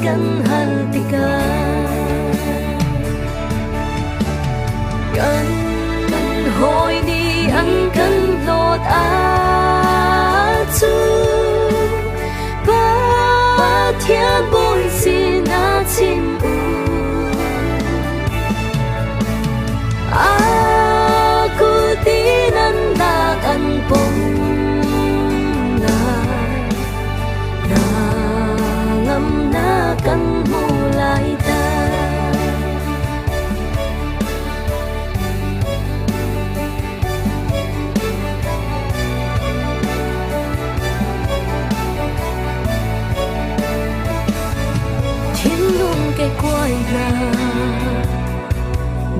kan hal tikah kan hawi nih an kan hlawt ahcun Pathian bawi sinah chim u. A kut in an nak an pom lai, na ngamnak kan hmu lai ta. Thinlung ke kuai hna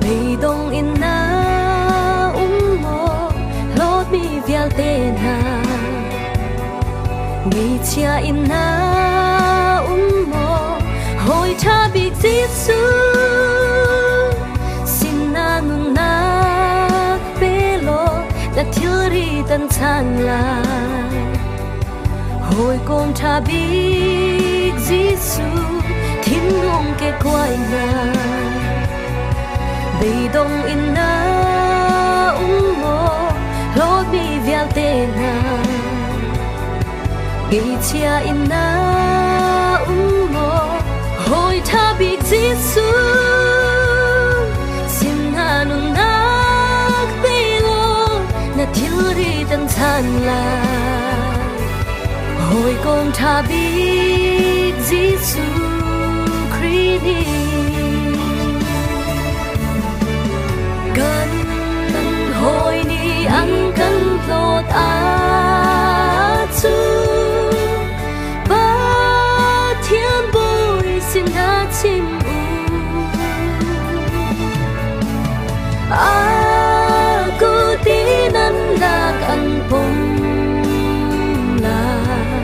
beidong in na um maw hlawtmi vialte hna Ngeichia in na um maw hawi ṭha bik Jesuh sin na nunnak pe law na thilri tan chan lai hawikom ṭha bik Jesuh thinlung ke kuai hna beidong in na um maw hlawtmi vialte hna Ngeichia in na um maw hawi ṭha bik Jesuh sin na nunnak pe law na thilri tan chan lai hawikom ṭha bik Jesuh Khrih nih kan hawi nih an kan hlawt ahcun Pathian bawi sinah chim u. A kut in an lak an pom lai,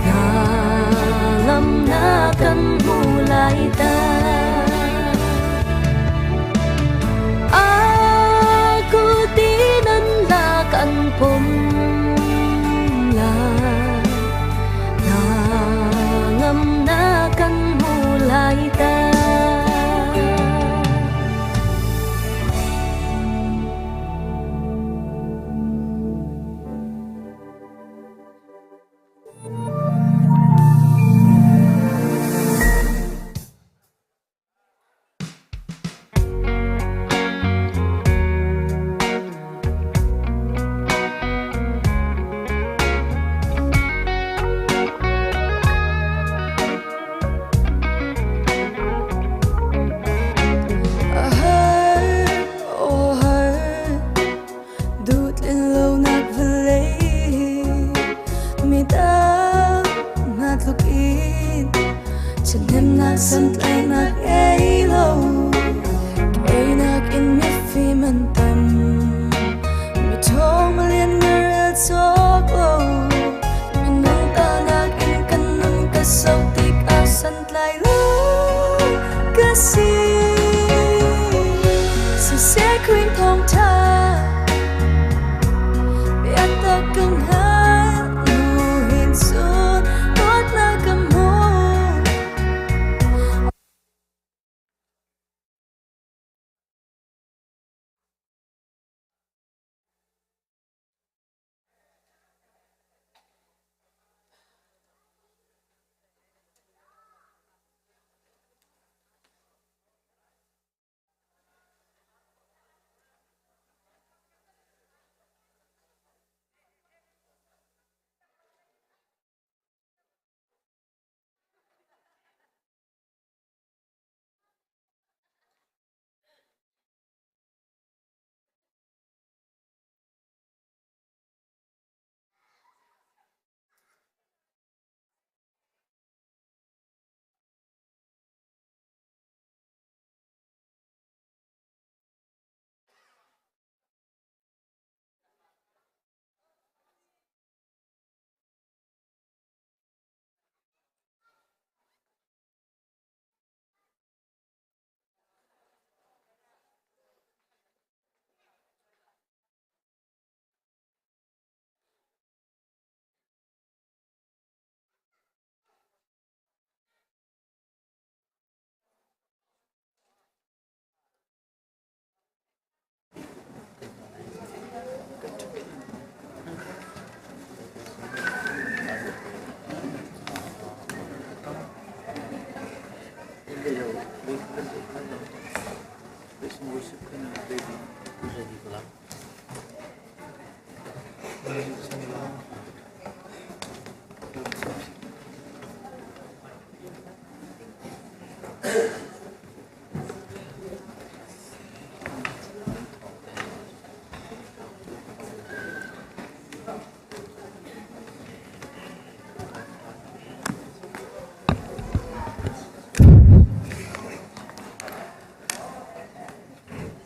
hna ngamnak kan hmu lai ta. A kut in an lak an pom lai, hna ngamnak kan hmu lai ta.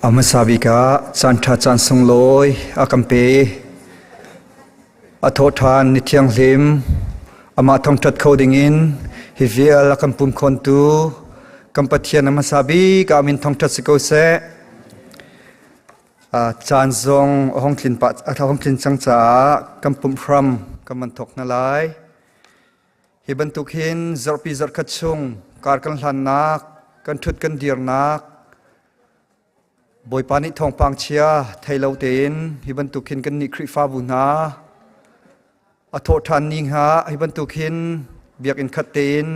A hmasa bik ah caanṭha caan sunglawi a kan pe. A thawhṭhan ni thianghlim amah thangṭhat kho dingin hi vial a kan pumkhawntu kan Pathian a hmasa bik ah min thangṭhat si ko seh. Caan zong a hung tlin pah a hung tlin cang caah kan pumh hram kan van thawk hna lai. Hi bantuk hin zarhpi zarhkhat chung kar kan hlannak, kan ṭhut kan dirnak, Bawipa nih thawngpang chia thei lo tein hi bantuk hin kannih Khrihfabu hna a thawhṭhan ni hnga hi bantuk hin biakinn khat tein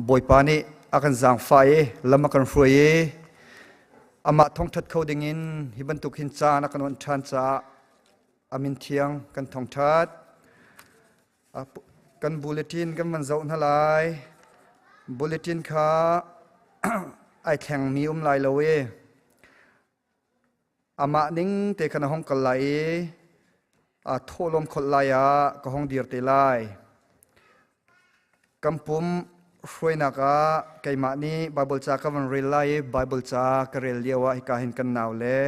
Bawipa nih a kan zaangfah i lam a kan hruai i amah thawngṭhat kho dingin hi bantuk hin caan a kan onh ṭhan caah a min thiang kan thawngṭhat. Kan bulletin kan van zoh hna lai. Bulletin kha ai thlengmi um lai lo i amah ning te khan a hong kal lai i a thawhlawm kholh lai ah ka hong dir te lai. Kan pum hruainak ah keimah nih Baibal ca ka van rel lai i Baibal ca ka rel lio ah hika hin kan nau le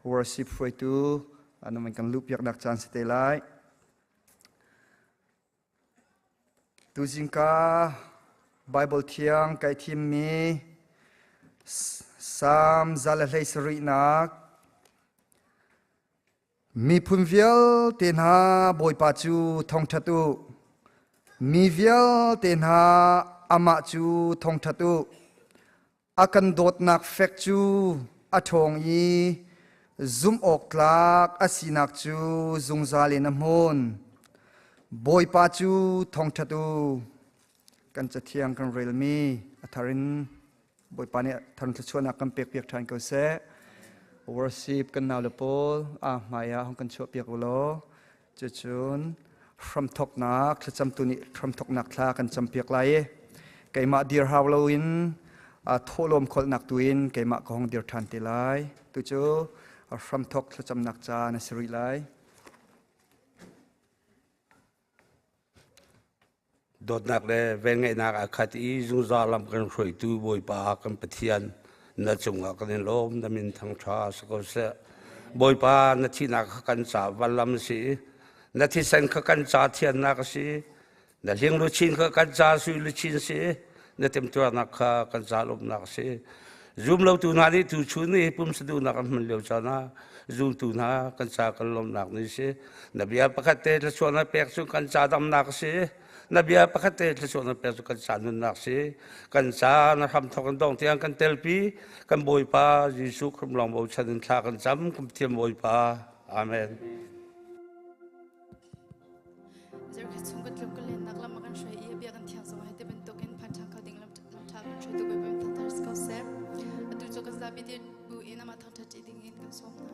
worship hruaitu an kan luhpiaknak caan si te lai. Tuzing ka Baibal thiang kai thimmi Salm 127 Miphun vialte hna Bawipa cu thangṭhat u. Mi vialte hna amah cu thangṭhat u. A kan dawtnak fek cu a ṭhawng i zumhawktlak a sinak cu zungzal in a hmun. Bawipa cu thangṭhat u. Kan cathiang kan relmi a thar in Bawipa nih thar thluachuahnak kan pekpiak ṭhan ko seh. Worship kan naule pawl a hmai ah hong kan chuahpiak u law cucun hramthawknak thlacamtu nih hramthawknak thla kan campiak lai i keimah dir hau loin thawhlawm kholhnak tu in keimah ka hong dir ṭhan te lai. Tucu hramthawk thlacamnak caan a si rih lai. Dawtnak le velngeihnak a khat i zungzal lam kan hruaitu Bawipa kan Pathian na cungah kan i lawm na min thangṭha si ko seh. Bawipa na thihnak kha kan ca vanlam a si na thisen kha kan ca thiannak a si na hling luchin kha kan ca sui luchin a si na temtuarnak kha kan ca lawmhnak a si zum lotu hna nih tuchun i pumsa duhnak an hman lio caan ah zumtu hna kan ca kan lawmhnak ni si Na bia pakhat te thluachuah na pek cu kan ca damnak a si. Na bia pakhat te thluachuah na pek cu kan ca nunnak si. Kan ca na hram thawk in dong tiang kan telpi. Kan Bawipa Jesuh Khrist lawng bochan in thla kan cam. Kan Pathian Bawipa. Amen. Zarkhat chung kan tluk kan lennak lam a kan hruai i a bia kan thiang zong hei ti bantukin phan ṭha kho ding lam ṭha kan hruai tu Bawipa thangthar si ko seh. Atu cu kan zapi dir bu in amah thangṭhat ṭi ding in kan sawm hna.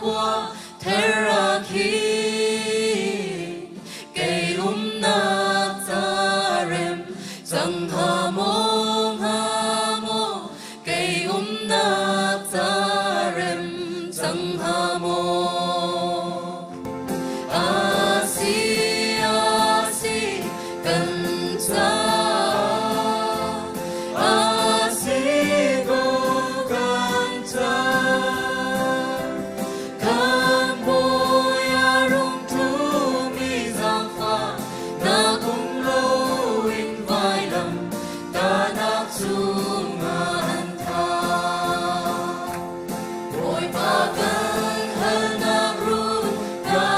khua thera khin kei umnak ca rem cang hnga maw hnga maw kei umnak ca rem cang hnga maw a si a si kan caah a si ko kan caah kan bawi a rung tlumi zaangfah nak um loin vailam tahnak cungah an thah. Bawipa kan halnak run ka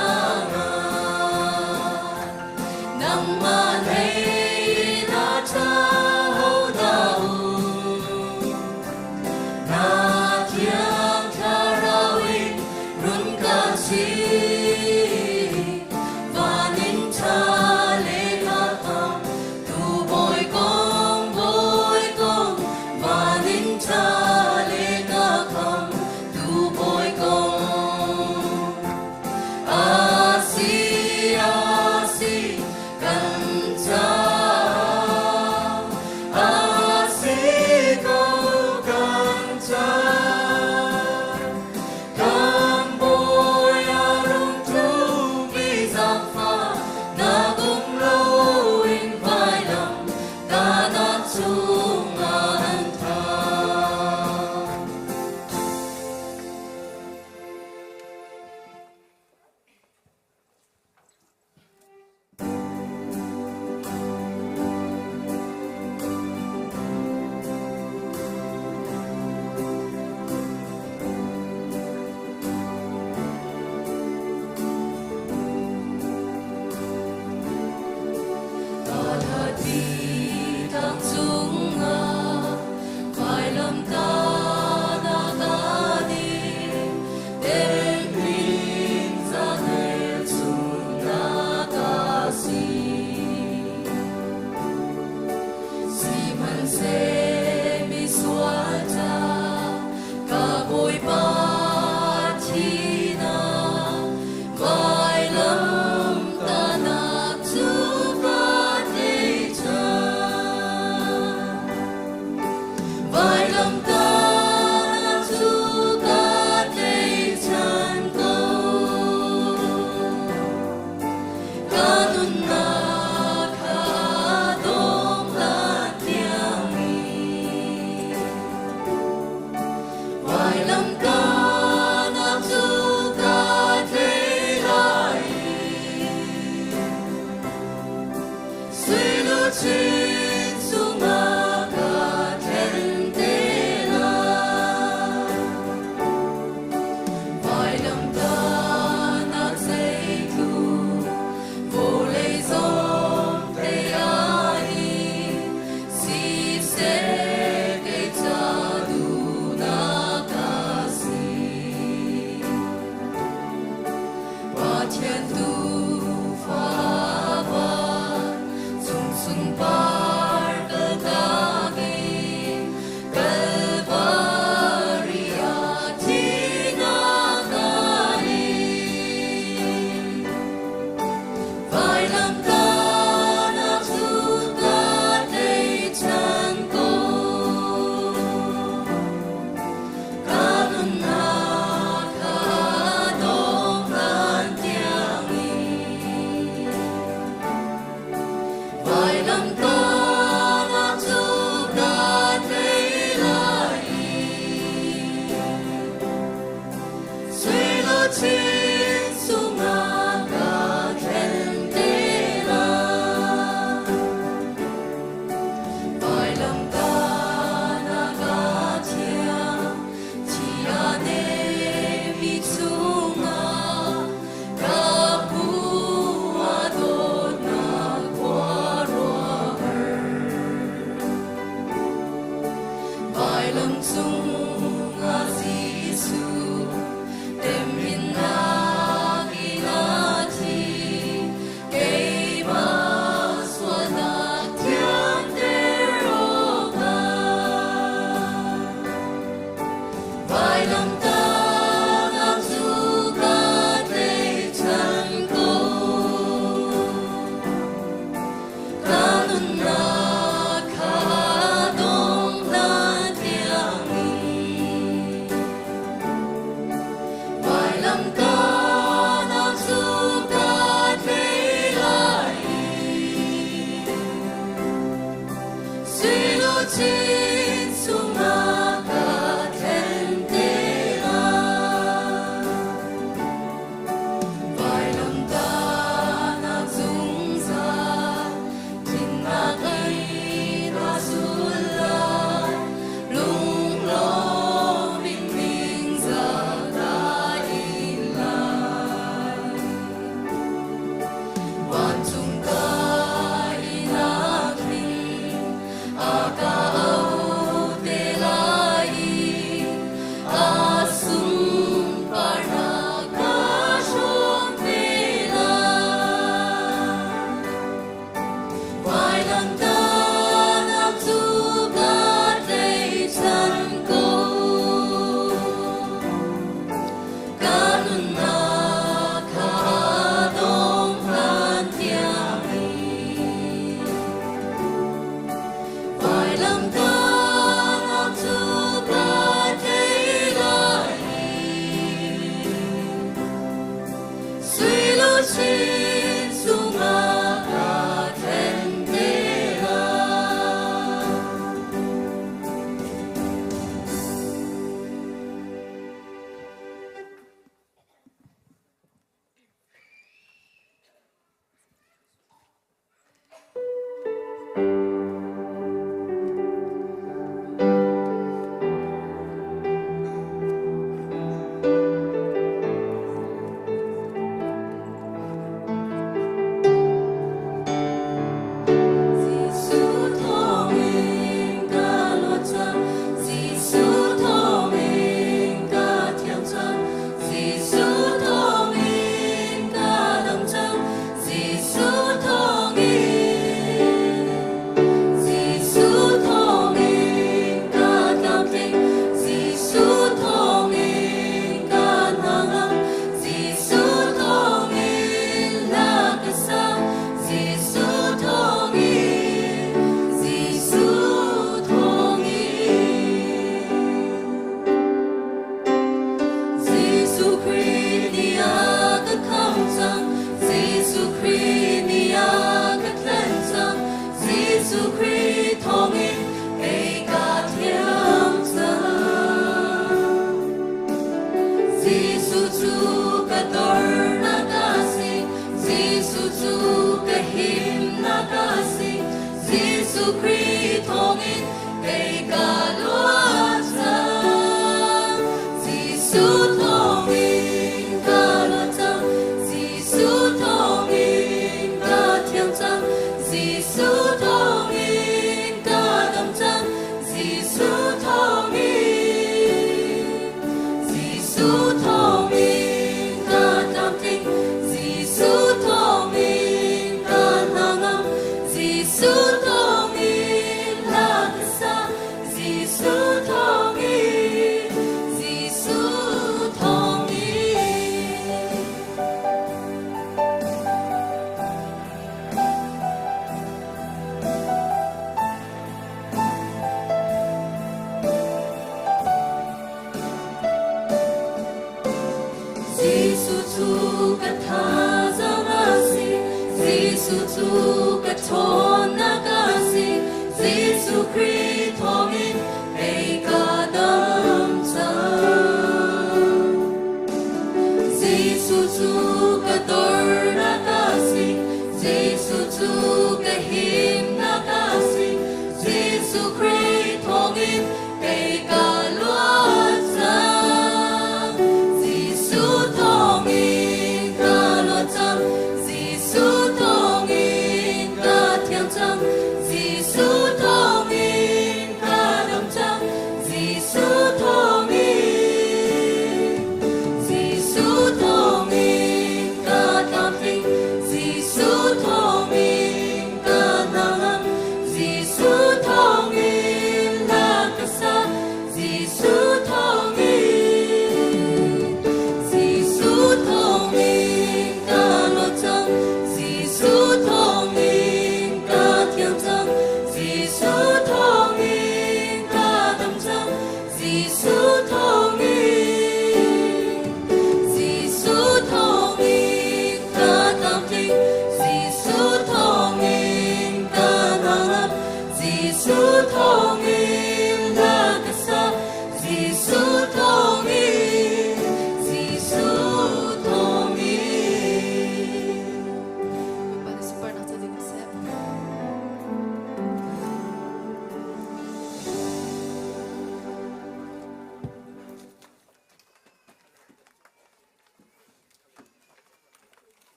ngai. Nangmah hlei in a ṭha hodah um? Na thiang thlarau in run ka chim. Van in ṭha le ka kham tu bawi kong bawi kong van in ṭha le ka kham tu bawi kong a si a si kan caah a si ko kan caah kan bawi a rung tlumi zaangfah nak um loin vailam tahnak cungah an thah. Ti tlang cungah vailam tahnak a ding, temhin zanel chungnak a si. Sihmanhseh misual ca ka Bawipa thihnak vailam tahnak cu ka thei cang. Vailam tahnak cu ka tleichan ko. Ka nunnak kha dong hlan tiangin. Vailam tahnak cu ka tlei lai. Sui luchin cungah ka thlen te lai. Vailam tahnak zeitluk vawlei zong tei ai siseh kei ca duhnak a si. Pathian tuufa van cung sunpar kaltak in Kalvari ah thihnak a ing. Vailam tahnak cu ka tleichan ko. Ka nunnak kha dong hlan tiangin. Vailam tahnak cu ka tlei lai. Sui luchin cungah ka thlen te lai. Vailam tahnak a thiang, thi a nemi cungah ka pu a dawtnak khuaruahhar. Vailam cungah Jesuh temhinnak Jesuh Khrih nih a ka khamh cang. Jesuh Khrih nih a ka tlen cang. Jesuh Khrih thawngin kei ka thiang cang. Jesuh cu ka dornak a si. Jesuh cu ka himnak a si. Jesuh Khrih thawngin kei ka luat cang. Jesuh thawngin ka luat cang. Jesuh thawngin ka thiang cang. Jesuh thawngin ka dam cang. Jesuh thawngin. Jesuh thawngin ka tlamtling. Jesuh thawngin ka hnangam. Jesuh thawngin hla ka sa. Jesuh thawngin. Jesuh thawngin. Jesuh cu ka thazaang a si. Jesuh cu ka ṭhawnnak a si. Jesuh Khrih thawngin kei ka dam cang. Jesuh cu ka dornak a si. Jesuh cu ka himnak a si. Jesuh Khrih thawngin kei ka luat cang. Jesuh thawngin ka luat cang. Jesuh thawngin ka thiang cang. Jesuh thawngin ka dam cang. Jesuh thawngin. Jesuh thawngin ka tlamtling. Jesuh thawngin ka hnangam. Jesuh thawngin hla ka sa. Jesuh thawngin. Jesuh thawngin ka luat cang. Jesuh thawngin ka thiang cang. Jesuh thawngin ka dam cang. Jesuh thawngin. Jesuh thawngin ka tlamtling. Jesuh thawngin ka hnangam. Jesuh thawngin hla ka sa. Jesuh thawngin. Jesuh thawngin. Bawipa nih sunparnak ca ding seh.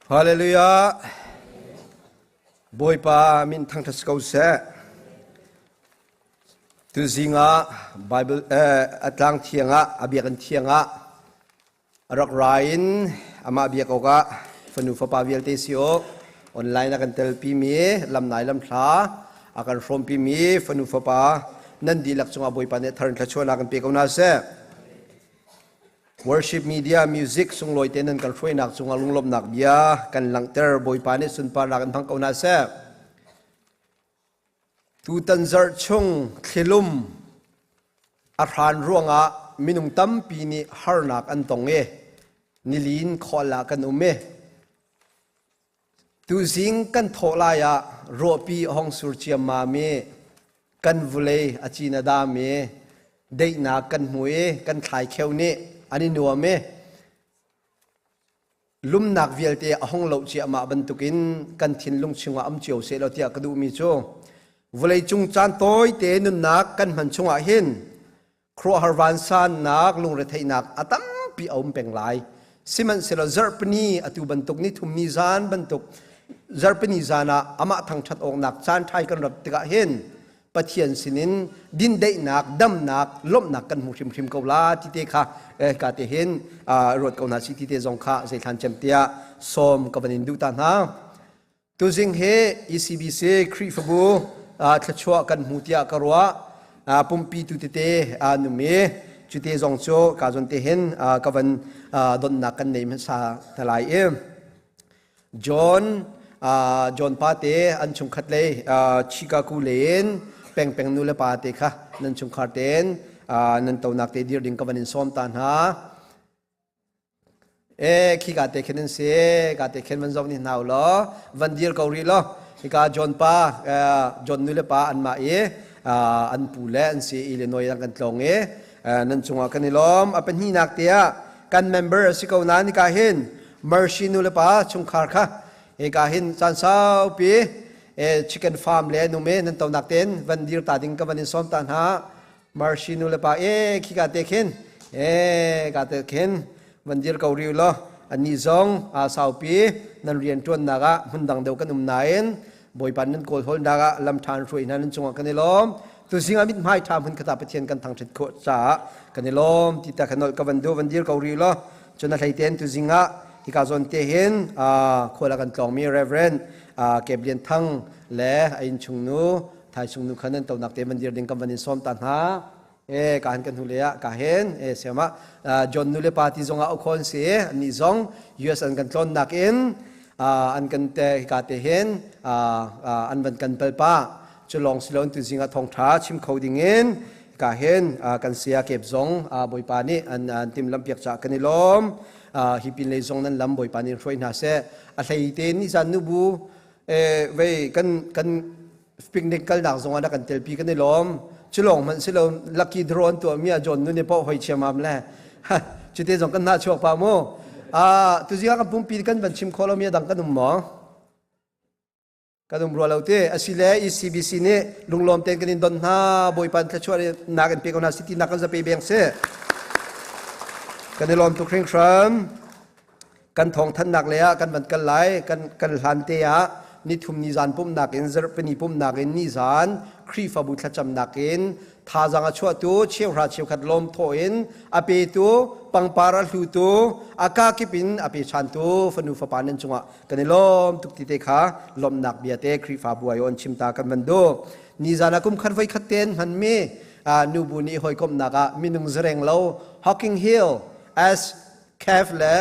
Hallelujah. Bawipa min thangṭhat si ko seh. Tuzing ah Bible a tlang thiang ah a biakinn thiang ah a rak ra in amah biak awkah fanu fapa vialte si awk online a kan telpimi lamnai lamthla a kan hrawmpimi fanu fapa nan dihlak cungah Bawipa nih thar in thluachuahnak kan pe ko hna seh. Worship media music sunglawi te nan kan hruainak cungah lunglawmhnak bia kan langhter. Bawipa nih sunparnak in hmang ko hna seh. Tutan zarh chung thlilum a hran ruangah minung tampi nih harnak an tong i nilin khual ah kan um i tuzing kan thawh lai ah ruahpi a hong sur ciammam i kan vulei a cin a dam i deihnak kan hmu i kan thlaikheu nih an i nuam i lumnak vialte a hong loh ciahmah bantukin kan thinlung chungah um cio seh law tiah ka duhmi cu vawleicung caan tawite nunnak kan hman chungah hin khuaruahhar vansannak lungretheihnak a tampi a um peng lai. Sihmanhsehlaw zarhpini atu bantuk ni thum ni zan bantuk zarhpini zan ah amah thangṭhat awknak caan ṭhai kan rat tikah hin Pathian sinin dindeihnak, damnak, lawmhnak kan hmu hrimhrim ko la ti te kha ka te hin ruat ko hna si ti te zong kha zeithlan cem tiah sawm ka van in duh ta hna. Tuzing hi ECBC Khrihfabu thluachuah kan hmu tiah ka ruah. Pumpi tu tete num i cute zong cu ka zon te hin ka van donnak kan nei hmasa hna lai i John John pa te an chungkhat lei Chicago lei in pengpeng nu le pa te kha nan chungkhar tein Nan tonak te dir ding ka van in sawm ta hna. E khi ka te khin an si, ka te khin van zoh ni hna u law, van dir ko rih law. Hika John pa, John nu le pa an mah i an pu le an si Illinois an kan tlawng i nan cungah kan i lawm. A pahnihnak te ah kan member a si ko nain hika hin Mercy nu le pa chungkhar kha hika hin caan saupi chicken farm le nume nan tonak ten van dir ta ding ka van in sawm ta hna. Marshi nu le pa e khika te khin e ka te khin van dir ko riu law annih zong a saupi nan rian ṭuannak ah hmun dang deuh kan um nain Bawipa nan kawl hawlnak ah lam ṭhan hruai hna nan cungah kan i lawm. Tuzing ah mithmai ṭha hmun khata Pathian kan thangṭhat khawh caah kan i lawm ti ta kha nolh ka van duh. Van dir ko rih law. Cun a hleiten tuzing ah hika zawn te hin khual a kan tlawngmi Reverend Kep Lian Thang le a innchung nu Thaisung nu khan nan tonak te van dir ding kan van in sawm ta hna. E ka han kan hnu le ah ka hen e siama John nu le pa ti zong ah ukhon si ani zong US an kan tlawn nak in an kan te ka te hen an van kan pal pa chu long silon tu zinga thong tha chim kho ding in ka hen kan sia kep zong boipa nih an tim lam piak cha kan i lom. Hi pin lei zong nan lam boipa nih hruai hna se. A hlei te ni zan nu bu vei kan kan picnic kalnak zong ah kan telpi kan i lawm. Cu lawng hmanh si lo, lucky draw an tuah mi ah John nu nih poh hoi chiamam le cute zong kan nah chuak pa mu. Tuzing ah kan pumpi kan van chim kho lo mi dang kan um maw? Kan um rua lo te. Asile ECBC nih lunglawm ten kan in don hna. Bawipa thluachuah nak in pe ko hna city nak kan zape beng si. Kan i lawm tuk hringhran. Kan thawngthannak le ah kan van kal lai. Kan kan hlan te ah nithum ni zan pumnak in, zarhpini pumnak in, ni zan Khrihfabu thlacamnak in thazang a chuahtu, cheuhra cheukhat lawm thawh in a petu, pangpar a hlutu, a kakip in a pe ṭhantu fanu fapa nan cungah kan i lawm tuk ti te kha lawmhnak bia te Khrihfabu ai on chim ta kan van duh. Ni zan ah kum khat voi khat ten hmanmi nubu nih hawikomhnak ah minung zareng lo Hawking Hill as Cave le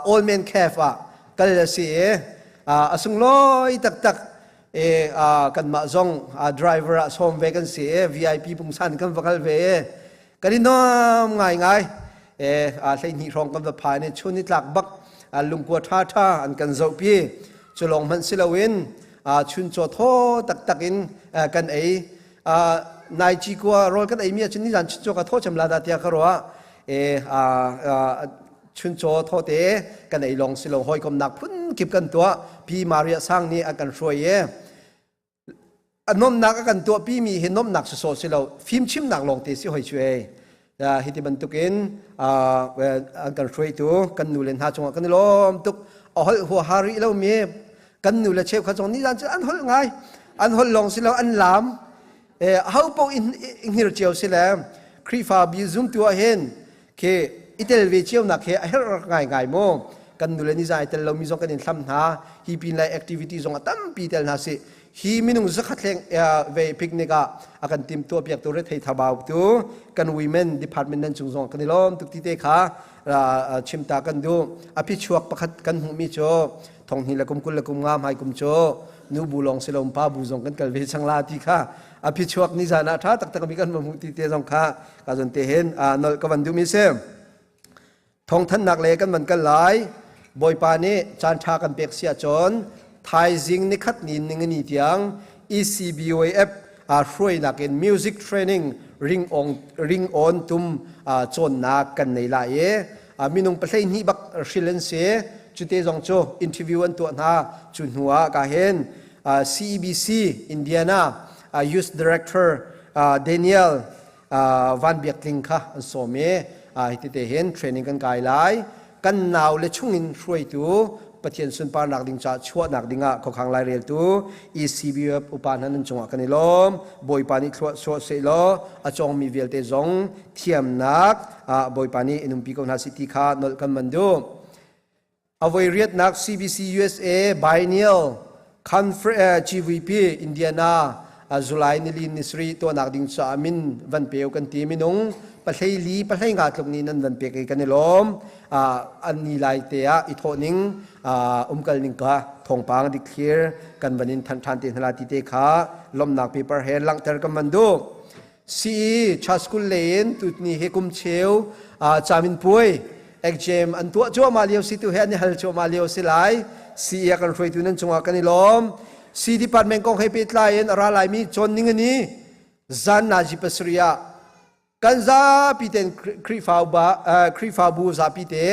Old Man Cave ah kal a si i a sunglawi taktak. E kanmah zong driver ah sawm ve kan si i VIP pungsan kan va kal ve i kan i nuam ngaingai. E 12 hrawng kan va phan i chun i tlak bak lungkua ṭha ṭha an kan zohpi. Cu lawng hmanh si loin chun chaw thaw taktak in kan ei. Nai ci kua rawl kan ei mi ahcun nizan chun chaw ka thaw cem la dah tiah ka ruah. E chunchaw thawte kan ei lawng si lo, hawikomnak phun kip kan tuah. Pi Maria Sang nih a kan hruai i a nomnak a kan tuah pi mi hi nomnak sawsawh si lo, fimchimnak lawng te si hoi chu ei. Hi ti bantukin an kan hruaitu kan nu le hna cungah kan i lawm tuk. A holh hua ha rih lo mi kan nu le cheukhat zong nizan cu an holh ngai. An holh lawng si lo, an laam. Ho paoh in hngir cio si le Khrihfa bi zumtu ah hin khi i tel ve cio nak he a herh ngai ngai mu. Kan nu le ni zai tel lo mi zong kan in hlam hna. Hi pin lai activity zong a tampi tel hna si. Hi minung zakhat hleng ve picnic ah a kan tim tuah piak tu re thei thabau tu kan women department nan chung zong kan i lawm tuk ti te kha chimta kan du. A phi chuak pakhat kan hmuh mi cu thong hnih le kum 20 le kum nga hmai kum cu nu bu lawng si lo, pa bu zong kan kal ve chang la ti kha a phi chuak ni zan ah tha taktak mi kan hmuh ti te zong kha ka zon te hin nol ka van duh mi si. Thawngthannak le kan van kal lai. Bawipa nih caan ṭha kan pek si ahcun thaizing nikhat ni ningani tiang ECBOF hruainak in music training ring on ring on tum cawnnak kan nei lai i minung 12 bak hril an si. Cute zong cu interview an tuah hna. Cu hnu ah ka hin CEBC Indiana Youth Director Daniel Van Biak Tling kha an sawm i hi te hin training kan kai lai. Kan nau le chungin hruaitu Pathian sunparnak ding caah chuahnak dingah khuakhang lai reltu ECBF upa hna nan cungah kan i lawm. Bawipa nih thluah suah seh law a cawngmi vialte zong thiamnak Bawipa nih in umpi ko hna si ti kha nolh kan man duh. Avoi riatnak CBC USA Biennial Conference GVP Indiana July nilin nisri tuahnak ding caah min van peu kan ti. Minung 14 15 tluk nih nan van pek i kan i lawm. An ni lai te ah i thawh ning umkal ning ka thawngpang dikthlir kan van in than than te hna ti te kha lomnak paper he langhter kan van duh. CE Church School lei in tutni hi kum cheu camin puai exam an tuah cuahmah lio si tu he an i hal cuahmah lio si lai. CE a kan hruaitu nan cungah kan i lawm. C department kong he pehtlai in a ra laimi cawn ning ani zan nazi pasarih ah kan zapi ten Khrihfabu zapi te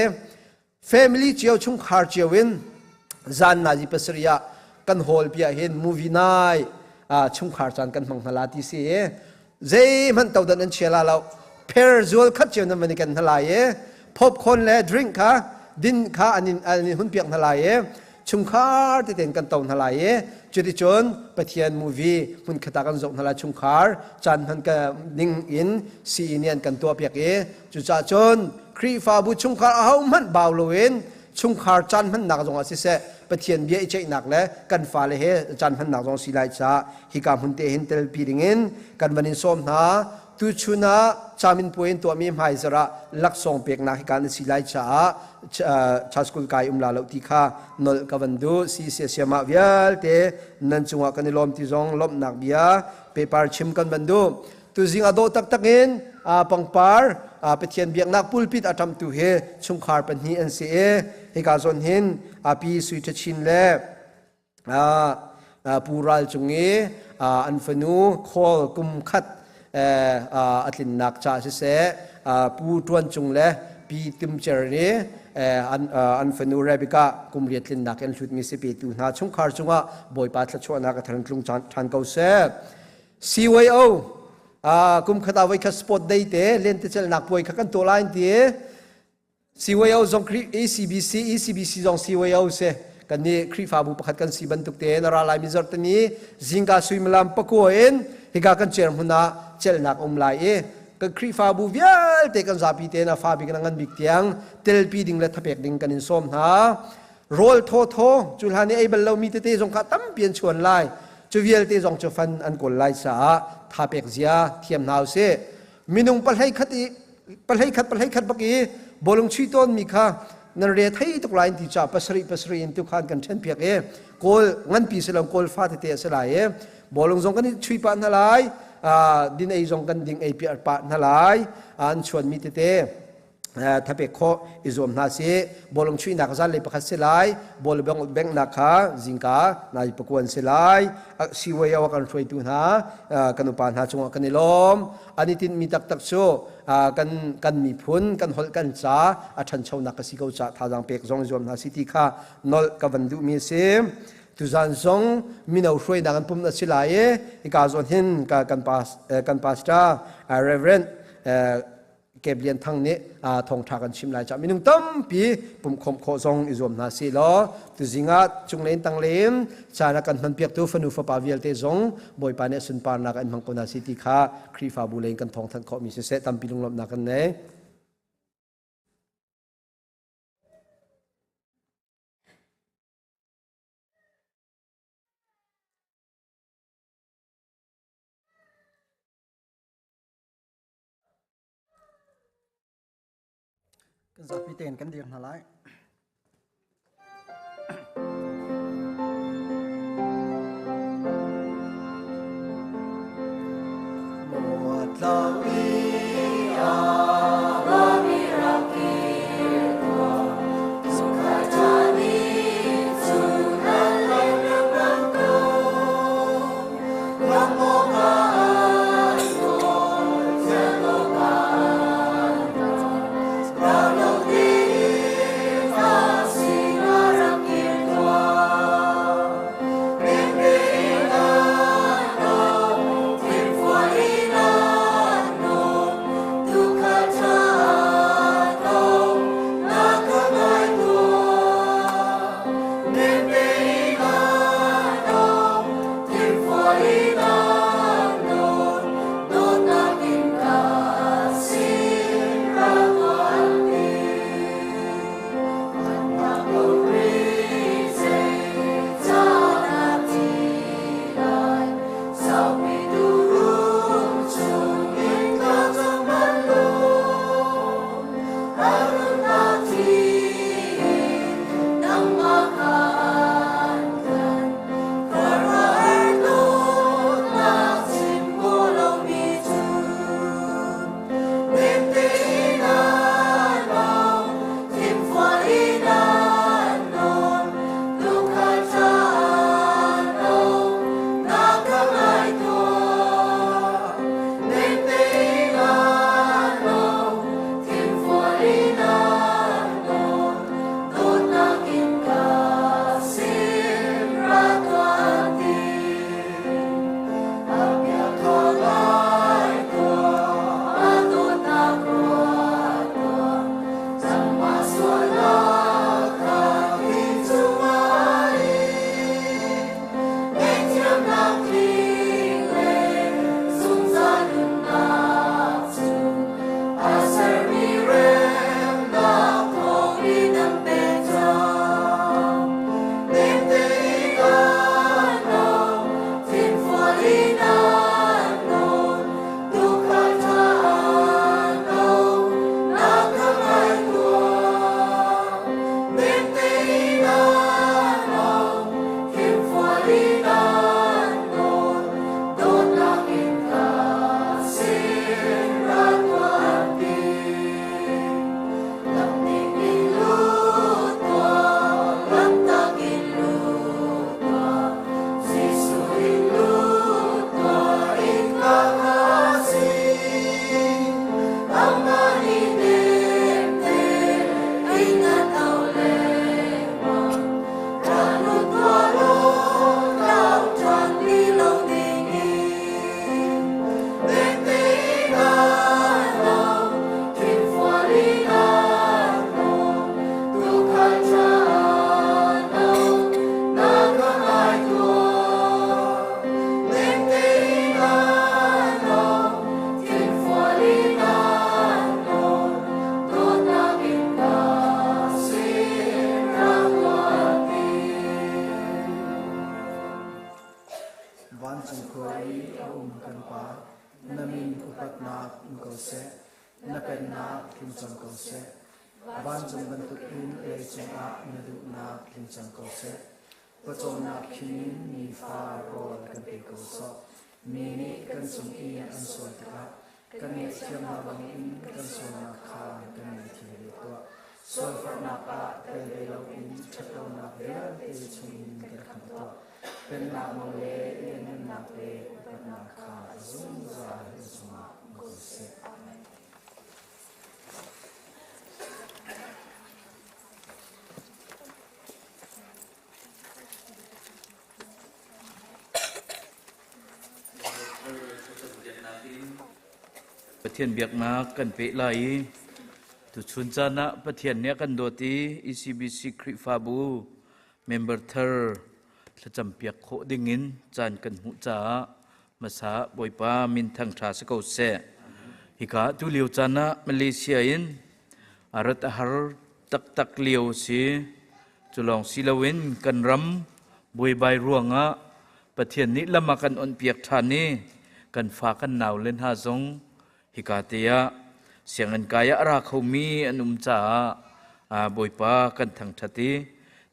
family cio chungkhar cio in zan nazi pasarih ah kan hall pi ah hin movie night chungkhar caan kan hmang hna la ti si zeihmanh todan an chia la lo pher zual khat cio nan van i kan hna lai i popcorn le drink kha din kha an in an in hun piak hna lai i chungkhar teten kan to hna lai i cuticun Pathian movie hmun khata kan zoh hna lai chungkhar caan hman ka ning in CE nih an kan tuah piak i cucaah cun Khrihfabu chungkhar ahohmanh bau loin chungkhar caan hmannak zongah siseh Pathian bia i ceihnak le kan fale he caan hmannak zong si lai caah hika hmun te hin telpi dingin kan van in sawm hna. Tuchun ah camin puai in tuahmi hmaizarh ah laksawng peknak hika na si lai caah cha school kai um la lo ti kha nolh ka van duh. Si sia siamah vialte nan cungah kan i lawm ti zong lawmhnak bia paper chim kan van duh. Tuzing a dawh taktak in pangpar Pathian biaknak pulpit a ṭamtu hi chungkhar pahnih an si i hika zawn hin Pi Sui Ṭha Chin le Pu Ral Cung i an fanu khawl kum khat a tlinnak ca siseh Pu Ṭuan Cung le Pi Tum Cer nih an fanu Rebecca kum riat tlinnak in hlutmi si petu hna chungkhar cungah Bawipa thluachuahnak a tharin tlung ṭhan ko seh. CYO kum khat ah voikhat sport day te lentecelnak puai kha kan tuah lai an ti. CYO zong ACBC ECBC zong CYO si kan nih Khrihfabu pakhat kan si bantuk te na ra lai mi zarhteni zingka suimilam pakua in hika kan chair hmun ah celnak um lai i kan Khrihfabu vialte kan zapi te na fa bik na ngan bik tiang telpi ding le thapek ding kan in sawm hna. Rawl thaw thaw cu hlan i ei bal lomi tete zong kha tampi an chuan lai. Cu vialte zong cu fan an kawl lai caah tha pek zia thiam hna usih. Minung pahlei khat i pahlei khat pahlei khat bak i bawlung chuih tawnmi kha nan re thei tuk lai ti caah pasarih pasarih in tukhan kan ṭhen piak i kawl nganpi si lo kawl fa tete a si lai i bawlung zong kan i chuih pah hna lai, din ei zong kan ding ei piah pah hna lai, an chuanmi tete thapek khawh i zuam hna si. Bawlung chuihnak zanlei pakhat si lai, ball benghnak kha zingka nai pakuan si lai. CYO kan hruaitu hna kan upa hna cungah kan i lawm. An i tinhmi taktak cu kan kan miphun kan holh kan ca a ṭhanchonak ka si ko ca thazaang pek zong i zuam hna si ti kha nolh ka van duhmi a si. Tuzan zong mino hruainak an pum na si lai i hika zawn hin kan kan pastor Reverend Kep Lian Thang nih thawngṭha kan chim lai caah minung tampi pumhkhawmh khawh zong i zuam hna sih law tuzing ah cunglei in tanglei in caan a kan hmanpiaktu fanu fapa vialte zong Bawipa nih a sunparnak an hmang ko hna si ti kha Khrihfabu lei in kan thawngthanh khawhmi siseh tampi lunglawmhnak kan nei. Kan zapi tein kan dir hna lai. upatnak um ko seh. Na pennak tling cang ko seh. Vancung bantukin leicung ah na duhnak tling cang ko seh. Pawcawmnak khin nifa rawl kan pe ko sawh. Mi nih kan cung i an sual tikah kan ngaihthiam hna bangin kan sualnak kha kan ngaihthiam ve tuah. Sualforhnak ah tel ve loin ṭhatlonak vialte chungin kan khamh tuah. Pennak nawl le lianhngannak le upatnak kha zungzal in cungah um ko seh. Amen. Pathian biaknak kan peh lai i tuchun caan ah Pathian nih a kan dawt i ECBC Khrihfabu member thar thlacam piak khawh dingin caan kan hmuh caah hmasa Bawipa min thangṭha si ko seh. Hika tu lio caan ah Malaysia in a rat a har taktak lio a si. Cu lawng si loin kan ram buaibai ruangah Pathian nih lam a kan onhpiak ṭhan i kan fa kan nau le hna zong hika te ah sianginn kai ah a ra khomi an um caah Bawipa kan thangṭhat i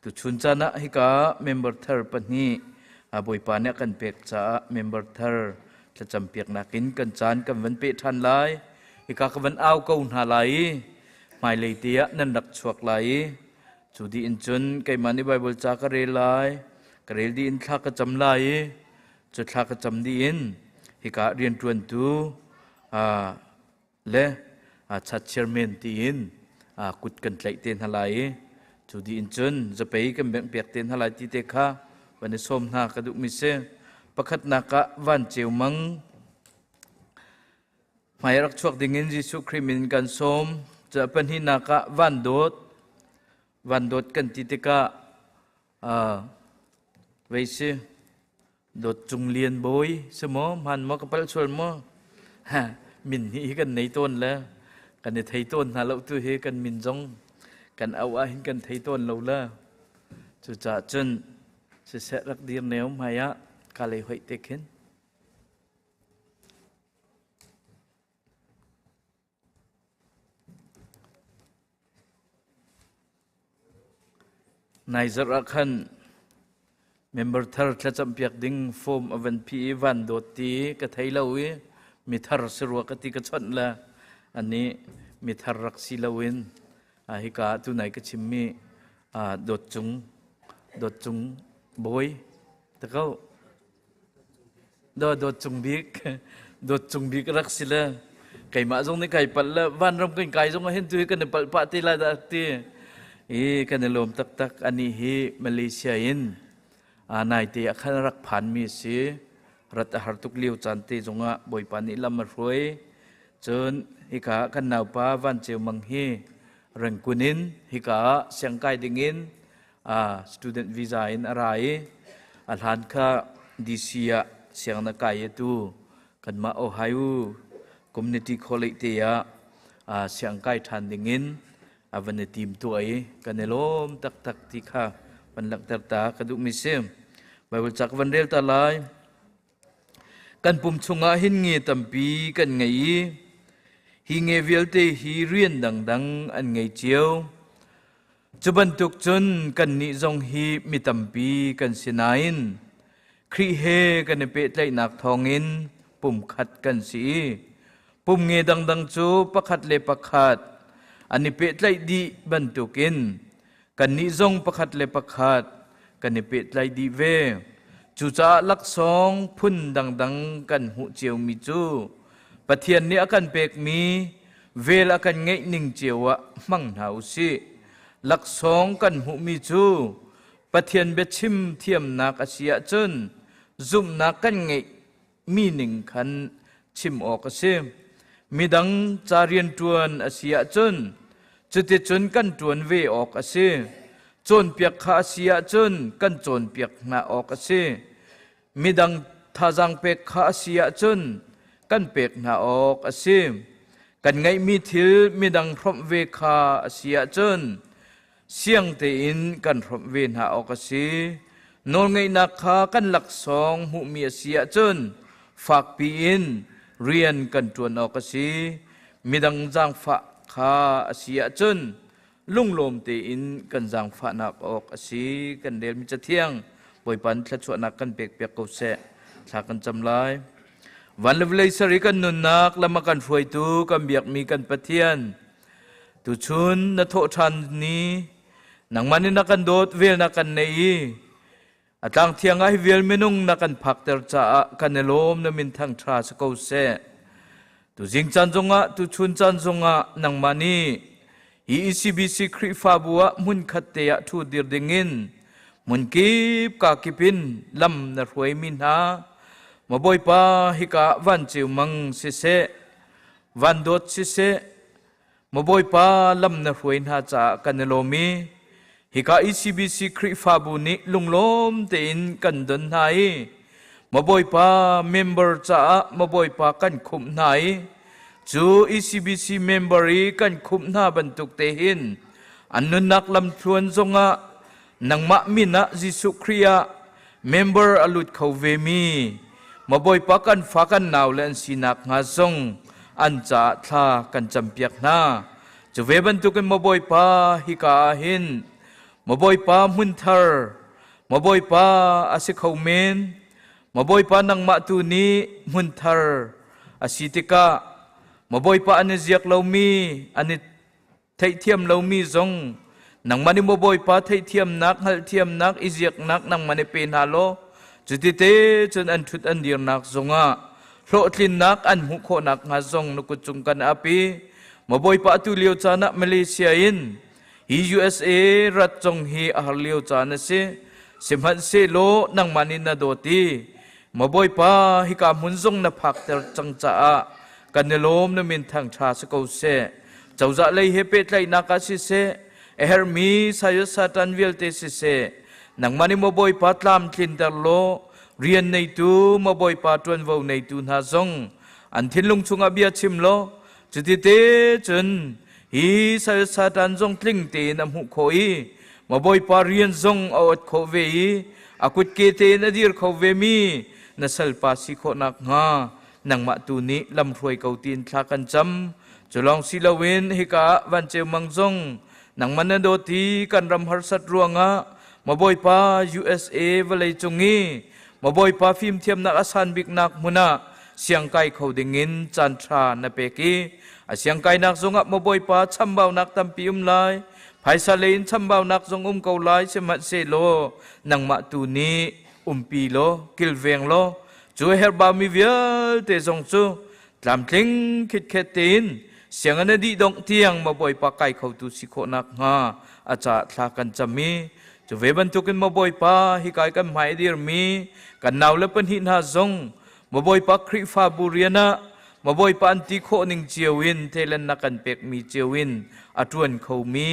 tuchun caan ah hika member thar pahnih Bawipa nih a kan pek caah member thar thlacampiaknak in kan caan kan van peh ṭhan lai. Hika ka van au ko hna lai i hmailei te ah nan rak chuak lai i Cu dih in cun keimah nih Baibal ca ka rel lai, ka rel dih in thla ka cam lai i cu thla ka cam dih in hika rianṭuantu le chat chairman tiin kut kan tlaih te hna lai i cu dih in cun zapei kan bengh piak te hna lai ti te kha van i sawm hna ka duhmi si. Pakhatnak ah van ceu mang Hmai rak chuak dingin Jesuh Khrih min kan sawm. Ca pahnihnak ah van dawt, van dawt kan ti tikah vei si dawt cung lian bawi si maw hman maw ka palh sual maw ha min hi hi kan nei tawn le kan i thei tawn hna lo tu hi kan min zong kan au ah hin kan thei tawn lo le cucaah cun siseh rak dir neu hmai ah ka lei hoih te khin Nai zarh ah khan member thar thlacampiak ding form a van phih i van dawt ti ka thei lo i mithar si rua ka ti ka chawnh le anih mithar rak si loin hika tunai ka chimmi dawt cung dawt cung bawi ta ko Dawt cung bik dawt cung bik rak si le keimah zong nih kai palh le vanram kan kai zong ah hin tu hi kan i palh pah te lai dah ti i kan i lawm taktak anih hi Malaysia in naite ah khan rak phan mi a si rat a har tuk lio caan te zongah Bawipa nih lam a hruai cun hika kan naupa Van Ceu Mang hi Rengkun in hika ah siangkai dingin student visa in a ra i a hlan kha DC ah sianginn a kai i tu kanmah Ohio Community College te ah siang kai ṭhan dingin a van i tim tuah i kan i lawm taktak ti kha van langhter ta ka duhmi si. Bible ca ka van rel ta lai. Kan pum chungah hin nge tampi kan ngei i hi nge vialte hi rian dangdang an ngei cio. Cu bantuk cun kannih zong hi mi tampi kan si nain Khrih he kan i pehtlaihnak thawngin pumkhat kan si i pum nge dangdang cu pakhat le pakhat an i pehtlaih dih bantukin kannih zong pakhat le pakhat kan i pehtlaih dih ve. Cucaah laksawng phun dangdang kan hmuh ciomi cu Pathian nih a kan pekmi vel a kan ngeih ning cio ah hmang hna u sih. Laksawng kan hmuhmi cu Pathian biachim thiamnak a si ahcun zumhnak kan ngeih mi ning khan chim awk a si. Midang ca rianṭuan a si ahcun cuticun kan ṭuan ve awk a si. Cawnpiak kha a si ahcun kan cawnpiak hna awk a si. Midang thazaang pek kha a si ahcun kan pek hna awk a si. Kan ngeihmi thil midang hrawmh ve kha a si ahcun siang tein kan hrawmh ve hna awk a si. Nawlngeihnak kha kan laksawng hmuhmi a si ahcun fakpi in rian kan ṭuan awk a si. Midang zaangfah kha a si ahcun lunglawm tein kan zaangfahnak awk a si. Kan relmi Cathiang Bawipa nih thluachuahnak kan pekpiak ko seh. Thla kan cam lai. Van le vawlei ser i kan nunnak lam a kan hruaitu kan biakmi kan Pathian tuchun na thawh ṭhan ni nangmah nih na kan dawt vel na kan neih i A tlang thiang ah hi vial minung na kan phakter caah kan i lawm na min thangṭha si ko seh. Tuzing caan zongah tuchun caan zongah nangmah nih hi ECBC Khrihfabu ah hmunkhat te ah ṭhu dir dingin hmunkip ka kip in lam na hruaimi hna maw Bawipa hika ah van ceu mang siseh van dawt siseh Maw Bawipa lam na hruai hna caah kan i lawm i hika ECBC Khrihfabu nih lunglawm tein kan don hna i Maw Bawipa member caah Maw Bawipa kan khumh hna i cu ECBC member i kan khumh hna bantuk te hin an nunnak lamthluan zongah nangmah min ah Jesuh Khrih ah member a lut kho ve mi Maw Bawipa kan fa kan nau le an sinak hnga zong an caah thla kan campiak hna. Cu ve bantukin Maw Bawipa hika ah hin Maw Bawipa hmunthar Maw Bawipa a si kho men Maw Bawipa nangmah tu nih hmunthar a si tikah Maw Bawipa an i ziak lomi an i Theihthiam lomi zong nangmah nih maw Bawipa theihthiamnak, hngalhthiamnak, i ziaknak nangmah nih pe hna law cutite cun an ṭhut an dirnak zongah hlawhtlinnak an hmuh khawh nakhnga zong na kut cung kan ap i maw Bawipa atu lio caan ah Malaysia in hi USA rat zong hi a har lio caan a si. Sihmanhsehlaw nangmah nih na dawt i maw Bawipa hika hmun zong na phakter cang caah kan i lawm na min thangṭha si ko seh. Cozah lei he pehtlaihnak ah siseh, a herhmi sayot satan vialte siseh, nangmah nih maw Bawipa tlamtlinter law rian neitu maw Bawipa ṭuanvo neitu hna zong an thinlung chungah bia chim law cutite cun hi sayot satan zong tling tein a hmuh khawh i maw Bawipa rian zong a ot khawh ve i a kutke tein a dir kho vemi na salpa si khawh nakhnga nangmah tu nih lamhruai ko tiin thla kan cam. Cu lawng si loin hika ah van ceu mang zong nangmah na dawt i kan ram harsat ruangah maw Bawipa USA vawlei cung i maw Bawipa fimthiamnak a san biknak hmun ah siangkai kho dingin caan ṭha na pek i a siangkainak zongah maw Bawipa chambaunak tampi um lai phaisa lei in chambaunak zong um ko lai sihmanhsehlaw nangmah tu nih umpi law kilveng law cu herhbaumi vialte zong cu tlamtling khitkhet tein sianginn a dih dongh tiang maw Bawipa kai khotu si khawh nakhnga a caah thla kan cam i cu ve bantukin maw Bawipa hikai kan hmai a dirmi kan naule pahnih hna zong maw Bawipa Khrihfabu rian ah maw Bawipa an ti khawh ning cio in talent na kan pekmi cio in a ṭuan khomi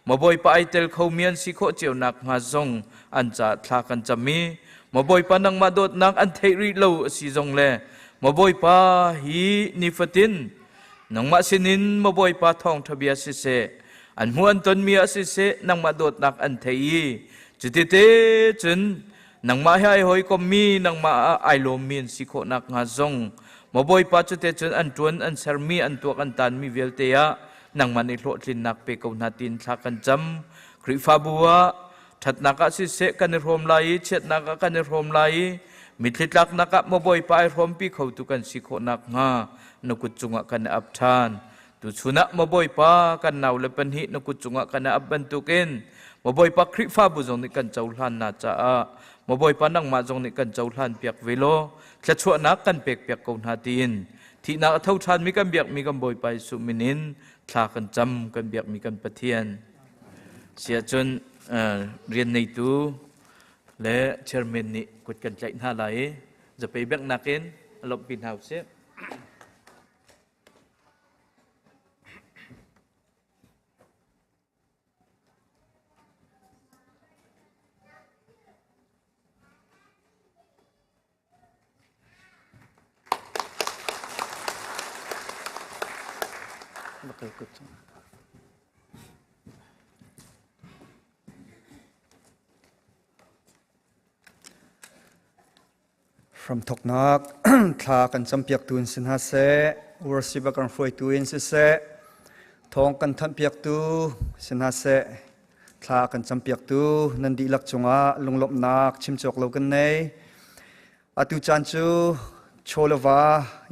maw Bawipa ai tel khomi an si khawh cio nakhnga zong an caah thla kan cam i maw Bawipa nangmah dawtnak an theih rih lo a si zong le Maw Bawipa hi nifatin nangmah sinin maw Bawipa thawngṭha bia siseh an hmuh an tonmi ah siseh nangmah dawtnak an thei i cutite cun nangmah he ai hawikommi nangmah ah ai lawmmi an si khawh nakhnga zong maw Bawipa cute cun an ṭuan an sermi an tuak an taanmi vialte ah nangmah nih hlawhtlinnak pe ko hna tiin thla kan cam Khrihfabu ah ṭhatnak ah siseh kan i hrawm lai i chiatnak ah kan i hrawm lai i mitthli tlaknak ah maw Bawipa ai hrawmpi khotu kan si khawh nakhnga na kut cungah kan i ap ṭhan. Tuchun ah maw Bawipa kan naule pahnih na kut cungah kan i ap bantukin maw Bawipa Khrihfabu zong nih kan cohlan na caah maw Bawipa nangmah zong nih kan cohlan piak ve law thluachuahnak kan pek piak ko hna tiin thihnak a tho ṭhanmi kan biakmi kan Bawipa Jesuh min in thla kan cam kan biakmi kan Pathian. Siahcun rian neitu le chairman nih kut kan tlaih hna lai i zapei benghnak in a lawmhpi hna usih. Hramthawknak thla kan campiaktu in si hna seh, worship a kan hruaitu in siseh, thawng kan thanhpiaktu si hna seh, thla kan campiaktu nan dihlak cungah lunglawmhnak chim cawk lo kan nei. Atu caan cu chawleva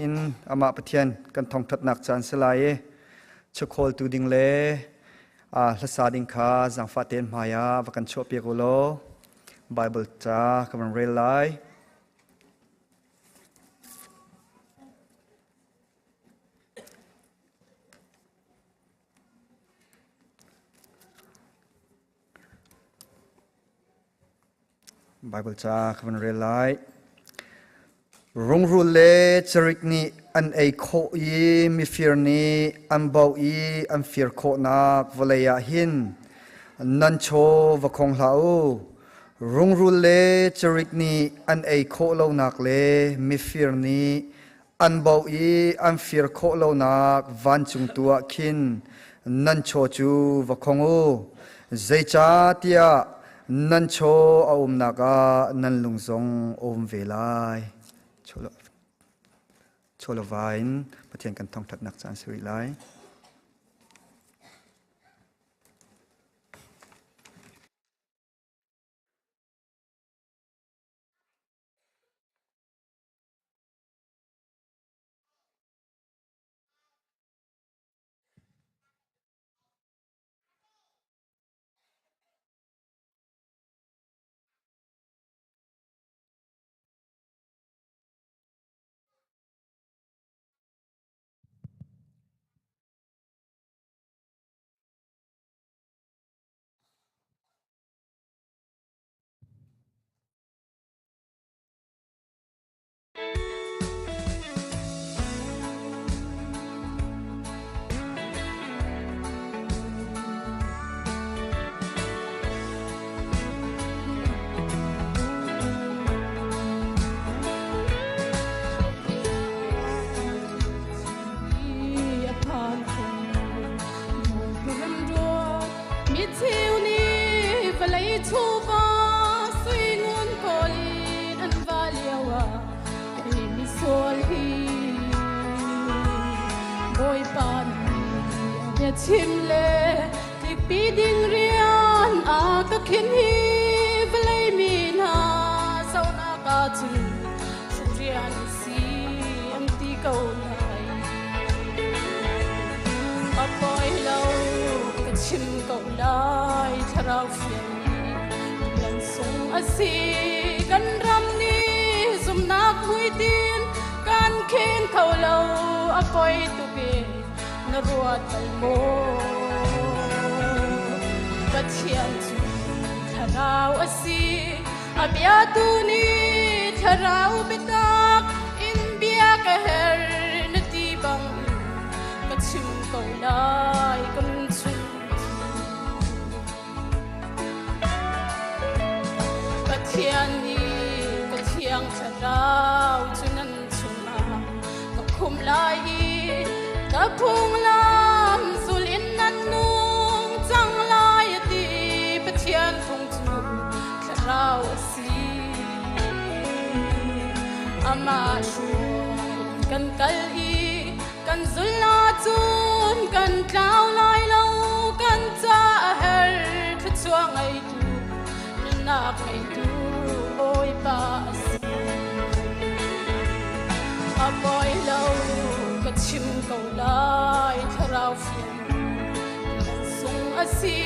in amah Pathian kan thawngṭhatnak caan si lai i chawkhawltu ding le hlasa ding kha zaangfah tein hmai ah va kan chuahpiak u law Bible ca ka van rel lai. Bible ca ka van rel lai. Rungrul le carik nih an ei khawh i mifir nih an bauh i an fir khawhnak vawlei ah hin nan chaw va khong hlah u. Rungrul le carik nih an ei khawh lonak le mifir nih an bauh i an fir khawh lonak vancung tu ah khin nan chaw cu va khong u. Zeicahtiah nan chaw a umnak ah nan lung zong a um ve lai. Chawlova in Pathian kan thangṭhatnak caan si rih lai. Chim le tikpi ding rian a ka khin hi vawlei mi hna zohnak ah cun rian si an ti ko lai. A poi lo ka chim ko lai thlarau fiang lam sung a si kan ram nih zumnak hmuitin kan khen kho lo a poi tukin na ruat bal maw Pathian cu thlarau a si a bia tu nih thlarau biatak in bia ka her na ti bang ka chim ko lai ka nun chung Pathian nih ka thiang thlarau cu nan chungah ka khum lai i ka phunglam zul in nan nung cang lai a ti Pathian phung cu thlarau a si amah hruai kan kal i kan zul ahcun kan tlau lai lo kan ca a her thluachuah ngeitu nunnak ngeitu Bawipa a si a poi lo ka chim ko lai thlarau fiang kan sung a si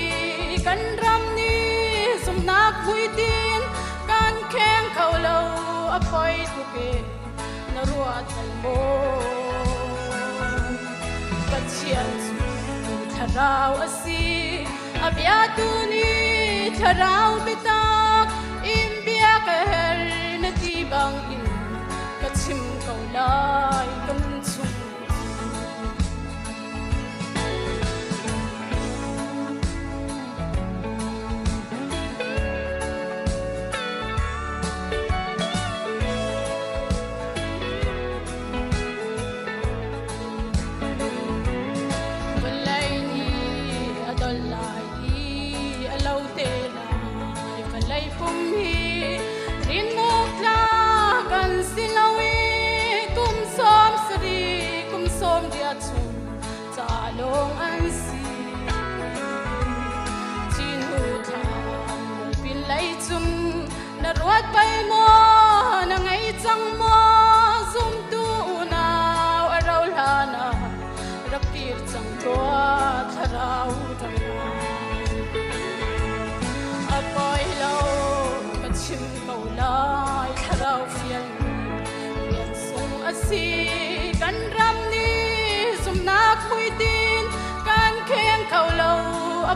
kan ram nih zumhnak hmuitin kan kheng kho lo a poi tuk e na ruat bal maw Pathian cu thlarau a si a bia tu nih thlarau biatak in bia ka her na ti bang in ka chim ko lai ka nun chung Vawlei nih a dol lai i a lo te lai. Vawlei pum hi rinawk tlak kan si.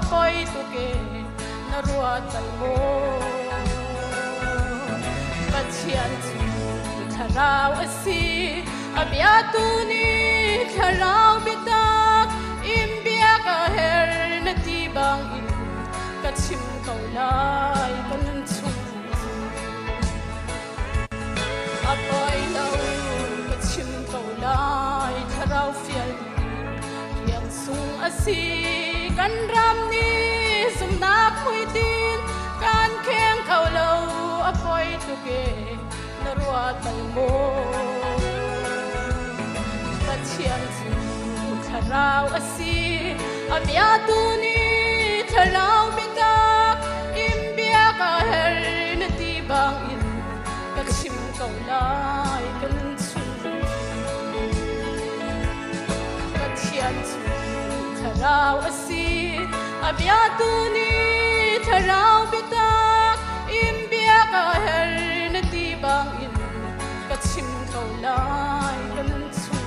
A poi tuk e na ruat bal maw? Pathian cu thlarau a si, a biatu nih thlarau biatak in biak a her na ti bang in ka chim ko lai ka nun chung. A poi lo ka chim ko lai thlarau fial riang sung a si. Kan ram nih zumhnak hmuitin kan kheng kho lo, a poi tuk e na ruat bal maw? Pathian cu thlarau a si, a biatu nih thlarau biatak in biak a her na ti bang in ka chim ko lai ka nun chung. Pathian cu thlarau a si, a biatu nih thlarau biatak in biak a her na ti bang in ka chim ko lai ka nun chung.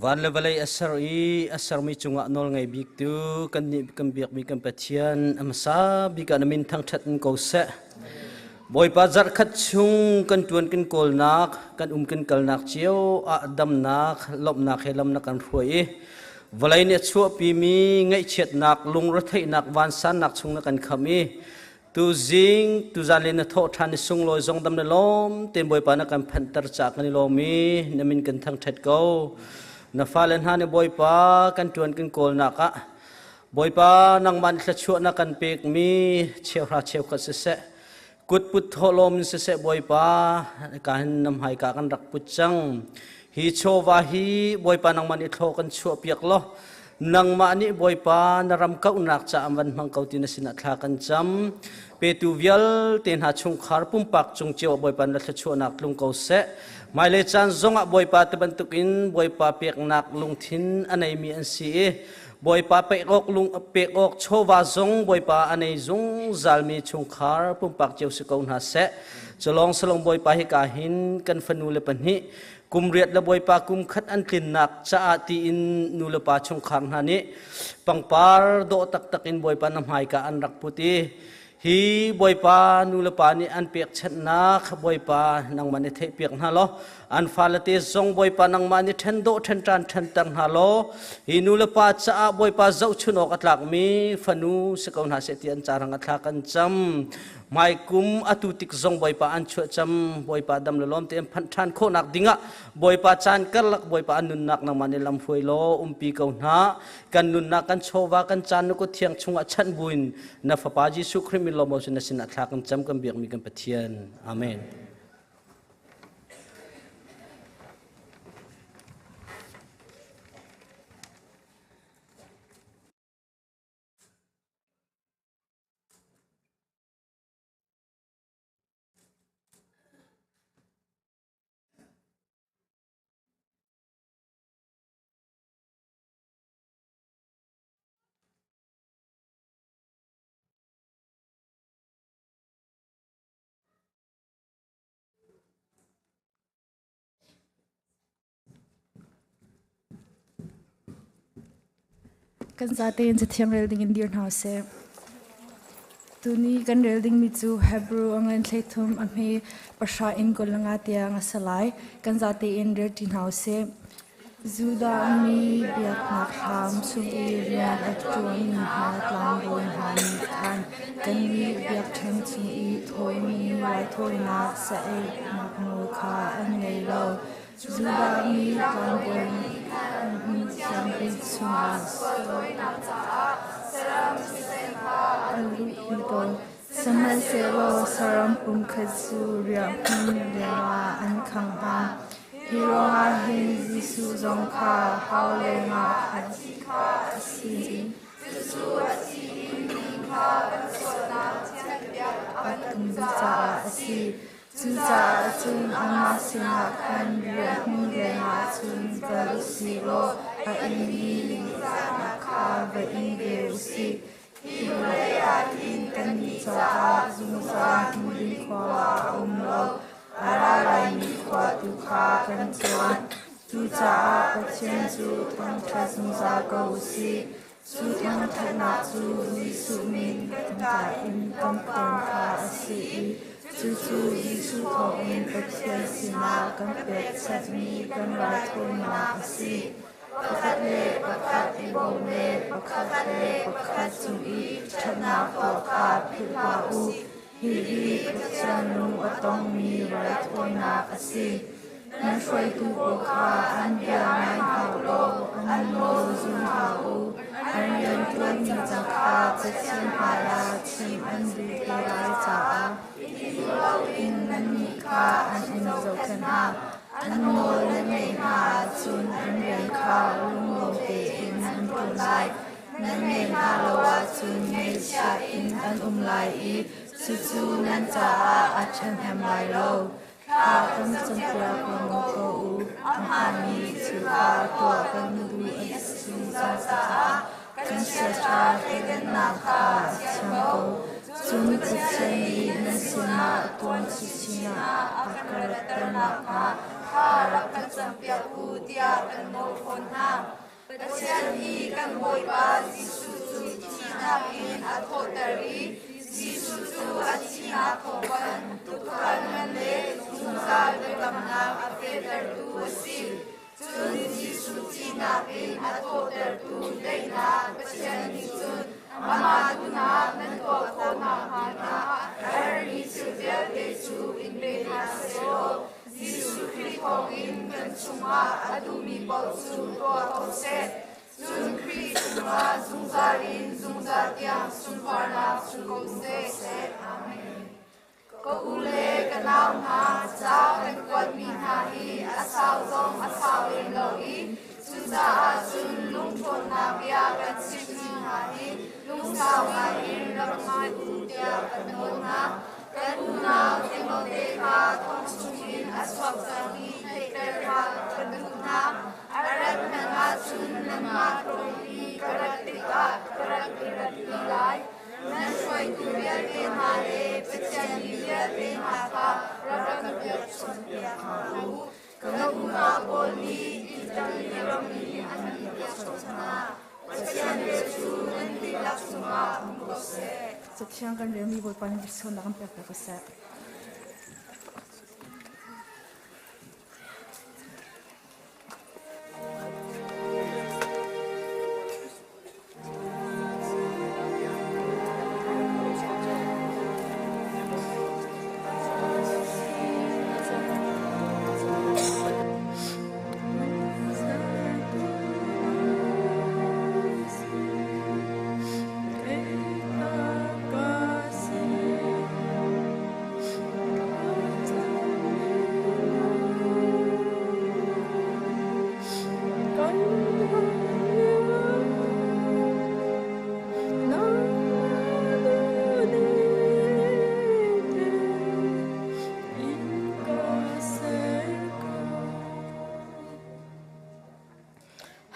Van le vawlei a ser i a sermi cungah nawl ngei bik tu kan nih kan biakmi kan Pathian a hmasa bik ah na min thangṭhat in ko seh. Bawipa, zarhkhat chung kan ṭuan kan kawlnak, kan um kan kalnak cio ah damnak, lawmhnak he lam na kan hruai i vawlei nih a chuahpimi ngaihchiatnak, lungretheihnak, vansannak chung na kan khamh i tuzing tuzan le na thawh ṭhan i sunglawi zong dam na lawm tein Bawipa na kan phanhter caah kan i lawm i na min kan thangṭhat ko. Na fale hna nih Bawipa kan ṭuan kan kawlnak ah Bawipa nangmah nih thluachuah na kan pekmi cheuhra cheukhat siseh, kutput thawhlawm in siseh, Bawipa ka hin na hmaika kan rak put cang. Hi chawva hi Bawipa nangmah nih thlaw kan chuah piak law nangmah nih Bawipa na ram kauhnak caah van hmang ko ti na sinah thla kan cam. Petu vialte hna chungkhar pumpak cung cio ah Bawipa na thluachuahnak tlung ko seh. Hmailei caan zongah Bawipa te bantukin Bawipa peknak lungthin a neimi an si i Bawipa pek awk lung pek awk chawva zong Bawipa a nei zungzalmi chungkhar pumpak cio si ko hna seh. Culong salong Bawipa hi ka hin kan fanu le pahnih kum riat le Bawipa kum khat an tlinnak caah tiin nu le pa chungkhar hna nih pangpar dawh taktak in Bawipa na hmaika an rak put i hi Bawipa nu le pa nih an pekchanhnak Bawipa nangmah nih theihpiak hna law an fale te zong Bawipa nangmah nih ṭhen dawh ṭhen ṭan ṭhenter hna law hi nu le pa caah Bawipa zohchun awk a tlakmi fanu si ko hna seh ti an carang a thla kan cam. Hmaikum atu tik zong Bawipa an chuah cam Bawipa dam le lawm tein phanh ṭhan khawhnak dingah Bawipa caan karlak Bawipa an nunnak nangmah nih lam hruai law umpi ko hna. Kan nunnak, kan chawva, kan caan na kut thiang chungah chanh buin na Fapa Jesuh Khrih min lawm na sinah thla kan cam, kan biakmi kan Pathian. Amen. Kan zatein cathiang rel ding in dir hna usih. Tuni kan rel dingmi cu Hebrew a ngan 13 a hme 10 in 25 tiang a si lai. Kan zatein rel ṭi hna usih. Judah mi biaknak hram chung i rian a ṭuanmi hna tlangbawi hna nih khan kannih biakṭheng chung i thawimi raithawinak sa einak nawl kha an ngei lo. Judah mi tlangbawi nih. Hmun thiang bik chungah sual thawinak caah saram thisen kha an luhpi tawn. Sihmanhsehlaw saram pum khat cu riahhmun lengah an khangh hna. Hi ruangah hin Jesuh zong kha hau lengah khan a si. Cucu a thi in mi kha kan sualnak thianhpiak a kan duh caah a si. Cucaah cun amah sinah khan riahhmun lengah cun kal u sih law a inmi lingzahnak kha va ing ve u sih. Hi vawlei ah hin kannih caah zungzal hmun ding khua a um lo, a ra laimi khua tu kha kan cuan. Cucaah Pathian cu thangṭhat zungzal ko u sih. Cu thangṭhatnak cu Jesuh min kan kaa in kan phuan kha a si i cucu Jesuh thawngin Pathian sinah kan pekchanhmi kan raithawinak a si. Pakhat le pakhat i bawm le pakhat le pakhat cung i ṭhatnak tuah kha philh hlah u. Hihi Pathian lung a tongmi raithawinak a si. Nan hruaitu pawl kha an bia ngai hna u law an nawl zum hna u. An rianṭuanmi ca kha Pathian hmaiah chim an duh te lai caah i duh loin nannih kha an in zohkhenh hna. An nawl nan ngaih hna ahcun an rian kha lunglawm tein an ṭuan lai. Nan ngeih hna lo ahcun ngaihchia in an um lai i cucu nan caah a ṭhahnem lai lo. Thla kan campiak lengmang ko u. A hmaanmi thil kha tuah kan duh a si zungzal caah kan chiaṭha thleidannak kha a thiang ko. Cun Pathian nih nan sinah tuan chinchin ah a ka ratter nakhnga thla rak kan campiak u tiah kan nawl fawn hna. Pathian nih kan Bawipa Jesuh cu thihnak in a thawhter i Jesuh cu a thihnak thawngin tuukhal ngan le zungzal biakamnak a fehtertu a si. Cun Jesuh thihnak in a thawhtertu daihnak Pathian nih cun amah duhnak nan tuah khawh nakhnga a herhmi thil vialte cu in pe hna seh law Jesuh Khrih thawngin kan chungah a duhmi paoh cu tuah ko seh. Cun Khrih chungah zungzal in zungzal tiang sunparnak cu ko seh. Amen. Ka u le ka nau hna, ca kan kuatmi hna hi a sau zong a sau lem lo i cucaah cun lungṭhawnnak bia kan chimmi hna hi lungsau ngaiin rak ngai u tiah kan nawl hna. Kan unau Timote kha thong chungin a chuak cang i theihter kha kan duh hna. A rat hmanh ahcun nanmah tlawn i ka rat tikah ka rak i ratpi lai. Nan hruaitu vialte hna le Pathian mi vialte hna kha rak kan biakchawnhpiak hna u. Kan unau pawl nih Italy ram i an in biakchawnh hna. Pathian bia cu nan dihlak cungah um ko seh. Cathiang kan relmi Bawipa nih biachawnnak kan pek ko seh.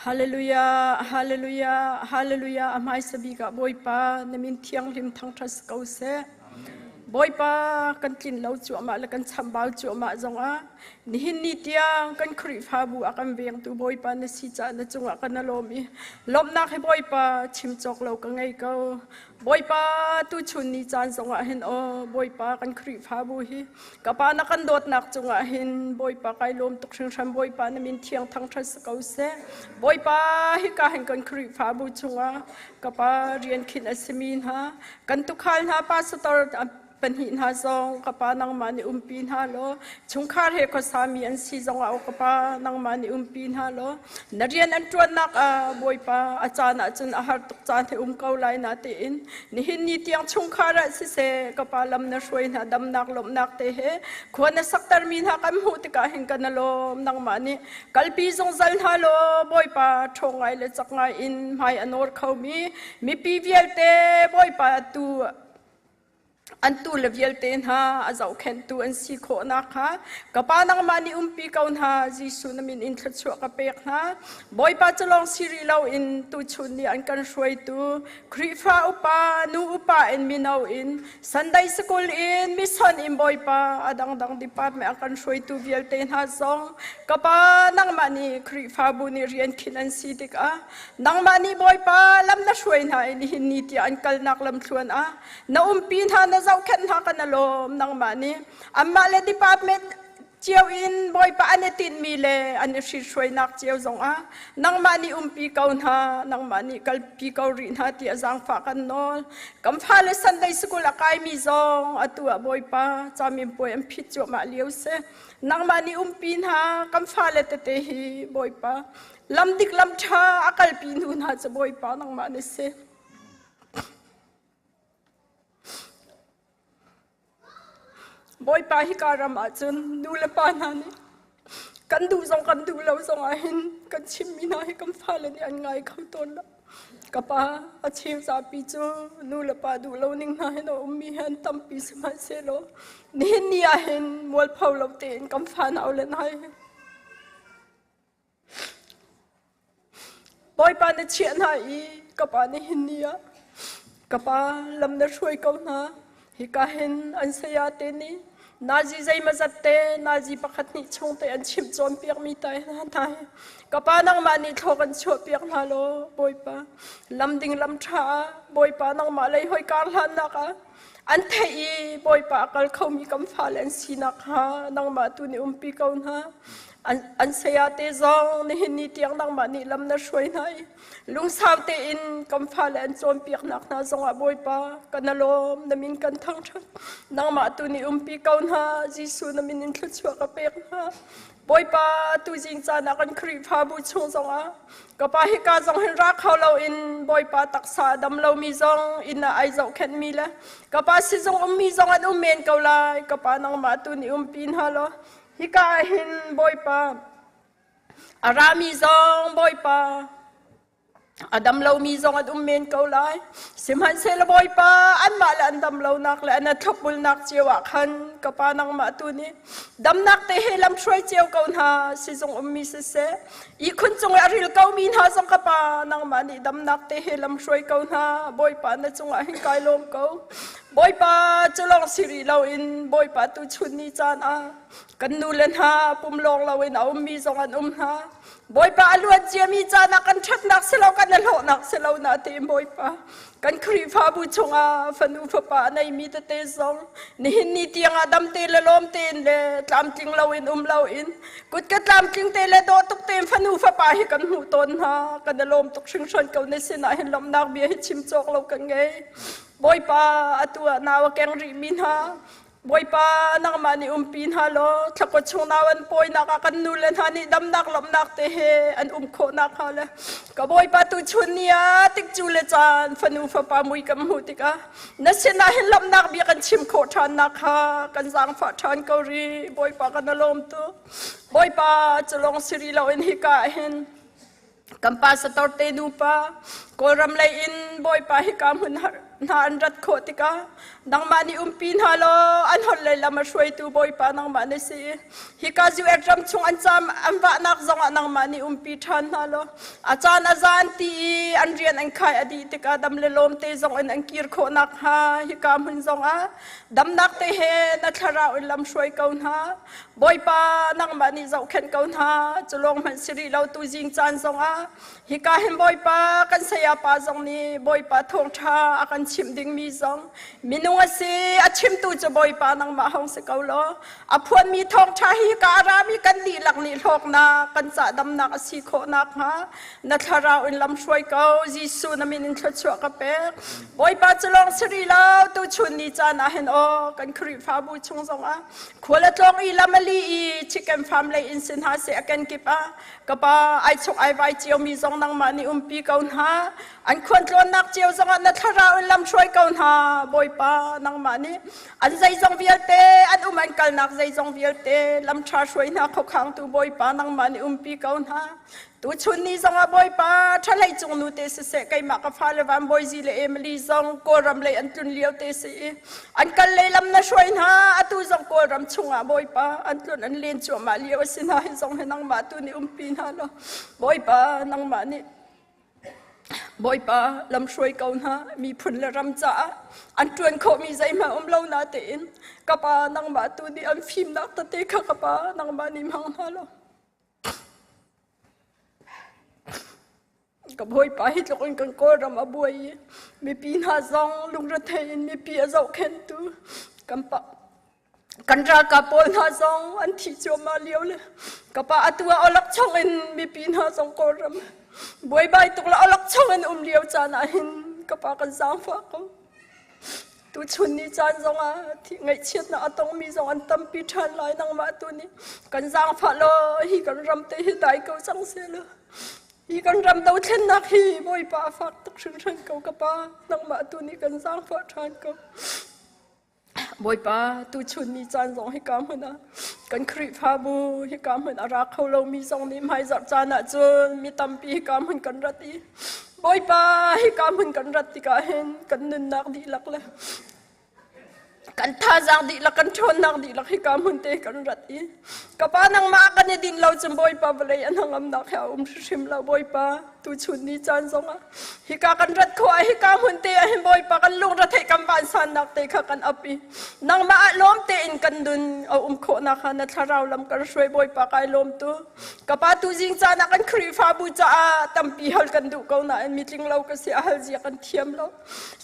Hallelujah, hallelujah, hallelujah. A hmaisa bik ah Bawipa na min thianghlim thangṭhat si ko seh. Bawipa kan tlin lo cuahmah le kan chambau cuahmah zongah nihin ni tiang kan Khrihfabu a kan vengtu Bawipa na si caah na cungah kan lawm i lawmhnak hi Bawipa chim cawk lo ka ngei ko. Bawipa tuchun ni caan zongah hin aw Bawipa kan Khrihfabu hi ka pa na kan dawtnak cungah hin Bawipa kai lawm tuk hringhran Bawipa na min thiang thangṭhat si ko seh. Bawipa hika hin kan Khrihfabu chungah ka pa rian khinh a simi hna kan tukhal hna pastor. pahnih hna zong ka pa nangmah nih umpi hna law chungkhar he khuasami an si zong ah ka pa nangmah nih umpi hna law na rian an ṭuannak ah Bawipa a caan ahcun a har tuk caan he um ko lai na tiin nihin ni tiang chungkhar ah siseh ka pa lam na hruai hna damnak lawmhnak te he khua na saktermi hna kan hmuh tikah hin kan lawm. Nangmah nih kalpi zungzal hna law Bawipa ṭhawng ngai le cak ngai in hmai a nawr khomi mipi vialte Bawipa tu an tu le vialte hna a zohkhenhtu an si khawhnak kha ka pa nangmah nih umpi ko hna. Jesuh na min in thluachuah ka pek hna. Bawipa cu lawng si rih loin tuchun nih an kan hruaitu Khrihfa upa nu upa in mino in Sunday School in mission in Bawipa a dangdang department a kan hruaitu vialte hna zong ka pa nangmah nih Khrihfabu nih rian khinh an si tikah nangmah nih Bawipa lam na hruai hna i nihin ni tiah an kalnak lamthluan ah na umpi hna na zohkhenh hna kan lawm. Nangmah nih anmah le department cio in Bawipa an i tinhmi le an i hruainak cio zongah nangmah nih umpi ko hna, nangmah nih kalpi ko rih hna ti a zaangfah kan nawl. Kan fale Sunday School a kaimi zong atu ah Bawipa caminpuai an phit cuahmah lio si. Nangmah nih umpi hna. Kan fale tete hi Bawipa lam dik lam ṭha a kalpi hnu hna cu Bawipa nangmah na si. Bawipa, hika ram ahcun nu le pa hna nih kan duh zong kan duh lo zong ah hin kan chimmi hna hi kan fale nih an ngai kho tawn lo. Ka pa, a cheu zapi cu nu le pa duh lo ning hna hin a ummi hi an tampi. Sihmanhsehlaw nihin ni ah hin mualpho lo tein kan fa nau le hna hi Bawipa na chiah hna i ka pa nihin ni ah ka pa lam na hruai ko hna. Hika hin an saya te nih nazi zeimazat te nazi pakhat hnih chung te an chimh cawnpiakmi tai hna hna hi ka pa nangmah nih thlaw kan chuahpiak hna law Bawipa lam ding lam ṭha ah Bawipa nangmah lei hoi kar hlannak ah an theih i Bawipa a kal khomi kan fale an sinak hnga nangmah tu nih umpi ko hna. An saya te zong nihin ni tiang nangmah nih lam na hruai hna i lungsau tein kan fale an cawnpiaknak hna zongah Bawipa kan lawm, na min kan thangṭhat. Nangmah tu nih umpi ko hna. Jesuh na min in thluachuah ka pek hna. Bawipa, tuzing caan ah kan Khrihfabu chung zongah ka pa hika zong hin ra kho loin Bawipa taksa a dam lomi zong inn ah ai zohkhenhmi le ka pa sizung ummi zong an um men ko lai. Ka pa, nangmah tu nih umpi hna law hika ah hin Bawipa a rami zong Bawipa a dam lomi zong an um men ko lai. Sihmanhsehlaw Bawipa, anmah le an dam lonak le an thlopbulnak cio ah khan ka pa nangmah tu nih damnak te he lam hruai cio ko hna. Sizung ummi siseh, ihkhun cung i a ril komi hna zong ka pa nangmah nih damnak te he lam hruai ko hna. Bawipa, na cungah hin kai lawm ko. Bawipa, cu lawng si rih loin Bawipa, tu chun ni caan ah kan nu le hna pum lawng loin a ummi zong an um hna. Bawipa, a luan ciami caan ah kan ṭhatnak si lo, kan hlawhnak si lo na ti. Bawipa, kan Khrihfabu chungah fanu fapa a neimi tete zong nihin ni tiangah dam te le lawm tein le tlamtling loin um loin kut ka tlamtling te le dawh tuk tein fanu fapa hi kan hmuh tawn hna. Kan i lawm tuk hringhran ko. Na sinah hin lawmhnak bia hi chim cawk lo kan ngei. Bawipa, atu ah nau a keng rihmi hna Bawipa nangmah nih umpi hna law thlakua chung nau an pawinak ah kan nu le hna nih damnak lawmhnak te he an um khawh nakhnga le ka Bawipa, tu chun ni ah tikcu le caan fanu fapa mui kan hmuh tikah na sinah hin lawmhnak bia kan chim khawh ṭhan nakhnga kan zaangfah ṭhan ko rih. Bawipa, kan lawm tu. Bawipa, cu lawng si rih loin hika ah hin kan pastor te nupa Kawlram lei in Bawipa hika hmun hna an rat khawh tikah nangmah nih umpi hna law an holh lei lam a hruaitu Bawipa nangmah na si. Hika US ram chung an cam an vahnak zongah nangmah nih umpi ṭhan hna law a caan a zan ti i an rian an khai a dih tikah dam le lawm te zong in an kir khawh nakhnga hika hmun zongah damnak te he na thlarau in lam hruai ko hna. Bawipa nangmah nih zohkhenh ko hna. Cu lawng hmanh si rih lo, tuzing caan zongah hika hin Bawipa kan saya pa zong nih Bawipa thawngṭha a kan chimh dingmi zong minung a si a chimtu cu Bawipa nangmah hong si ko law a phuanmi thawngṭha hi ka rami kan dihlak nih hlawknak kan cah damnak a si khawh nakhnga na thlarau in lam hruai ko. Jesuh na min in thluachuah ka pek. Bawipa cu lawng si rih lo, tuchun ni caan ah hin aw kan Khrihfabu chung zongah khual a tlawng i lam a li i chicken farm lei in si hna seh, a kenkip ah ka pa ai chuk ai vai cio mi zong nangmah nih umpi ko hna. An khuan tlawnnak cio zongah na thlarau in lam hruai ko hna. Bawipa, nangmah nih an zeizong vialte, an um an kalnak zeizong vialte lam ṭha hruai hna. Khuakhangtu Bawipa, nangmah nih umpi ko hna. Tuchun ni zongah Bawipa, ṭhalei cung nu te siseh, keimah ka fale Van Bawizi le Emily zong Kawlram lei an tlun lio te si i an kal lei lam na hruai hna. Atu zong Kawlram chungah Bawipa an tlun an len cuahmah lio a si hna. Hi zong hi nangmah tu nih umpi hna law Bawipa nangmah nih Bawipa lam hruai ko hna. Miphun le ram caah an ṭuan khawhmi zeihmanh um lo na tein ka pa nangmah tu nih an fimnak tete kha ka pa nangmah nih hmang hna law Ka bawipa, hi tluk in kan Kawlram a buai i mipi hna zong lungrethei in mipi a zohkhenhtu kan pa kan ralkap pawl hna zong an thi cuahmah lio le ka pa atu ah awlokchong in mipi hna zong Kawlram buaibai tuk le awlokchong in um lio caan ah hin ka pa kan zaangfah ko. Tuchun ni caan zongah ngaihchiatnak a tongmi zong an tampi ṭhan lai. Nangmah tu nih kan zaangfah law hi kan ram te hi dai ko cang seh law hi kan ram dothlennak hi Bawipa a fak tuk hringhran ko. Ka pa, nangmah tu nih kan zaangfah ṭhan ko. Bawipa, tuchun ni caan zong hika hmun ah kan Khrihfabu hika hmun a ra kho lomi zong nih hmaizarh caan ah cun mi tampi hika hmun kan rat i Bawipa, hika hmun kan rat tikah hin kan nunnak dihlak le kan thazaang dihlak, kan ṭhawnnak dihlak hika hmun te kan rat i ka pa nangmah kan i din lo cun Bawipa vawlei a hnangamnak he a um hrimhrim lo. Bawipa, tuchun ni caan zongah hika kan rat khawh ah hika hmun te ah hin Bawipa kan lungretheih kan vansannak te kha kan ap i nangmah ah lawm tein kan nun a um khawhnak kha na thlarau lam kan hruai. Bawipa, kai lawm tu. Ka pa, tuzing caan ah kan Khrihfabu caah tampi hal kan duh ko nain mitling lo ka si, a hal zia kan thiam lo.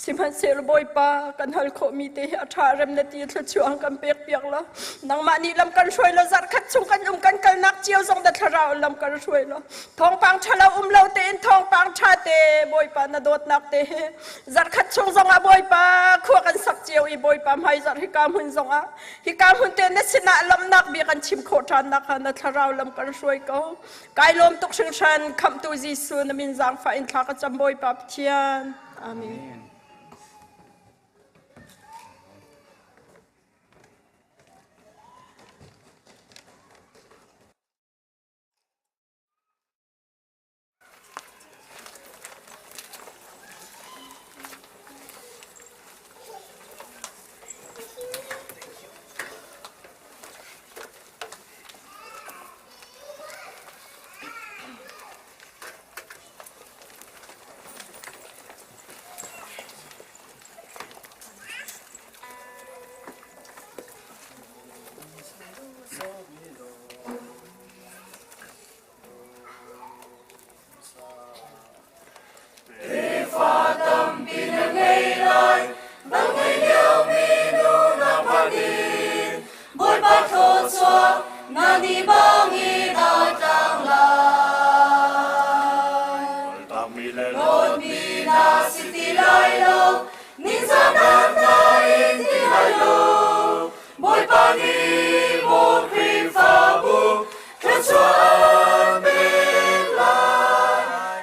Sihmanhsehlaw Bawipa, kan hal khawhmi te hi a ṭha rem na ti thluachuah kan pek piak law nangmah nih lam kan hruai law zarh khat chung kan um kan kalnak cio zong na thlarau lam kan hruai law thawngpang ṭhalo um lo tein thawngpang ṭha te Bawipa na dawtnak te he zarh khat chung zongah Bawipa khua kan sak cio i Bawipa hmai zarh hika hmun zongah hika hmun te na sinah lawmhnak bia kan chim khawh ṭhan nakhnga na thlarau lam kan hruai ko. Kai lawm tuk hringhran. Khamhtu Jesuh na min zaangfah in thla ka cam, Bawipa Pathian. Amen. Tefa tampi na ngei lai, dang ngei liomi nunak phakin Bawipa thluachuah na ni bangin a tlang lai. Hlawtmi na si ti lai lo, ningzahnak na in ti lai lo. Bawipa nih maw Khrihfabu thluachuah an pek lai.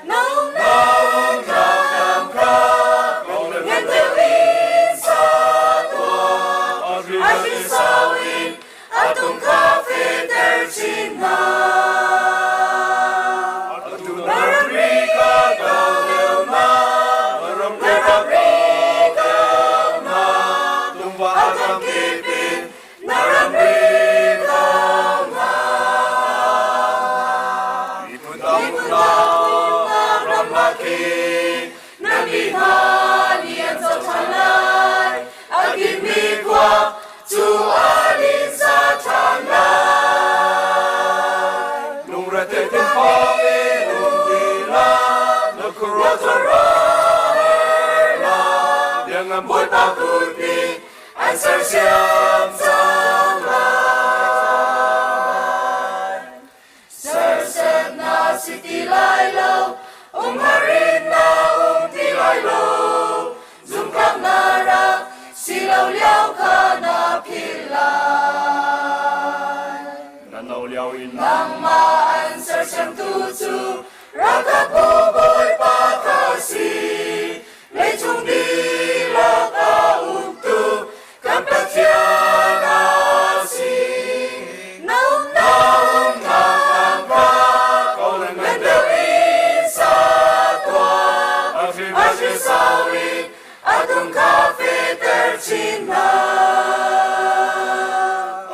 Na umnak tlang kha ngan deuh in sa tuah. A hrisau in a tung kha fehter chin hna. Na ramri ka kau deuh hna, na ramri kau hna. A kamkip in na ramri kau hna. Miphun dang ram ah khin na mi hna nih an co ṭhan lai. A kimmi khua cu a linsa ṭhan lai. Lungrethei thinphang in um ti hlah, na khuaruah Lianngan Bawipa kut nih an sersiam cang lai. Serset na si ti lai lo, umhar in na um ti lai lo. Zumhtlak na rak si lo lio kha na philh lai. Na no lio in Nangmah an sersiamtu cu ralkapbu Bawipa kha a si. Leicung dihlak a uktu kan Pathian a si. Na umnak kha ngan deuh in sa tuah. A hri sau in a tung kha fehter chin hna.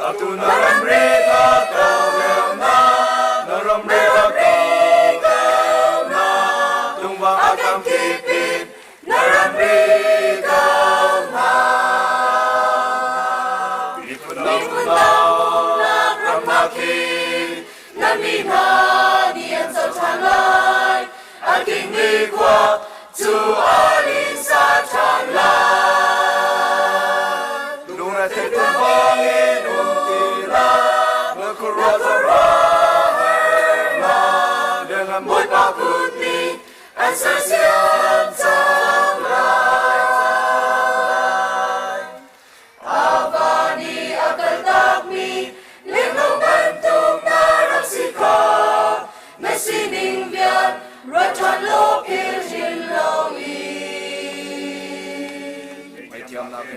Atu na ramri ka kau deuh na, na ramri ka kau na, tungva a kam kip in na ramri kau hna. Miphun dang umnak ram hna khi na mi hna nih an co ṭhan lai. A kingmi khua cu a linsa ṭhan lai. Lungretheih bangin um ti hlah, na khuaruah hlah. Lianngan Bawipa kut nih an sersiam cang lai. A va nih a kaltakmi lengno bantuk na rak si kha na sining vial ruat ṭhan law philh hin loin.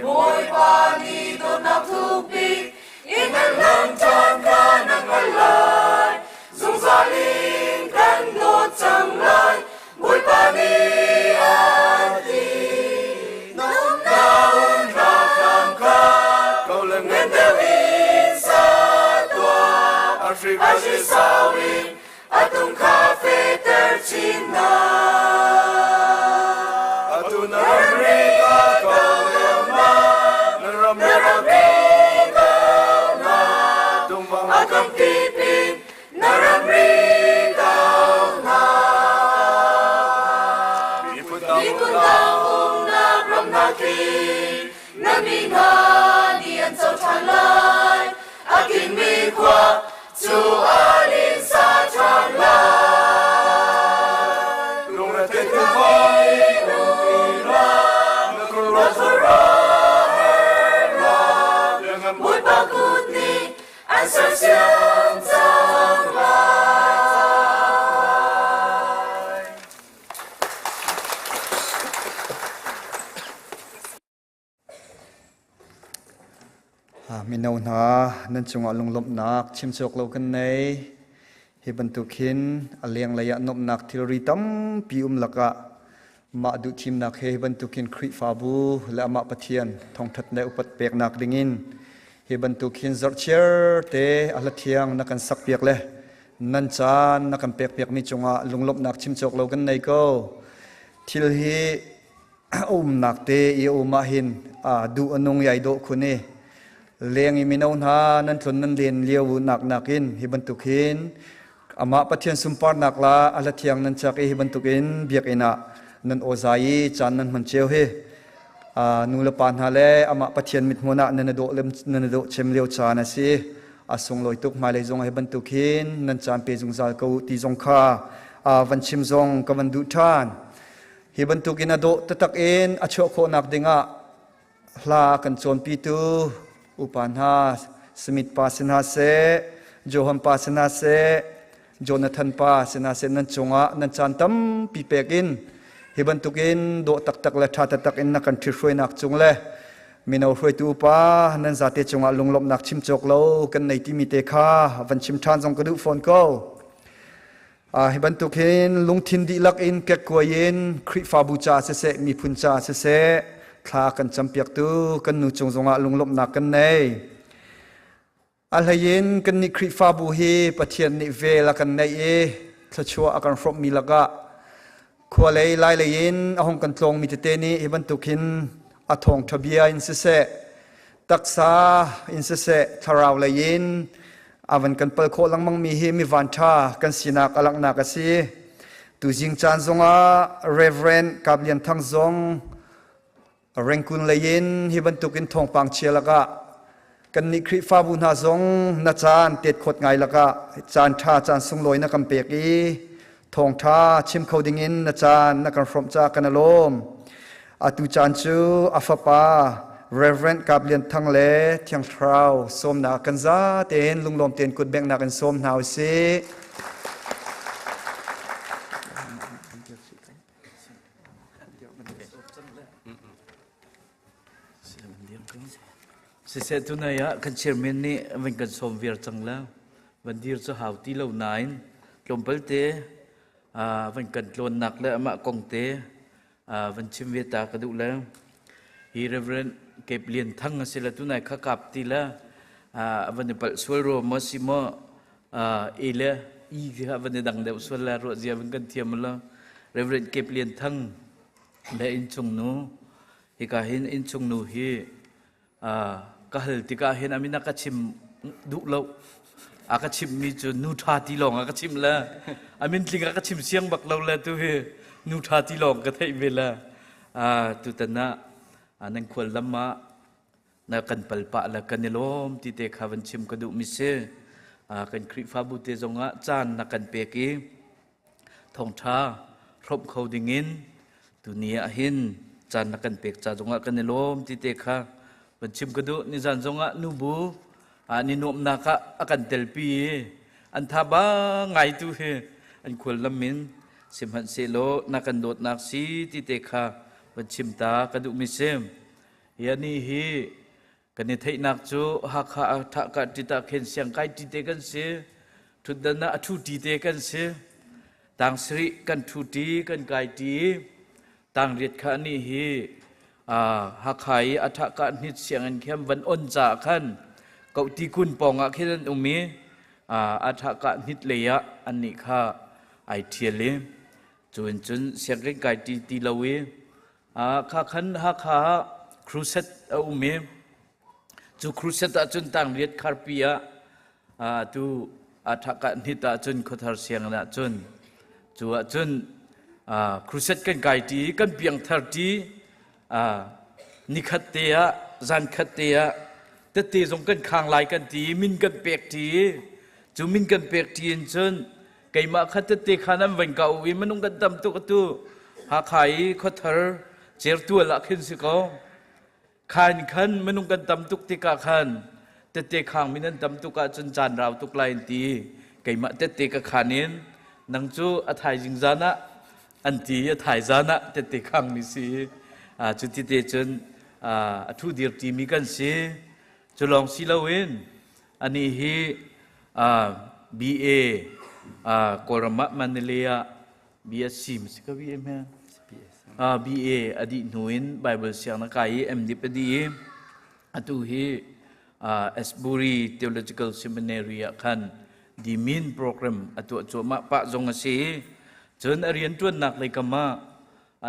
Bawipa nih dawtnak thukbik in an hlam ṭhan kha na hngalh lai. Zungzal in kan dawt cang lai, Bawipa nih a ti. Na umnak hram kha ngan deuh in sa tuah. A hri sau in a tung kha fehter chin hna. Atu na ramri ka kau deuh na, na ramri ka kau na, tungvang a kam kip in na ramri kau hna. Miphun dang umnak ram hna khi na mi hna nih an co ṭhan lai. A kingmi khua cu a linsa ṭhan lai. Lungretheih bangin um ti hlah, na khuaruah hlah. Lianngan Bawipa kut nih an sersiam cang lai. Mino hna, nan cungah lunglawmhnak chim cawk lo kan nei. Hi bantuk hin a lenglei ah nuamhnak thilri tampi um lakah mah duhthimnak he hi bantuk hin Khrihfabu le amah Pathian thawngṭhat le upat peknak dingin hi bantuk hin zarhchiar te a hla thiang na kan sakpiak le nan caan na kan pekpiakmi cungah lunglawmhnak chim cawk lo kan nei ko. Thil hi a umnak te i a um ahhin duh a nung i ai dawh khun i leng i mino hna nan tlun nan len lio nak nakin hi bantuk hin amah Pathian sunparnak la a hla thiang nan chak i hi bantukin biakinn ah nan awzai i caan nan hman cio hi nu le pa hna le amah Pathian mithmun ah nan dawh nan dawh cem lio caan a si. A sunglawi tuk. Hmailei zong hi bantuk hin nan caan pe zungzal ko ti zong kha van chim zong ka van duh ṭhan. Hi bantukin a dawh taktak in a chuah khawhnak dingah hla kan cawnpitu upa hna Smith pa si hna seh, Johan pa si hna seh, Jonathan pa si hna seh nan cungah nan caan tampi pek in hi bantukin dawh taktak le ṭha taktak in na kan ṭhithruainak cung le mino hruaitu upa nan zate cungah lunglawmhnak chim cawk lo kan nei timi te kha van chim ṭhan zong ka duh fawn ko. Hi bantuk hin lungthin dihlak in kekkuai in Khrihfabu ca siseh, miphun ca siseh, thla kan campiaktu kan nu cung zongah lunglawmhnak kan nei. A hleiin kannih Khrihfabu hi Pathian nih vel a kan neih i thluachuah a kan hrawmhmi lakah khualei lailei in a hung kan tlawngmi tete nih hi bantuk hin a thawngṭha bia in siseh, taksa in siseh, thlarau lei in a van kan pal khawh lengmangmi hi mi vanṭha kan sinak a langhnak a si. Tuzing caan zongah Reverend Kap Lian Thang zong Rengkun lei in hi bantukin thawngpang chia lakah kannih Khrihfabu hna zong na caan tet khawt ngai lakah caan ṭha caan sunglawi na kan pek i thawngṭha chim kho dingin na caan na kan hrawmh caah kan i lawm. Atu caan cu a fapa Reverend Kap Lian Thang le Thiang Thlarau sawmnak kan za tein lunglawm tein kut benghnak in sawm hna usih. Siseh tunai ah kan chairman nih van kan sawm viar cang la. Van dir cu hau ti lo nain tlawmpal te van kan tlawnnak le amah kong te van chim ve ta ka duh le. Hi Reverend Kep Lian Thang a si le tunai kha kap ti le van i palh sual rua maw si maw e le i kha van i dang deuh sual la ruah zia van kan thiam lo. Reverend Kep Lian Thang le innchung nu hika hin innchung nu hi ka hal tikah hin amin a ka chim duh lo. A ka chimmi cu nu ṭha ti lawng a ka chim le amin tling a ka chim siang bak lo le tu hi nu ṭha ti lawng ka theih ve le. Tutan ah nan khual lam ah na kan pal pah le kan i lawm ti te kha van chim ka duh mi si. Kan Khrihfabu te zongah caan na kan pek i thawngṭha hrawmh kho dingin tuni ah hin caan na kan pek ca zongah kan i lawm ti te kha van chim ka duh. Nizan zongah nubu ni nuamhnak ah a kan telpi i an tha ba ngai tu hi an khual lam in sihmanhsehlaw na kan dawtnak si ti te kha van chim ta ka duh mi si. Hi ani hi kan i theihnak cu Hakha ah ṭhah ṭit ah khin siang kai ṭi te kan si, ṭhutdan ah a ṭhu ṭi te kan si, tang sarih kan ṭhu ṭi kan kai ṭi. Tang riat kha ani hi Hakha i a ṭhah ka hnit sianginn khem van on caah khan Kohti kun pawng ah khin an um i a ṭhah ka hnit lei ah annih kha ai ṭhial i cu in cun sianginn kai ṭi ti lo i kha khan Hakha ah crusade a um i cu crusade ah cun tangriat kharpi ah atu a ṭhaka hnit ah cun khuathar sianginn ah cun cu ah cun crusade kan kai ṭi kan piangthar ṭi. Nikhat te ah zan khat te ah tette zong kan khang lai kan ti, min kan pek ṭi. Cu min kan pek ṭi in cun keimah kha tette khan an van ka u i minung kan tam tuk. Atu Hakha i khuathar certual ah khin si ko khan khan minung kan tam tuk tikah khan tette khang min an tam tuk ahcun caan rau tuk lai an ti. Keimah tette ka khan in nang cu a thaizing zan ah an ti. A thaizan ah tette khang mi si. Cu ti te cun a thu dir ti mi kan si. Cu lawng si loin ani hi BA Kawlram ah Mandalay ah BSc si ka BA me BA a dih hnu in Bible siang na kai i MDip a dih i atu hi Asbury Theological Seminary ah khan Dimin program a tuah cuahmah pah zong a si. Cun a rianṭuannak lei kam ah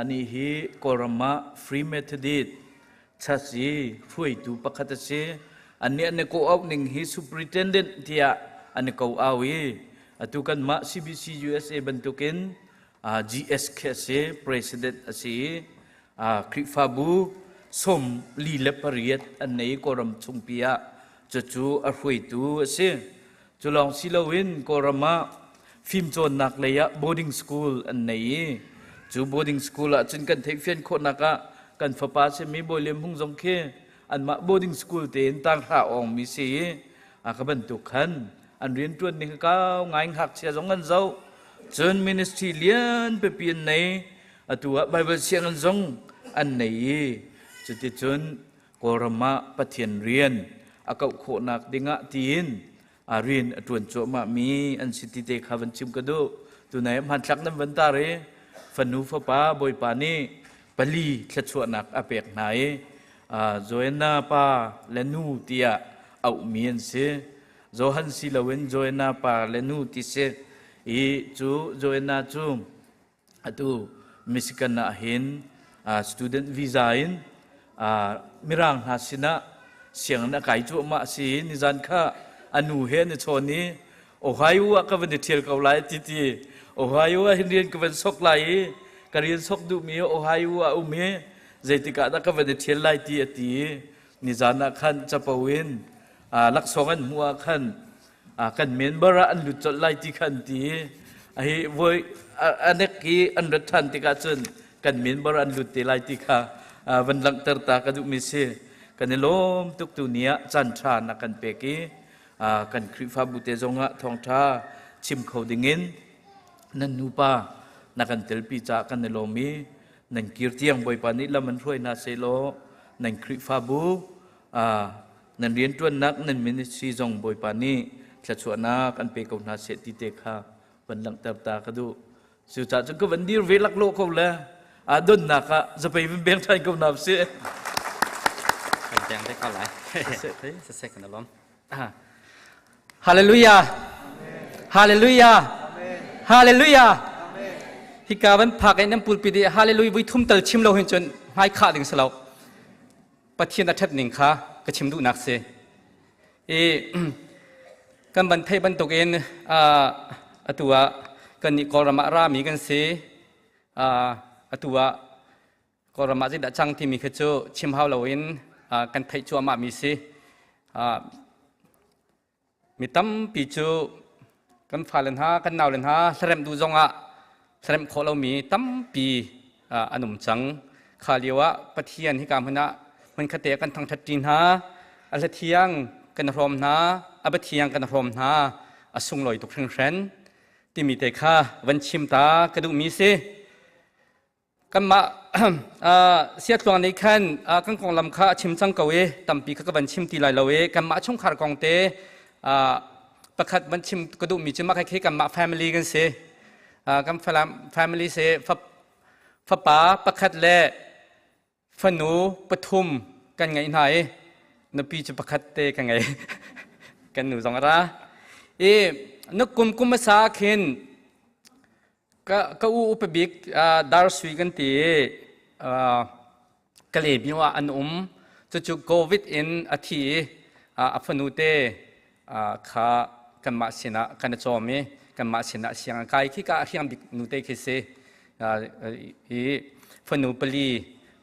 anih hi Kawlram ah Free Methodist Church i hruaitu pakhat a si. Annih an i kawh ning hi superintendent tiah an i ko au i atu kanmah CBC USA bantukin GS khi a si, president a si i Khrihfabu 48 an nei Kawlram chungpi ah, cucu a hruaitu a si. Cu lawng si loin Kawlram ah fimcawnnak lei ah boarding school an nei i cu boarding school ah cun kan theihfian khawhnak ah kan fapa simi Bawi Lian Hmung zong khi anmah boarding school tein tanghra awngmi si i a ka bantuk khan an rianṭuan ning kau ngai, ngakchia zong an zoh, cun ministry lian pipi an nei. Atu ah Bible sianginn zong an nei i cuticun Kawlram ah Pathian rian a kauh khawhnak dingah tiin a rian a ṭuan cuahmah mi an si ti te kha van chim ka duh. Tunai hmanthlak nan van tar i fanu fapa Bawipa nih pali thluachuahnak a pek hna i Joanna pa le nu tiah auhmi an si. Johan si loin Joanna pa le nu ti si i cu Joanna cu atu Michigan ah hin student visa in Mirang hna sinah sianginn a kai cuahmah a si. Nizan kha a nu he an i chawn i Ohio ah ka van i ṭhial ko lai ti ti Ohio ah hin rian ka van sok lai i ka rian sok duhmi Ohio ah um i. Zeitikah dah ka van i ṭhial lai ti a ti i nizan ah khan capo in laksawng an hmuh ah khan kan member ah an lut colh lai ti kha an ti i hi voi anek i an rat ṭhan tikah cun kan member an lut te lai ti kha van langhter ta ka duhmi si. Kan i lawm tuk tu ni ah caan ṭha na kan pek i kan Khrihfabu te zongah thawngṭha chim kho dingin nan nupa na kan telpi caah kan i lawm i nan kir tiang Bawipa nih lam an hruai hna sehlaw nan Khrihfabu nan rianṭuannak nan ministry zong Bawipa nih thluachuahnak an pe ko hna seh ti te kha van langhter ta ka duh. Cucaah cun ka van dir ve laklawh ko le a donnak ah zapei van beng ṭhan ko hna usih. Kan teng te ko lai. Siseh kan alom. Hallelujah. Hallelujah. Hallelujah. Hika van phak in nan pulpit i hallelujah vui thum tal chim lo hin cun hmai khah ding si lo. Pathian a ṭhat ning kha ka chim duhnak si. I kan ban theih bantukin atu ah kan nih Kawlram ah rami kan si. Atu ah Kawlram ah zeidah cang timi kha cu chim hau loin kan theih cuahmah mi si. Mi tampi cu kan fale hna, kan naule hna hlaremh duh zongah hlaremh khawh lomi tampi an um cang. Kha lio ah Pathian hika hmun ah hmunkhat te kan thangṭhat ṭi hna, a hla thiang kan hrawm hna, a bia thiang kan hrawm hna, a sunglawi tuk hringhran timi te kha van chim ta ka duhmi si. Kanmah siatluang nih khan kan konglam kha a chim cang ko i tampi kha ka van chim ti lai lo i kanmah chungkhar kong te pakhat van chim ka duhmi cu mah khi kanmah family kan si. Kan family si fapa pakhat le fanu pathum kan ngeih hna i nupi cu pakhat te ka ngei. Kan nu zong a ra. I na kum kum hmasa khin Ka u upa bik Dar Sui kan ti i Kalaymyo ah an um. Cucu COVID in a thi i a fanu te kha kanmah sinah kan i cawm i kanmah sinah siang a kai. Khika a hriang bik nu te khi si. I fanu pali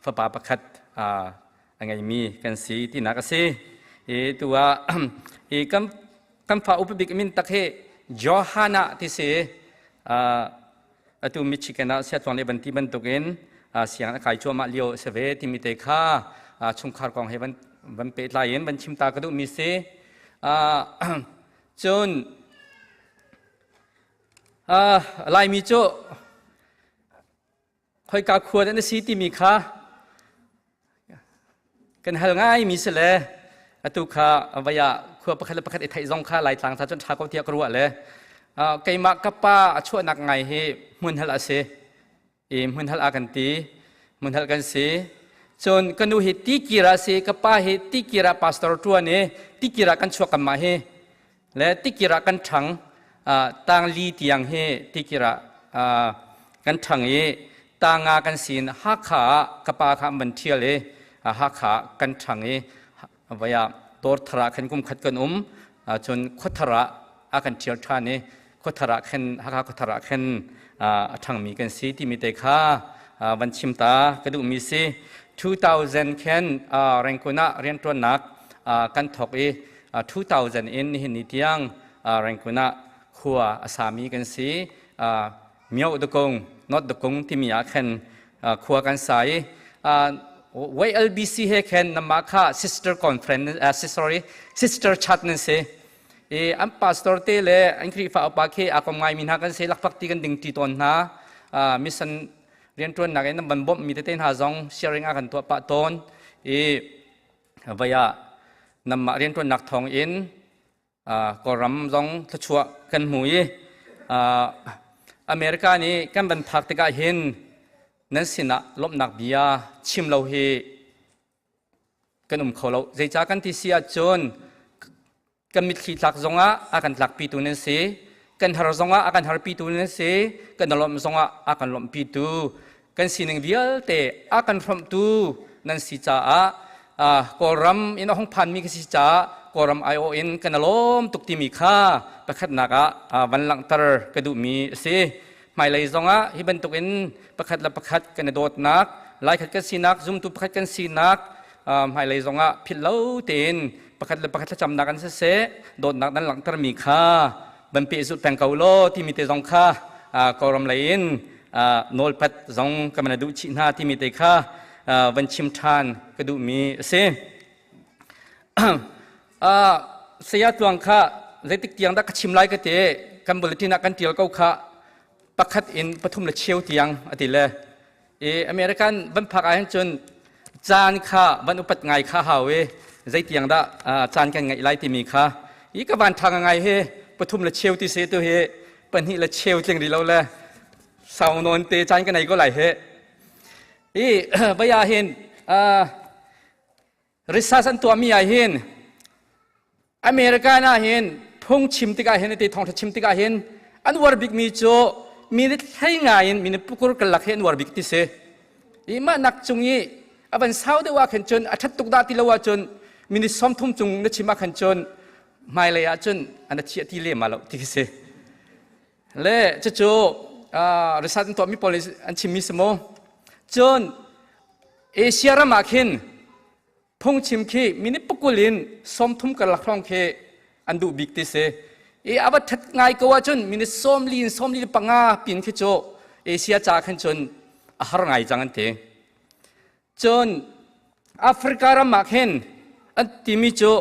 fapa pakhat a ngeimi kan si tinak a si. I tu ah i kan fa upa bik min tak hi Johanna ti si. Atu Michigan ah siatluang le banti bantukin siang a kai cuahmah lio a si ve timi te kha chungkhar kong he van pehtlai in van chim ta ka duhmi si. Cun Laimi cu khoika khua dah na si timi kha kan hal ngaimi si le atu kha vai ah khua pakhat le pakhat i theih zong kha Laitlang ta cun ṭha ko tiah ka ruah le keimah ka pa a chuahnak ngai hi hmunhal a si i hmunhal a kan ti hmunhal kan si. Cun ka nu hi tikir ah si, ka pa hi tikir ah pastor ṭuan i tikir ah kan chuak kanmah hi le tikir ah kan ṭhang. Tangli tiang hi tikir ah kan ṭhang i tanga kan sin Hakha ah ka pa kha an van ṭhial i Hakha ah kan ṭhang i vai ah Dawrthar ah khan kum khat kan um. Cun Khuathar ah a kan ṭhial ṭhan i Khuathar ah khan Hakha Khuathar ah khan a ṭhangmi kan si timi te kha van chim ta ka duhmi si. 2000 khan Rangoon ah rianṭuannak kan thawk i 2000 in nihin ni tiang Rangoon ah khua a sami kan si. Myo Dukung, North Dukung timi ah khan khua kan sa i YLBC he khan namah kha sister conference, sorry, sister chat nan si i an pastor te le an Khrihfa upa khi aa kom ngaimi hna kan si. Lakphak ti kan ding ṭi tawn hna. Mission rianṭuannak in an van bawmhmi tete hna zong sharing a kan tuah pah tawn i vai ah namah rianṭuannak thawng in Kawlram zong thluachuah kan hmu i America nih kan van phak tikah hin nan sinah lawmhnak bia chim lo hi kan um kho lo. Zeicah kan ti si ahcun kan mitthli tlak zongah a kan tlakpitu nan si, kan har zongah a kan harpitu nan si, kan lawmh zongah a kan lawmhpitu, kan sining vialte a kan hrawmhtu nan si caah, Kawlram in a hung phanmi ka si caah Kawlram aiawh in kan lawm tuk timi kha pakhatnak ah van langhter ka duhmi a si. Hmailei zongah hi bantukin pakhat le pakhat kan i dawtnak Laikhat kan sinak, zumtu pakhat kan sinak hmailei zongah philh lo tein pakhat le pakhat thlacamnak an siseh, dawtnak nan langhtermi kha van pehzulh peng ko law timi te zong kha Kawlram lei in nawlpat zong ka van duh chih hna timi te kha van chim ṭhan ka duhmi a si. Saya Tluang kha zeitik tiang dah ka chim lai ka ti, kan bulletin ah kan ṭial ko kha, pakhat in pathum le cheu tiang a ti le i American van phak ahhin cun caan kha van upat ngai kha hau i zeitiang dah caan kan ngeih lai timi kha i ka van ṭha ngai hi pathum le cheu ti si tu hi pahnih le cheu tling rih lo le sau nawn te caan ka nei ko lai hi. I vei ah hin research an tuahmi ah hin American ah hin phungchim tikah hin ti thawngṭha chim tikah hin an uar bikmi cu minute hlei ngai in minute pukur karlak hi an uar bik ti si. I mah nak cung i a van sau deuh ah khan cun a ṭhat tuk dah ti lo ahcun minute 30 cung na chim ah khan cun hmailei ah cun an a thiah ti lem lo ti khi si. Le cucu research an tuahmi pawl an chimmi si mu. Cun Asia ram ah khin phungchim khi minute pakul in 30 karlak hrawng khi an duh bik ti si. I a va ṭhat ngai ko ahcun minute 40 in 45 pin khi cu Asia ca khan cun a har ngai cang an ti. Cun Africa ram ah khin an timi cu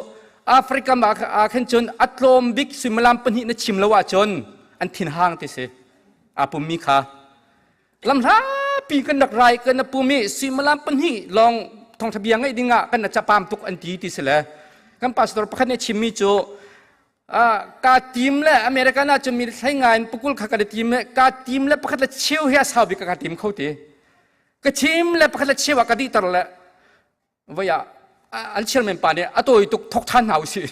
Africa ah khin cun a tlawm bik suimilam pahnih na chim lo ahcun an thinhang ti si. Aa pummi kha lamhlapi kan rak rai kan pum i suimilam pahnih lawng thawngṭha bia ngaih dingah kan capam tuk an ti ti si le kan pastor pakhat nih a chimmi cu ka tim le American ah cun mi thlei ngai in pukul kha ka tim le ka tim le pakhat le cheu hi a sau bik ka tim kho ti ka chim le pakhat le cheu ah ka dihter le voi ah an chairman pa nih a tawi tuk thok than hna usih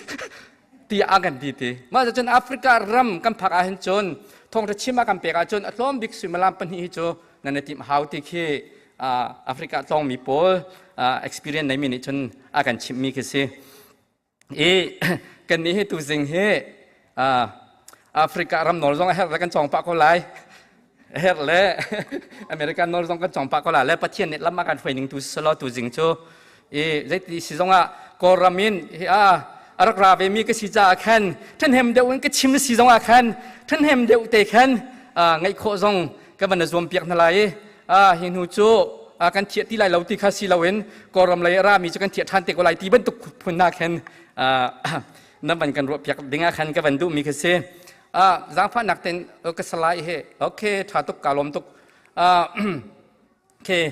ti a kan ti ti. Mah cun Africa ram kan phak ah hin cun thawngtha chim ah kan pek ahcun a tlawm bik suimilam pahnih hi cu nan i timh hau ti khi Africa tlawngmi pawl experience neimi nih cun a kan chimhmi khi si. I kan nih hi tuzing hi Africa ram nawl zong a herh le kan cawng pah ko lai. A herh le American nawl zong kan cawng pah ko lai le Pathian nih lam a kan hruai ning tu selaw tuzing cu i zeiti si zong ah Kawlram in hi a a rak ra ve mi ka si caah khan ṭhahnem deuh in ka chim si zong ah khan ṭhahnem deuh te khan ngaih khawh zong ka van zuam piak hna lai i hi hnu cu kan thiah ti lai lo ti kha si loin Kawlram lei a rami cu kan thiah ṭhan te ko lai ti bantuk phun hna khan na van kan ruah piak ding ah khan ka van duhmi kha si. Zaangfahnak ten ka salai he okay ṭha tuk ka lawm tuk. Okay,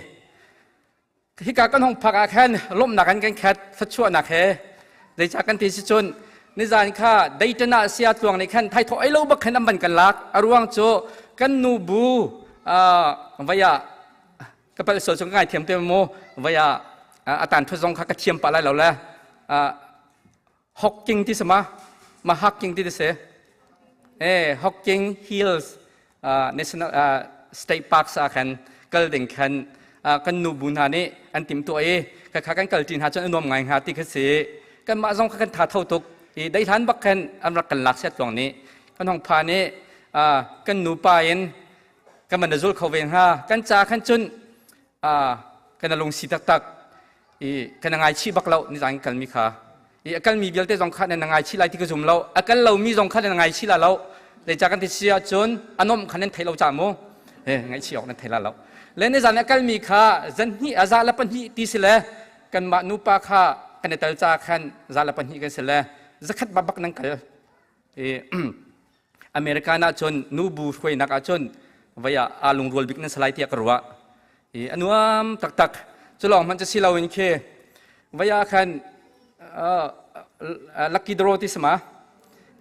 hika kan hong phak ah khan lawmhnak an kan khat thluachuahnak he zeicah kan ti si cun nizan kha Dayton ah sia tluang nih khan thaithawh ei lo bak khan an van kan lak. A ruang cu kan nu bu vai ah ka palh sual cu ka ngaithiam te mu, vai ah atan thut zong kha ka thiam pah lai lo le Hawking ti sama ma Hawking ti se eh Hawking Hills National State Parks ah khan kal ding khan kan nu bu hna nih an tim tuah i kha kha kan kal ṭi hna cun a nuam ngai hnga ti kha si. Kanmah zong kha kan tha tho tuk i deihlan bak khan an rak kan lak set luang nih kan hong phan i kan nu pa in kan van zul kho ve hnga kan ca khan cun kan lung si taktak i kan ngai chih bak lo. Nizan kalmi kha i a kalmi vialte zong kha nan ngai chih lai ti ka zum lo, a kal lomi zong kha nan ngai chih la lo. Zeicah kan ti si ahcun a nomh kha nan thei lo ca mu eh ngaihchih awk nan thei la lo le nizan a kalmi kha zan hnih a za le pahnih ti si le kanmah nupa kha kan i tel ca khan za le pahnih kan si le zakhat bak nan kal i American ah cun nubu hruainak ah cun vai ah aa lungrual bik nan salai tiah ka ruah i a nuam taktak. Cu lawng hmanh cu si loin khi vai ah khan lucky draw ti sama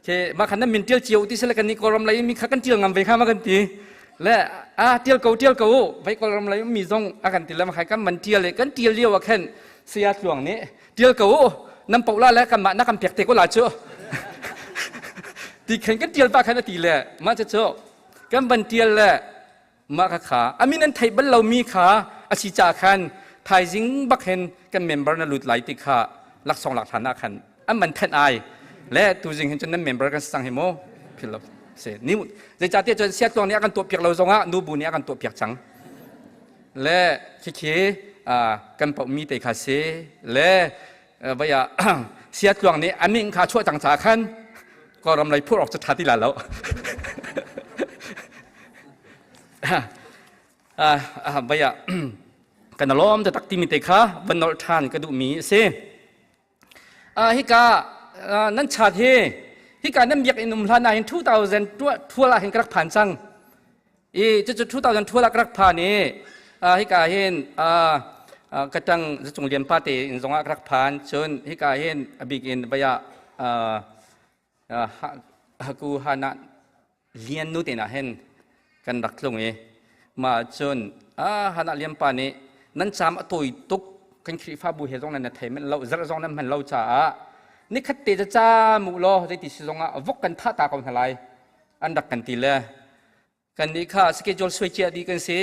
ke mah khan nan min tial cio ti sile kan ni Kawlram lei mi kha kan tial ngam ve kha ma kan ti le a tial ko tial ko vai Kawlram lei mi zong a kan ti le ma khai kan man tial le kan tial lio ah khan saya tluang nih tial ko nan poh la le kan mah na kan pek te ko la cu ti khan kan tial pa khan a ti le mah cu cu kan van tial le mah kha kha amin an theih bal lomi kha a si ca khan thaizing bak hin kan member na lut lai ti kha laksawng lak hlan ah khan an man thenh ai le tuzing hin cun nan member kan sang hi mu phil se ni zeicahtiah cun siatluang nih a kan tuah piak lo zongah nubu nih a kan tuah piak cang. Le khikhi kan paohmi te kha si le vai ah siatluang nih a min kha chuah cang ca khan Kawlram lei phur awk cu ṭha ti la lo. Vai ah kan lawm taktak timi te kha van nolh ṭhan ka duhmi a si. Hika nan chat hi hika nan biakinn um hlan ah hin 2012 ah hin ka rak phan cang. I cucu 2012 ah ka rak phan i hika hin ka ṭang zacung lian pa te in zongah ka rak phan. Cun hika hin a bik in vai ah haku hana lian nu te na hin kan rak tlung i mah cun hana lian pa nih nan caam a tawi tuk kan Khrihfabu he zong nan thei men lo zarh zong nan hman lo caah nikhat te ca caam u law zeiti si zongah vok kan thah ta ko hna lai an rak kan ti le kan nih kha schedule suai cia dih kan si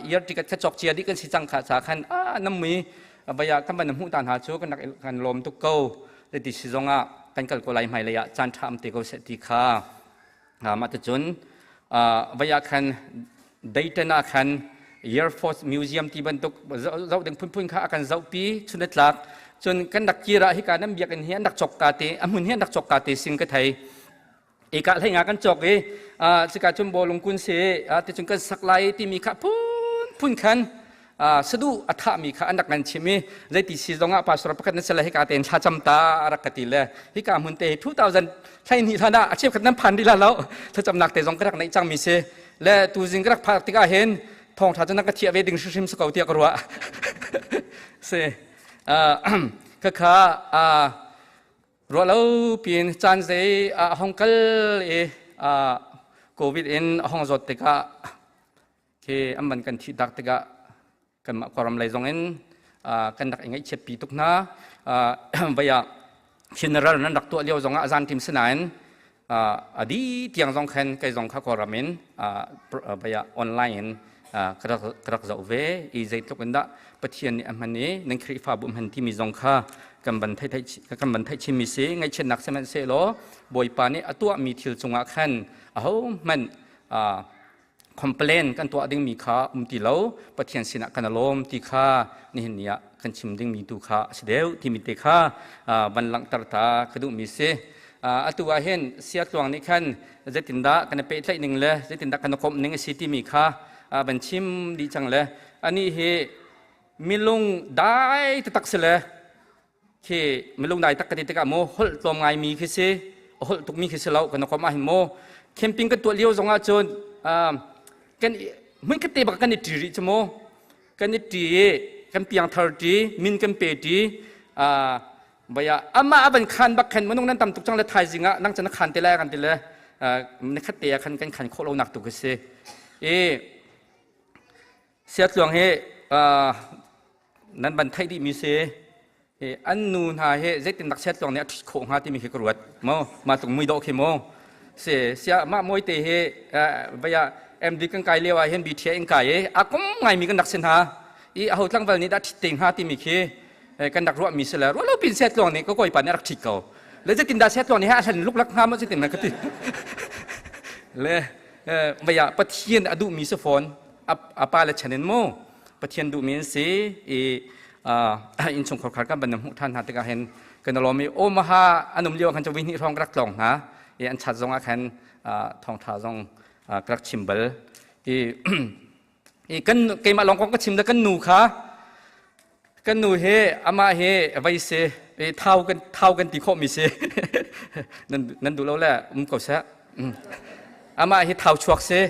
year ticket kha cawk cia dih kan si cang kha ca khan a nam mi vaya kan van hmuh ta hna cu kan rak kan lawm tuk ko ti si zongah kan kal ko lai hmai lei ah caan ṭha am te ko seh ti kha mah ticun vaya khan Dayton ah khan Air Force Museum ti bantuk zoh ding phunphun kha a kan zohpi chun tlak cun kan rak kir ah hika nan biakinn hi an rak cawk ka te a hmun hi an rak cawk ka te sing ka thei Ika hlei nga kan cawk i cika cun bawlung kun si ticun kan sak lai timi kha phun phun khan sadu a thahmi kha an rak kan chim i zeiti si zongah pastor pakhat na sala hika tein thlacam ta a rak ka ti le hika hmun te 2000 thlaihnih hlan ah a cheukhat nan phan rih la lo thlacamnak te zong ka rak neih cangmi si le tuzing ka rak phak tikah hin thawngtha cu na ka thiah ve ding hrimhrim si ko tiah ka ruah si khakha Ruahlo piin caan zei a hong kal i COVID in a hong zawt tikah khi an van kan thih tak tikah kanmah khuaram lei zong in kan rak i ngaihchiatpi tuk hna. Vai ah funeral nan rak tuah lio zong ah zan tim sinain a di tiang zong khan kei zong kha kawlram in vai ah online in ka rak zoh ve i zeitluk in dah Pathian nih a hman i nan Khrihfabu hman timi zong kha kan van theih kan van theih chinmi si ngaihchiatnak sihmanhsehlaw Bawipa nih a tuahmi thil cungah khan ahohmanh complain kan tuah dingmi kha um ti lo Pathian sinah kan lawm ti kha nihin ni ah kan chim dingmi tu kha a si deuh timi te kha van langhter ta ka duhmi si atu ah hin siatluang nih khan zeitindah kan i pehtlaih ning le zeitindah kan i komh ning a si timi kha van chim dih cang le anih hi milung dai taktak si le khi milung dai tak ka ti tikah mu holh tlawm ngai mi khi si holh tuk mi khi si lo kan kom ah hin mu camping kan tuah lio zong ah cun kan hmun khat te bak kan i ṭi rih cu mu kan i ṭi i kan piang thar ṭi min kan pe ṭi baya ama avan khan bak khan manung nan tam tuk cang le thaizing ah nang chan khan te lai kan ti le ni khat te ah khan kan khan khawh lo nak tu khi si i Siatluang hi nan ban theih dihmi si. An nu hna hi zeitindak siatluang nih a ṭhit khawh hnga timi khi ka ruat. Mo mah tluk mui dawh khi mo. Si sia mah mawi te hi vei ah MD kan kai lio ah hin BTI in kai i a kom ngaimi kan rak si hna. I aho tlangval nih dah ṭhit te hnga timi khi kan rak ruahmi si le ruah lo pin siatluang nih ka kawipa nih a rak ṭhit ko. Le zeitindah siatluang nih a hlan luklak hnga maw zeitin ka ti. Le vei ah Pathian a duhmi si fawn a pa le chan in mu Pathian duhmi an si i innchungkhar khar kan ban hmuh ṭhan hna tikah hin kan lawm i Omaha an um lio khan cu voi hnih hrawng ka rak tlawng hna i an chat zong ah khan thawngṭha zong ka rak chim bal i i kan keimah lawng kong ka chim le kan nu kha kan nu he amah he vai si i thau kan ti khawhmi si nan nan duh lo le um ko seh amah hi thau chuak si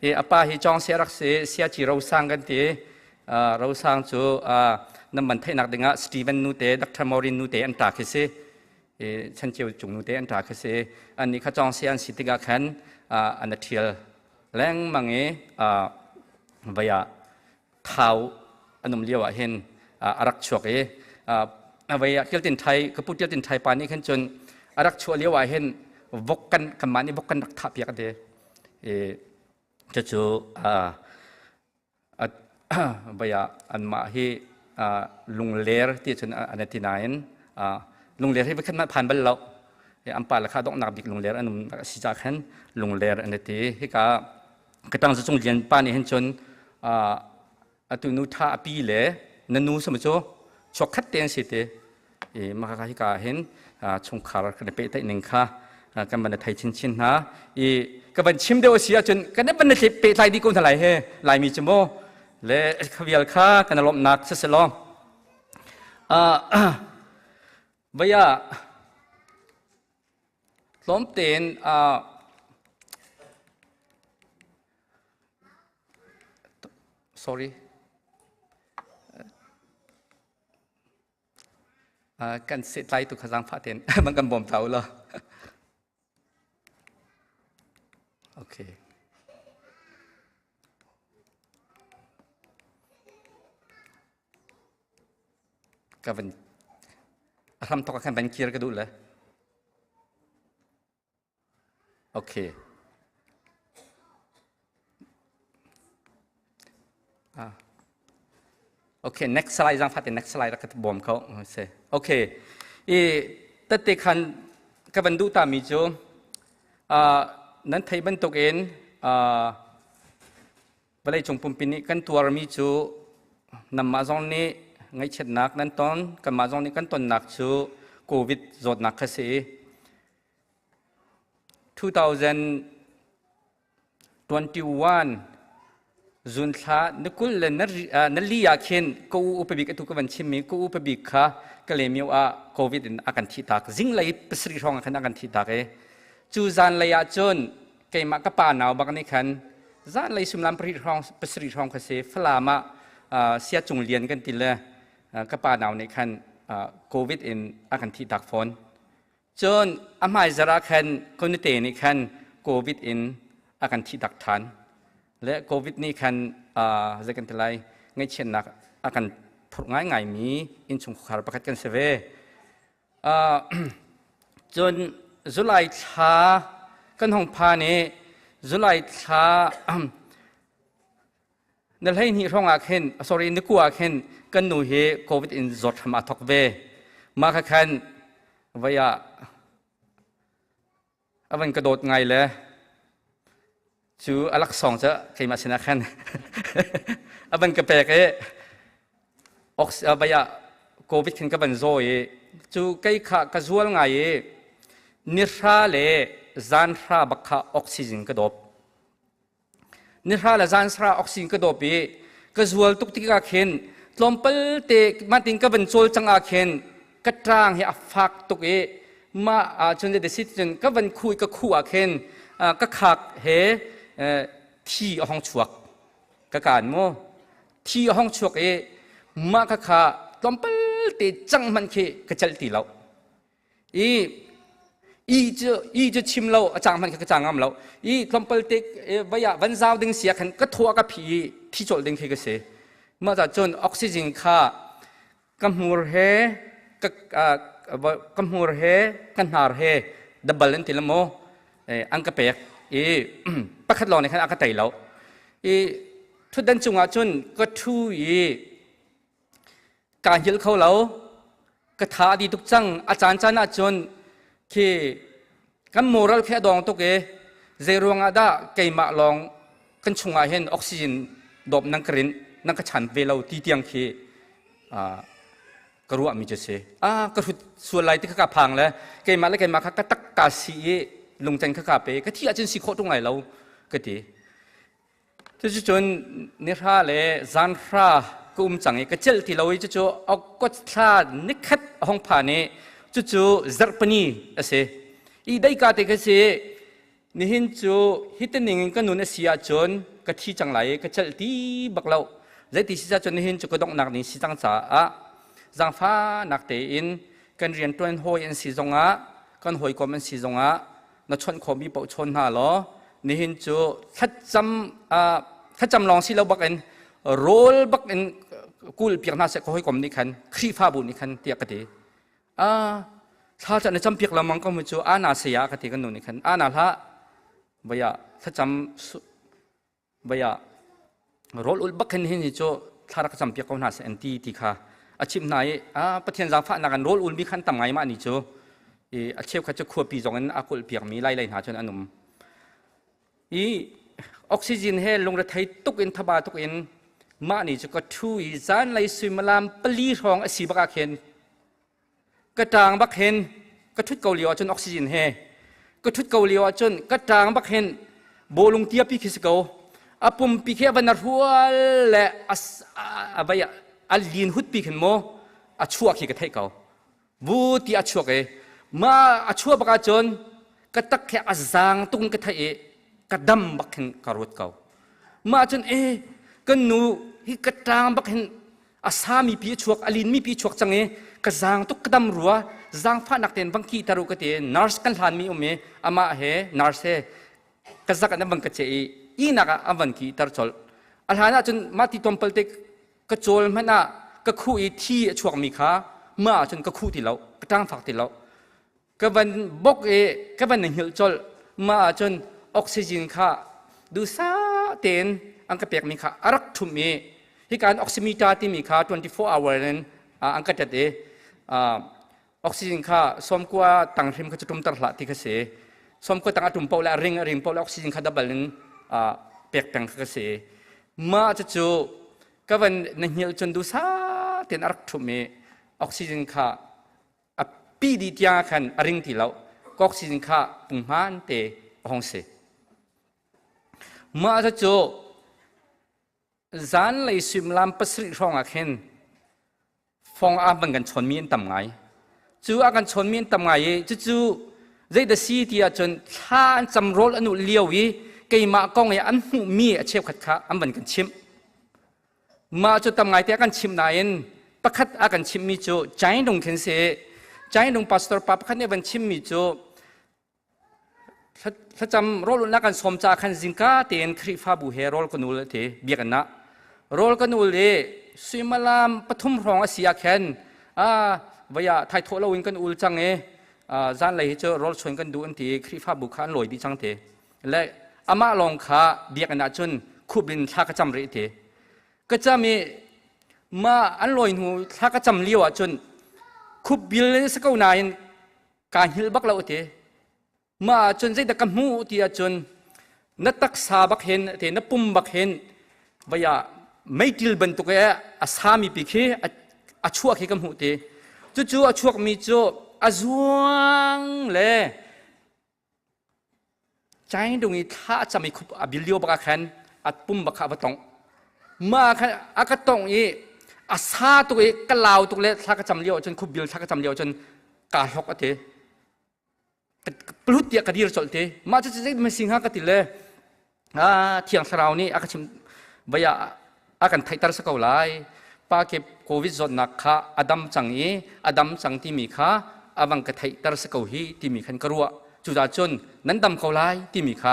i apa hi cawng sia rak si sia ci rosang kan ti rosang cu nan man theihnak dingah Steven nu te Dr. Maureen nu te an ta khi si i chanceu cung nu te an ta khi si an nih kha cawng sia an si tikah khan an a thial lengmang i vai ah thau an um lio ah hin a rak chuak i avei ah Tiltin Thai ka pu Tiltin Thai pa nih khan cun a rak chuah lio ah hin vok kan kanmah nih vok kan rak thah piak ate i cucu vei ah anmah hi lungler ti cun an ti nain lungler hi voikhat mah phan bal lo an pa le kha donghnak bik lungler an um si ca khan lungler an ti hika katang cu cung lian pa nih hin cun. Atu nu tha a pi le na nu sama cu chuak khat te an si te. I mah ka hika hin chungkhar kan i pehtlaih ning kha kan van i thei chinchin hna. I ka van chim deuh a si ahcun kan i van i pehtlai dih ko hna lai he Laimi cu mu le kha vial kha kan i lawmhnak siselaw Vai ah tlawm tein sorry kan sehtlai tu kha zaangfah tein van kan bawm ta u law. Okay. Ka van a hram thok ah khan van kir ka duh le. Okay. Ah. Okay, next slide zang fatin next slide rak ka bawm kho. Se. Okay. I tette khan ka van duh ta mi cu nan thei bantuk in vawleicung pumpi nih kan tuarmi cu nanmah zong nih ngaihchiatnak nan ton, kanmah zong nih kan tonnak cu COVID zawtnak kha si. 2021 June thla ni 20 le na li ah khin ka u upabik atu ka van chimmi ka u upabik kha Kalaymyo ah COVID in a kan thihtak. Zinglei pasarih hrawng ah khan a kan thihtak i cu zanlei ah cun keimah ka pa nau bak nih khan zanlei suimilam pasarih hrawng kha si Falam ah Sia Cung Lian kan ti le ka pa nau nih khan COVID in a kan thihtak fawn. Cun a hmaizarh ah khan Konite nih khan COVID in a kan thihtak ṭhan. Le COVID nih khan zei kan ti lai ngaihchiatnak a kan phurh ngaingaimi innchungkhar pakhat kan si ve. Cun July thla kan hung phan i July thla na 12 hrawng ah khin sorry ni kua ah khin kan nu hi covid in zawt hram aa thok ve. Mah kha khan voi ah a van ka dawt ngai le cu a laksawng cu keimah sinah khan a van ka pek i vai ah covid khin ka van zaw i cu kei kha ka zual ngai i nihra le zanhra bak kha oxygen ka dawp. Nihra le zansara oxygen ka dawp i ka zual tuk tikah khin tlawmpal te matin ka van cawl cang ah khin ka ṭang hi a fak tuk i mah ahcun de si cun ka van khu i ka khu ah khin ka khak he thi a hong chuak ka kaan mu thi a hong chuak i mah ka kha tlawmpal te cang hmanh khi ka celh ti lo. I i cu i cu chim lo a cang hmanh kha ka cang ngam lo. I tlawmpal te vai ah van zau ding sia khan ka thaw ka phi i thi colh ding khi ka si. Mah ca cun oxygen kha ka hmur he ka ka hmur he ka hnar he double an ti la maw an ka pek i pakhat lawng nih khan a ka tei lo. I thutdan cungah cun ka ṭhu i Kaa hngilh kho lo. Ka tha a di tuk cang. A caancaan ahcun khi kan moral khi a dawng tuk i zeiruang ah dah keimah lawng kan chungah hin oxygen dawp nan ka rinh, nan ka chan ve lo ti tiang khi ka ruahmi cu si. Ah, ka hrut sual lai ti kha ka phang le keimah le keimah kha ka tak ka si i lungcan kha ka pe. Ka thi ahcun si khawh ṭung lai lo ka ti. Cuticun nihra le zanhra ka um cang i ka celh ti lo i cucu August thla nikhat a hung phan i cucu zarhpini a si. I deika te ka si nihin cu hitining in ka nun a si ahcun ka thi cang lai i ka celh ti bak lo. Zeiti si cun nihin cu ka donghnak ni si cang caah zaangfahnak tein kan rianṭuan hawi an si zongah kan hawikom an si zongah na chawnh khawhmi paoh chawn hna law nihin cu thlacam thlacam lawng si lo bak in rawl bak in kul piak hna seh ka hawikom nih khan Khrihfabu nih khan tiah ka ti. Thla ca na cam piak lengmang ko mu cu ana saya ka ti kan nu nih khan ana hlah vaya thlacam vaya rawl ul bak hin hin hi cu thla rak cam piak ko hna seh an ti ti kha a chimh hna i a Pathian zaangfahnak an rawl ulmi khan tam ngai mah ni cu i a cheukhat cu khuapi zong in a kulh piakmi lai lei hna cun an um i oxygen he lungrethei tuk in thaba tuk in. Mah ni cu ka ṭhu i zanlei suimilam 4 hrawng a si bak ah khin ka ṭang bak hin ka ṭhut ko lio ahcun oxygen he ka ṭhut ko lio ahcun ka ṭang bak hin bawlung tiapi khi si ko. A pumpi khi a van a hrual le a vai a lin hutpi khin mu a chuah khi ka theih ko. Bu ti a chuak i ma a chuah bak ahcun ka tak he a zaang tuk in ka theih i ka dam bak hin ka ruat ko. Mah cun e kan nu hi ka ṭang bak hin a sami pi a chuak, a linmi pi a chuak cang i ka zaang tuk, ka dam rua, zaangfahnak tein vang ki tar u ka ti. Nurse kan hlanmi um i amah he nurse he ka zak an van ka cheh i ihnak ah an van ki tar colh. A hlan ahcun mah ti tlawmpal te ka cawl hmanh ah ka khuh i thi a chuakmi kha mah ahcun ka khuh ti lo, ka ṭangfak ti lo. Ka van bok i ka van hngilh colh. Mah ahcun oxygen kha duhsah tein an ka pekmi kha a rak ṭhumh i hika an oximeter timi kha 24 hour in an ka ṭet i oxygen kha 90 tang hrim kha cu ṭumter hlah ti kha si. 90 tang a ṭum paoh le a ring paoh le oxygen kha double in pek peng kha ka si. Mah cucu ka van na hngilh cun duhsah tein a rak ṭhumh i oxygen kha a pi dih tiang ah khan a ring ti lo. Oxygen kha punghman te a hung si. Mah cucu zanlei suimilam 7 hrawng ah khin fong ah van kan chawnmi an tam ngai. Cu a kan chawnmi an tam ngai i cucu zeidah si ti ahcun thla an cam rawl an ulh lio i keimah kong i an hmuhmi a cheukhat kha an van kan chimh. Mah cu tam ngaite a kan chimh nain pakhat a kan chimhmi cu Chainglung khin si. Chainglung pastor pa pakhat nih a van chimmi cu Thlacam rawlulhnak kan sawm caah khan zingka tein Khrihfabu he rawl kan ul ti biakinn ah. Rawl kan ul i suimilam 3 hrawng a si ah khan vaya thaithawh loin kan ul cang i zanlei hi cu rawl chuan kan duh an ti i Khrihfabu kha an lawi dih cang ti. Le amah lawng kha biakinn ah cun khup in thla ka cam rih ti. Ka cam i mah an lawi hnu thla ka cam lio ah cun khup bil in si ko nain kaa hngilh bak lo ti. Mah ahcun zeidah ka hmuh ti ahcun na taksa bak hin te na pum bak hin vaya meitil bantuk e a sami pi khi a chuak khi ka hmuh ti. Cucu a chuakmi cu a zuang le Chaingdung i thla a cam i khup a bil lio bak ah khan a pum bak kha a va tongh. Mah khan a ka tongh i a sa tuk i ka lau tuk le thla ka cam lio ahcun khup bil thla ka cam lio ahcun kaa hlok a ti. Plut tiah ka dir colh ti. Mah cu zei ma si hnga ka ti le Thiang Thlarau nih a ka chim vai ah a kan theihter si ko lai. Pa ke COVID zawtnak kha a dam cang i a dam cang timi kha a vang ka theihter si ko hi timi khan ka ruah. Cucaah cun nan dam ko lai timi kha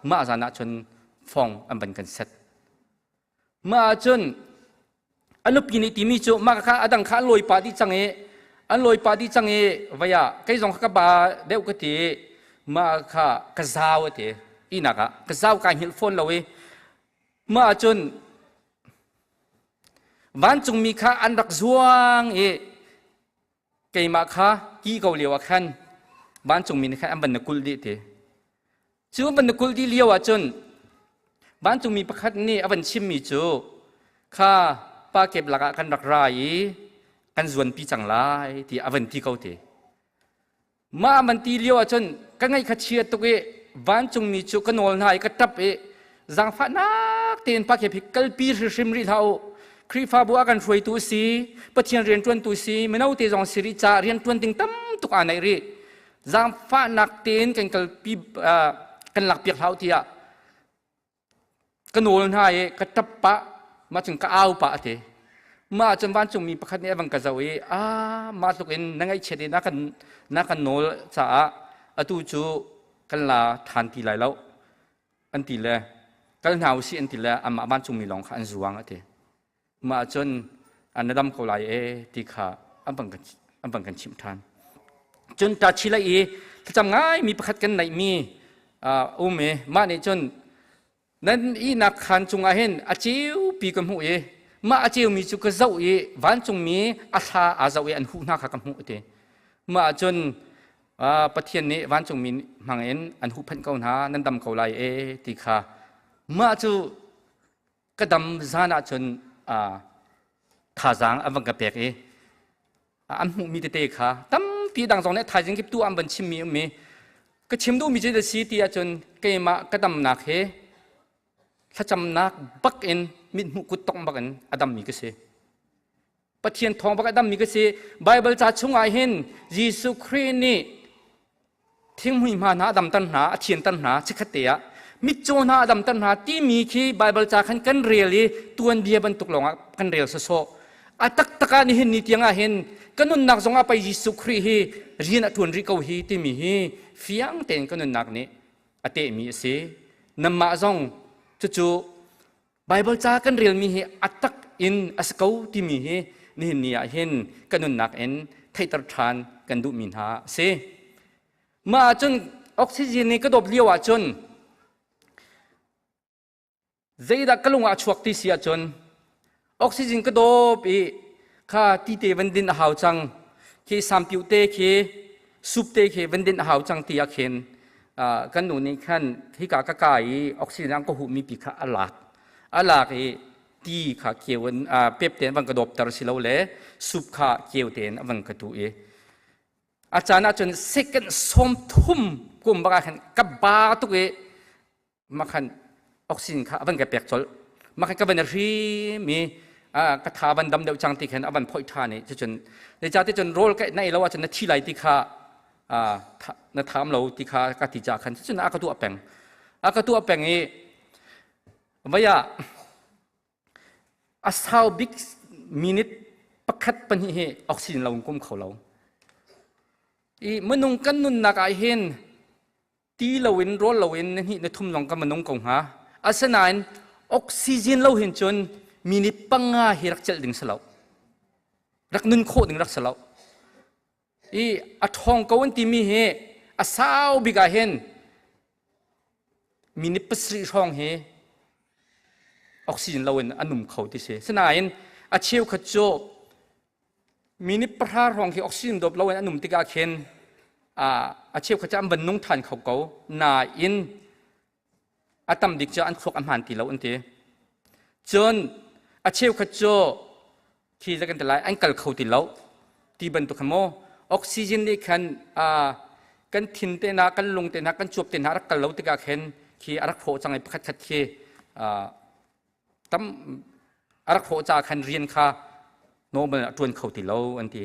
mah zan ah cun fong an van kan set. Mah ah cun a nupi nih timi cu mah kha a dang kha an lawi pah dih cang i an lawi pah dih cang i vai ah kei zong kha ka ba deuh ka ti mah kha ka zau a ti ihnak ah ka zau kai hngilh fawn lo i mah ah cun vancungmi kha an rak zuang i keimah kha ki ko lio ah khan vancungmi nih khan an van na kulh dih ti. Cu van na kulh dih lio ah cun vancungmi pakhat nih a van chimmi cu kha pa kep lakah kan rak ra i kan zuanpi cang lai ti a van ti ko ti. Mah man ti lio ah cun ka ngaih kha chia tuk i vancungmi cu ka nawl hna i ka ṭap i zaangfahnak tein pa kep hi kalpi hrimhrim rih hlah u. Khrihfabu ah kan hruaitu si, Pathian rianṭuantu si, mino te zong si rih caah rianṭuan ding tam tuk aa neih rih. Zaangfahnak tein kan kalpi kan lakpiak hlah u tiah ka nawl hna i ka ṭap pah, mah cun ka au pah a ti. Mah cun vancungmi pakhat nih a van ka zoh i ah mah tluk in na ngaihchiat i na kan nawl caah atu cu kan la ṭhan ti lai lo an ti le kal hna usih an ti le amah vancungmi lawng kha an zuang a ti. Mah cun na dam ko lai e ti kha an van kan chimh ṭhan. Cun Tachileih i thlacam ngaimi pakhat kan neihmi um i mah nih cun nan ihnak khaan cungah hin a ceupi ka hmuh i mah a ceumi cu ka zoh i vancungmi a thla aa zoh i an huh hna kha ka hmuh ti. Mah cun Pathian nih vancungmi hmang in an huhphenh ko hna nan dam ko lai e ti kha mah cu ka dam zan ahcun thazaang an van ka pek i an hmuhmi tete kha tampi dang zong nih thaizing kip tu an van chimmi ummi ka chim duhmi cu si ti ahcun keimah ka damnak hi thlacamnak bak in mithmuh kut tong bak in a dammi ka si. Pathian thawng bak a dammi ka si. Bible ca chungah hin Jesuh Khrih nih thinghmui hma hna a damter hna, a thianter hna chikkhat te ah mitcaw hna a damter hna timi khi Bible ca khan kan rel i tuanbia bantuk lawngah kan rel sawsawh. A taktak ah nihin ni tiang ah hin ka nunnak zongah pei Jesuh Khrih hi rian a ṭuan rih ko hi timi hi fiang tein ka nunnak nih a tehmi a si. Nanmah zong cucu Baibal ca kan relmi hi a tak in a si ko timi hi nihin ni ah hin ka nunnak in theihter ṭhan kan duhmi hna a si. Mah ahcun oxygen nih ka dawp lio ahcun zeidah ka lung ah a chuak ti si ahcun oxygen ka dawp i kha ti te van din a hau cang khi sampiu te khi sup te khi van din a hau cang ti ah khin kan nu nih khan hika ka ka i oxygen an ka huhmi pi kha a lak a lak i ti kha keu in pep tein van ka dawpter si lo le sup kha keu tein a van ka tu i a caan ahcun second 30 kum bak ah khan ka ba tuk i makhan oxygen kha a van ka pek colh makhan ka van hrim i ka tha van dam deuh cang ti khan a van phoih ṭhan i cucun zeicahti cun rawl ka na ei lo ahcun na thi lai ti kha na tham lo ti kha ka ti ca khan cucun a ka tuah peng a ka tuah peng i vei ah a sau bik minute pakhat pahnih hi oxygen lo in kum kho lo i minung kan nunnak ah hin Ti loin rawl loin na hnih na thum lawng ka manung ko hnga. Asinain oxygen lo hin cun minute panga hi rak celh ding si lo. Rak nun khawh ding rak si lo. I a ṭhawng ko an timi hi a sau bik ah hin minute 7 hrawng hi oxygen loin a num kho ti si. Sinain a cheukhat cu Minute 10 hrawng khi oxygen dawp loin an um tikah khin a cheukhat cu an van nung ṭhan kho ko nain a tam bik cu an thluak a hmaan ti lo an ti. Cun a cheukhat cu khi zei kan ti lai an kal kho ti lo ti bantuk kha maw oxygen nih khan kan thin te hna kan lung te hna kan cuap te hna a rak kal lo tikah khin khi a rak hrawh cang i pakhat khat khi tam a rak hrawh caah khan rian kha normal a ṭuan kho ti lo an ti.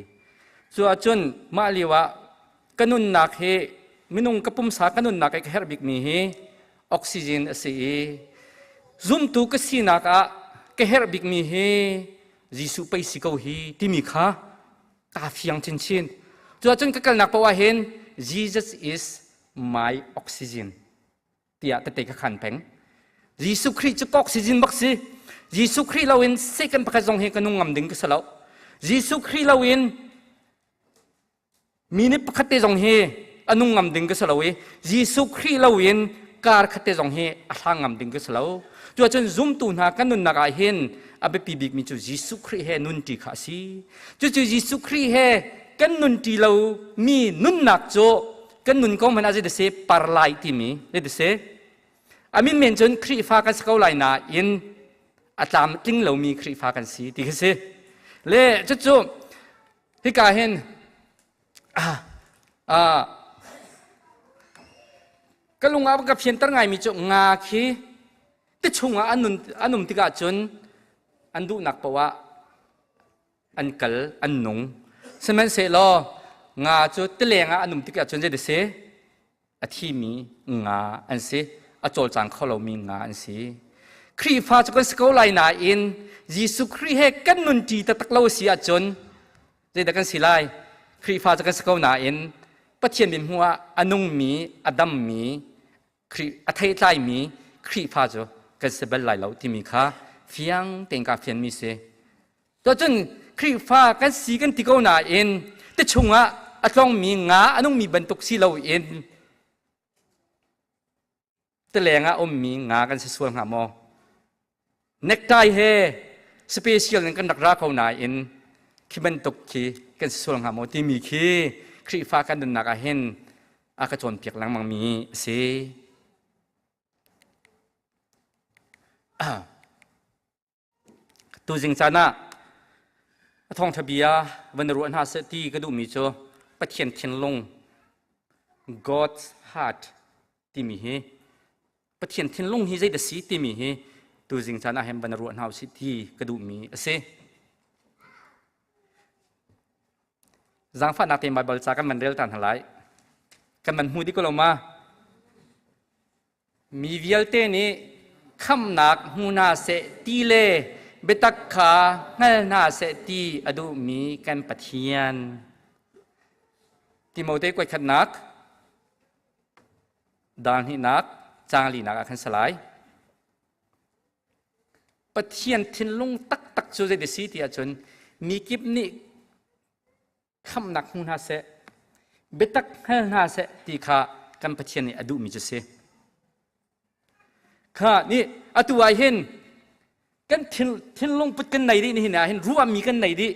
Cu ahcun mah lio ah ka nunnak hi minung ka pumsa ka nunnak i ka herh bikmi hi oxygen a si i zumtu ka sinak ah ka herh bikmi hi Jesuh pei si ko hi timi kha kaa fiang chinchin. Cu ahcun ka kalnak paoh ah hin Jesus is my oxygen. Tiah tete ka khan peng. Jesuh Khrih cu oxygen bak si. Jesuh Khrih loin second pakhat zong hi ka nung ngam ding ka si lo. Jesuh Khrih loin minute pakhat te zong hi a nung ngam ding ka si lo i Jesuh Khrih loin kar khat te zong hi a hlang ngam ding ka si lo. Cuahcun zumtu hna kan nunnak ah hin a biapi bikmi cu Jesuh Khrih he nunṭi kha a si. Cucu Jesuh Khrih he kan nunṭi lo mi nunnak cu kan nun ko hmanh ah zei si par lai timi zei si amin men cun Khrihfa kan si ko lai nain a tlam tling lomi Khrihfa kan si ti khi si le cucu hika hin ka lung ah ka fianter ngaimi cu nga khi ti chungah an nun an um tikah cun an duhnak paoh ah an kal an nung sihmanhsehlaw nga cu tileng ah an um tikah cun zei si a thimi nga an si a cawlcang kho lomi nga an si Khrihfa cu kan si ko lai nain Jesuh Khrih he kan nunṭi taktak lo si ahcun zeidah kan si lai Khrihfa cu kan si ko nain Pathian min hmuh ah a nungmi a dammi Khrih a theitlaimi Khrihfa cu kan si bal lai lo timi kha fiang tein kaa fianmi si. Cun Khrihfa kan si kan ti ko nain ti chungah a tlongmi nga a nungmi bantuk si loin tileng ah ummi nga kan si sual hnga maw? Necktie he special in kan rak ra ko nain khi bantuk khi kan si sual hnga maw timi khi Khrihfa kan nunnak ah hin a ka cawnpiak lengmangmi a si. Tuzing caan ah a thawngṭha bia van ruah hna seh ti ka duhmi cu Pathian thinlung God's heart timi hi Pathian thinlung hi zeidah si timi hi tuzing caan ah hin van ruah hna usih ti ka duhmi a si. Zaangfahnak tein Baibal ca kan van rel ta hna lai. Kan van hmu dih ko lo ma? Mi vialte nih khamhnak hmu hna seh ti le biatak kha hngal hna seh ti a duhmi kan Pathian. Timote kuaikhatnak dal hnihnak caang linak ah khan salai. Pathian thinlung taktak cu zei si ti ahcun mi kip nih khamhnak hmu hna seh, biatak hngal hna seh ti kha kan Pathian nih a duhmi cu si. Kha nih atu ah hin kan thinlung put kan nei dih nihin ah hin ruahmi kan nei dih.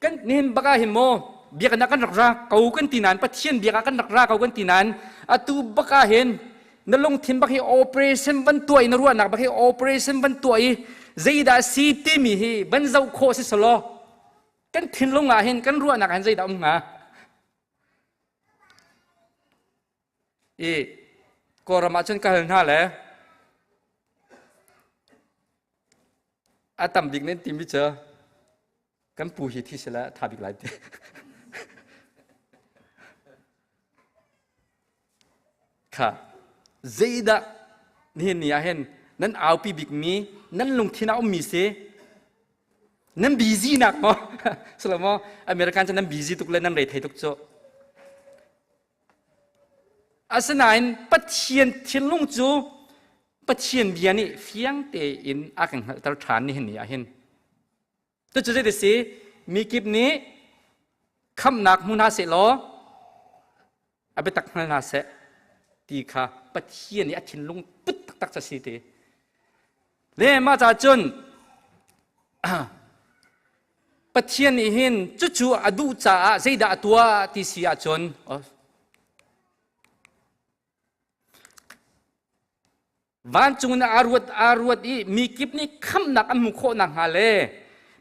Kan nihin bak ah hin maw biakinn ah kan rak ra ko kan ti nain Pathian biak ah kan rak ra ko kan ti nain atu bak ah hin na lungthin bak hi operation van tuah i na ruahnak bak hi operation van tuah i zeidah si timi hi van zoh khawh si selaw kan thinlung ah hin kan ruahnak ah hin zeidah um hnga i Kawlram ah cun ka hal hna le a tam bik nan timi cu kan pu hi thi sila tha bik lai ti kha zeidah nihin ni ah hin nan aupi bikmi nan lungthin ah ummi si nan busy nak maw silo maw American cu nan busy tuk le nan rethei tuk cu asinain Pathian thinlung cu Pathian bia nih fiang tein a kan hngalhter ṭhan nihin ni ah hin Cucu zei si mi kip nih khamhnak hmu hna seh law a biatak hngal hna seh ti kha Pathian nih a thinlung put taktak cu a si ti. Le mah caah cun Pathian nih hin cucu a duh caah zeidah a tuah ti si ahcun Vancung in aa ruat aa ruat i mi kip nih khamhnak an hmuh khawh nakhnga le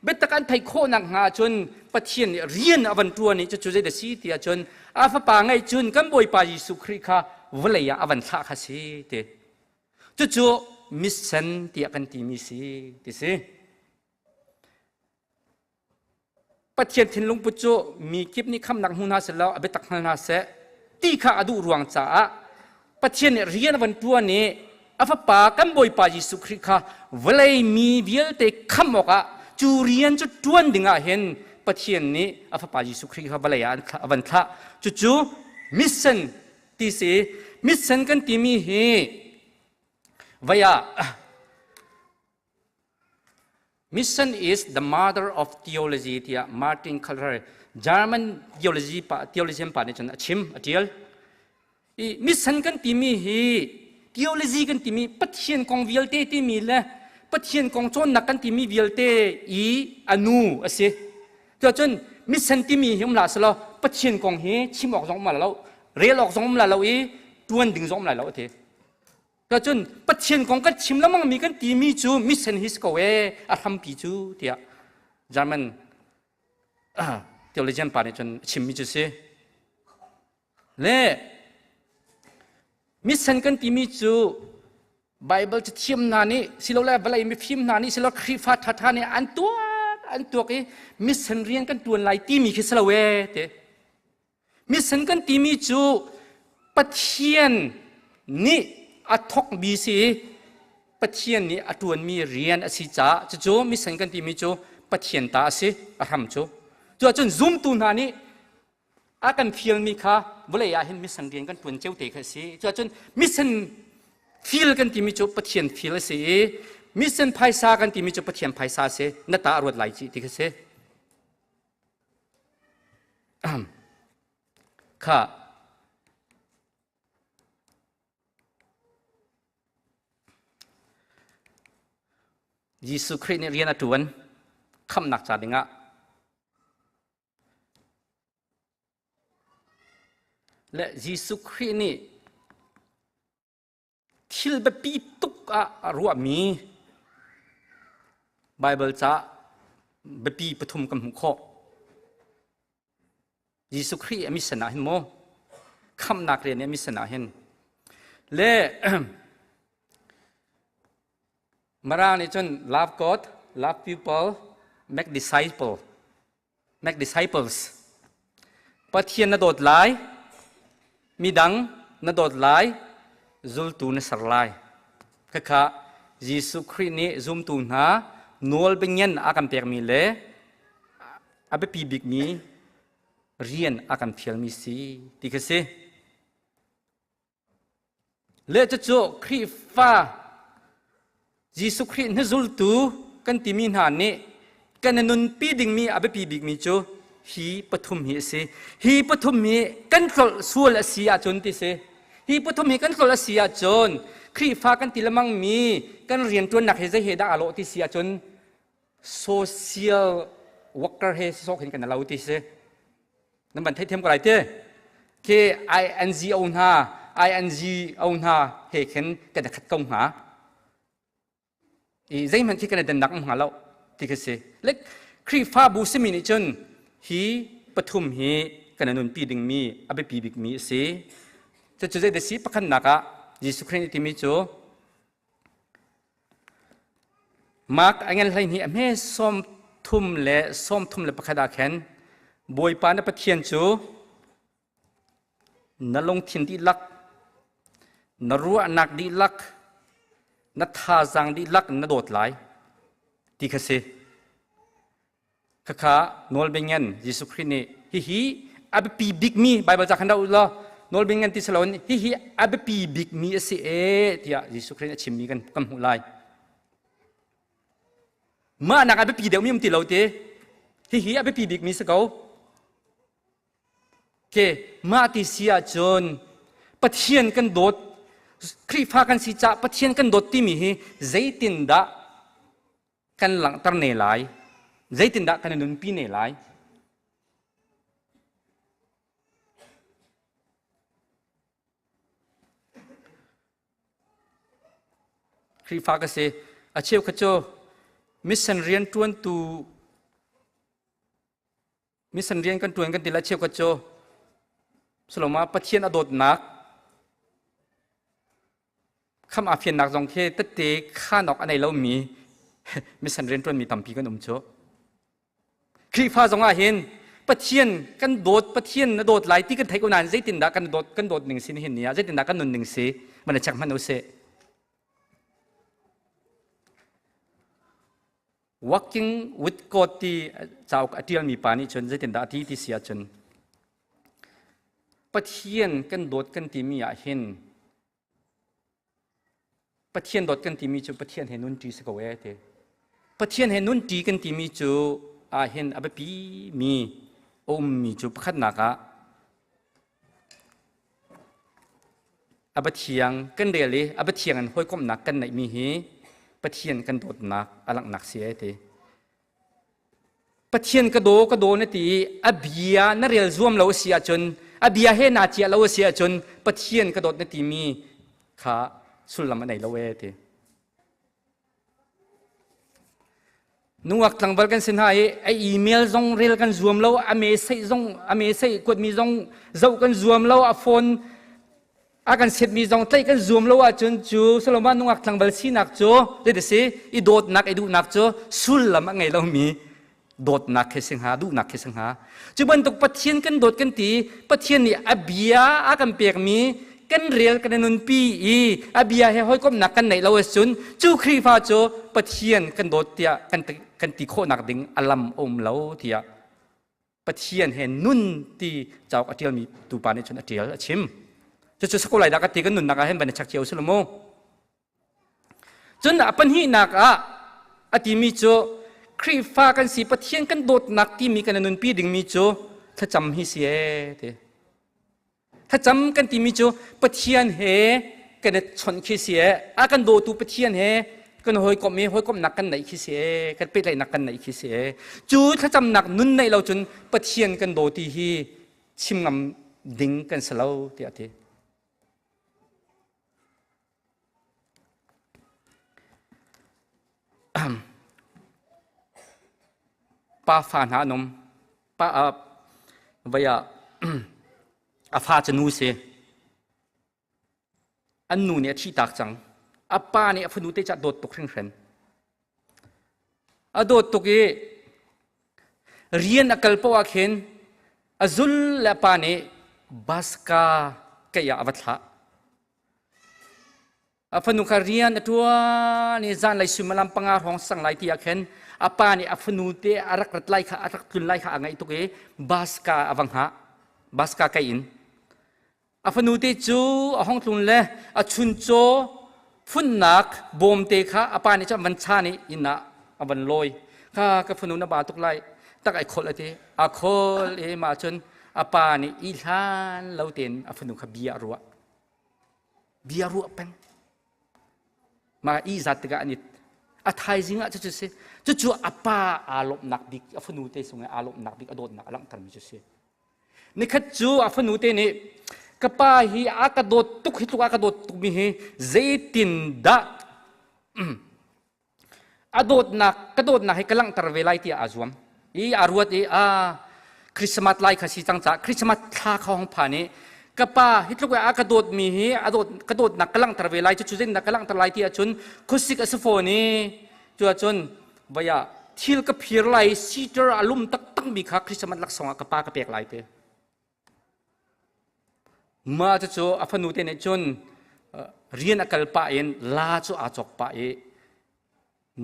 biatak an theih khawh nakhnga cun Pathian nih rian a van ṭuan i cucu zeidah si ti ahcun a fapa ngeih cun kan Bawipa Jesuh Khrih kha vawlei ah a van thlah kha si ti. Cucu mission tiah kan timi si ti si. Pathian thinlung put cu mi kip nih khamnak hmu hna seh law a biatak hngal hna seh ti kha a duh ruang caah Pathian nih rian a van ṭuan i a fapa kan Bawipa Jesuh Khrih kha vawlei mi vialte khamh awkah cu rian cu ṭuan dingah hin Pathian nih a fapa Jesuh Khrih kha vawlei ah a van thlah. Cucu mission ti si. Mission kan timi hi vei ah Mission is the mother of theology tiah Martin Luther German theology pa theologian pa nih cun a chim a tial. I mission kan timi hi theology kan timi Pathian kong vialte timi le Pathian kong cawnnak kan timi vialte i a nu a si. Cuacun mission timi hi um la selaw Pathian kong hi chim awk zong um la lo, rel awk zong um la lo i tuan ding zong um lai lo a ti. Cun Pathian kong kan chim lengmang mi kan timi cu mission hi si ko ee a hrampi cu tiah German theologian pa nih cun a chimmi cu si. Le mission kan timi cu Bible cathiam hna nih silole vawlei mifim hna nih silole Khrihfa ṭhaṭha nih an tuak an tuak i mission rian kan ṭuan lai timi khi si lo ee ti. Mission kan timi cu Pathian nih a thawkmi si i Pathian nih a ṭuanmi rian a si caah cucu mission kan timi cu Pathian ta a si a hram cu. Cuahcun zumtu hna nih a kan fialmi kha vawlei ah hin mission rian kan ṭuan cio te kha a si. Cuahcun mission feel kan timi cu Pathian feel a si i mission phaisa kan timi cu Pathian phaisa a si. Na ta a ruat lai ci ti kha si. Kha Jesuh Khrih nih rian a ṭuan khamhnak ca dingah le Jesuh Khrih nih thil biapi tuk ah a ruahmi Baibal ca Biapi pathum kan hmuh khawh. Jesuh Khrih a mission ah hin maw khamhnak rian i a mission ah hin le Mara nih cun love God, love people, make disciple, make disciples. Pathian na dawt lai, midang na dawt lai, zultu na ser lai. Khakha Jesuh Khrih nih zumtu hna nawl biangen a kan pekmi le a biapi bikmi rian a kan fialmi si ti kha si. Le cucu Khrihfa Jesuh Khrih hnuzultu kan timi hna nih kan nunpi dingmi a biapi bikmi cu hi pathum hi a si. Hi pathum hi kan tlolh sual a si ahcun ti si. Hi pathum hi kan tlolh a si ahcun Khrihfa kan ti lemangmi kan rianṭuannak hi zei he dah aa lawh ti si ahcun social worker he sawk hin kan lo ti si nan ban theithiam ko lai te ke INGO hna INGO hna he khin kan khat ko hnga i zeihmanh khi kan i dannak um hnga lo ti khi si like Khrihfabu simi nih cun hi pathum hi kan nunpi dingmi a biapi bikmi a si cucu zei si pakhatnak ah Jesuh Khrih nih timi cu Mark a ngan 12 a hme 31 ah khan Bawipa na Pathian cu na lungthin dihlak, na ruahnak dihlak, na thazaang dihlak na dawt lai ti kha si. Khakha nawlbia Jesuh Khrih nih hihi a biapi bikmi Baibal ca khan dah u law nawlbia ngan ti si loin hihi a biapi bikmi a si ee tiah Jesuh Khrih nih a chimmi kan kan hmuh lai. Mah nak a biapi deuhmi um ti lo ti. Hihi a biapi bikmi si ko. Ke mah ti si ahcun Pathian kan dawt Khrihfa kan si caah Pathian kan dawt timi hi zeitindah kan langhter ne lai? Zeitindah kan i nunpi ne lai? Khrihfa ka si. A cheu kha cu mission rian ṭuantu mission rian kan ṭuan kan ti la cheu kha cu Saloma Pathian a dawtnak Kham aa fiannak zong khi tette khaan awk a nei lomi mission rianṭuanmi tampi kan um cu. Khrihfa zong ah hin Pathian kan dawt, Pathian na dawt lai ti kan theih ko nain zeitindah kan dawt kan dawt ning si nihin ni ah zeitindah kan nun ning si van i check hmanh u sih. Walking with God ti cauk a ṭialmi pa nih cun zeitindah a ti ti si ahcun Pathian kan dawt kan timi ah hin Pathian dawt kan timi cu Pathian he nunṭi si ko ee ti. Pathian he nunṭi kan timi cu ahhin a biapi mi a ummi cu pakhatnak ah a Pathiang kan rel i a Pathiang in hawikomhnak kan neihmi hi Pathian kan dawtnak a langhnak si ee ti. Pathian ka daw ka daw na ti i a bia na rel zuam lo a si ahcun a bia he naa ciah lo a si ahcun Pathian ka dawt na timi kha sullam a nei lo ee ti. Nungak tlangval kan si hna i a email zong rel kan zuam lo, a message zong a message kuatmi zong zoh kan zuam lo, a phone a kan setmi zong tlaih kan zuam lo ahcun cu Solomon nungak tlangval sinak cu zei si i dawtnak i duhnak cu sullam a ngei lomi dawtnak khi si hnga duhnak khi si hnga cu bantuk Pathian kan dawt kan ti Pathian nih a bia a kan pekmi kan rel kan nunpi i a bia he hawikomhnak kan neih lo ahcun cu Khrihfa cu Pathian kan dawt tiah kan kan ti khawhnak ding a lam a um lo tiah Pathian he nun ti cauk a ṭialmi tupa nih cun a ṭial a chim. Cucu sako lai dah ka ti kan nunnak ah hin van i check cio si lo mu. Cun a pahnihnak ah a timi cu Khrihfa kan si Pathian kan dawtnak timi kan nunpi dingmi cu thlacam hi si ee ti. Thlacam kan timi cu Pathian he kan i chawnh khi si ee. A kan dawtu Pathian he kan hawikomh i hawikomhnak kan neih khi si ee. Kan pehtlaihnak kan neih khi si ee. Cu thlacamnak nun neih lo cun Pathian kan daw ti hi chim ngam ding kan si lo tiah a ti. Pa fa hna an um. Pa vai ah a fa cu nu si. An nu nih a thihtak cang. A pa nih a fanu te cu a dawt tuk hringhran. A dawt tuk i rian a kal paoh ah khin a zul le a pa nih baska keih ah a va thlah. A fanu kha rian a ṭuan i zanlei suimilam panga hrawng sang lai ti ah khin a pa nih a fanu te a rak rat lai kha a rak tlun lai kha a ngaih tuk i baska a va hngah. Baska keih in. A fanu te cu a hong tlun le a chuncaw funnak bawmte kha a pa nih cun van chan i inn ah a van lawi. Kha ka fanu na ba tuk lai tak ai kholh a ti. A kholh i mah cun a pa nih i hlan lo tein a fanu kha bia a ruah. Bia ruah peng. Mah i zat tikah an it. A thaizing ah cucu si. Cucu a pa aa lawmhnak bik, a fanu te sung i aa lawmhnak bik, a dawtnak a langhtermi cu si. Nikhat cu a fanu te nih ka pa hi a ka dawt tuk hi tluk a ka dawt tukmi hi zeitin dah a dawtnak ka dawtnak hi ka langhter ve lai tiah aa zuam i aa ruat i a Christmas lai kha si cang caah Christmas thla kha hong phan i ka pa hi tluk a ka dawtmi hi a dawt ka dawtnak ka langhter ve lai cu zeitindah ka langhter lai ti ahcun khuasik a si fawn i cu ahcun vai ah thil ka phir lai sitar a lum taktakmi kha Christmas laksawng ah ka pa ka pek lai te Mah cucu a fanu te nih cun rian a kal pah in la cu aa cawk pah i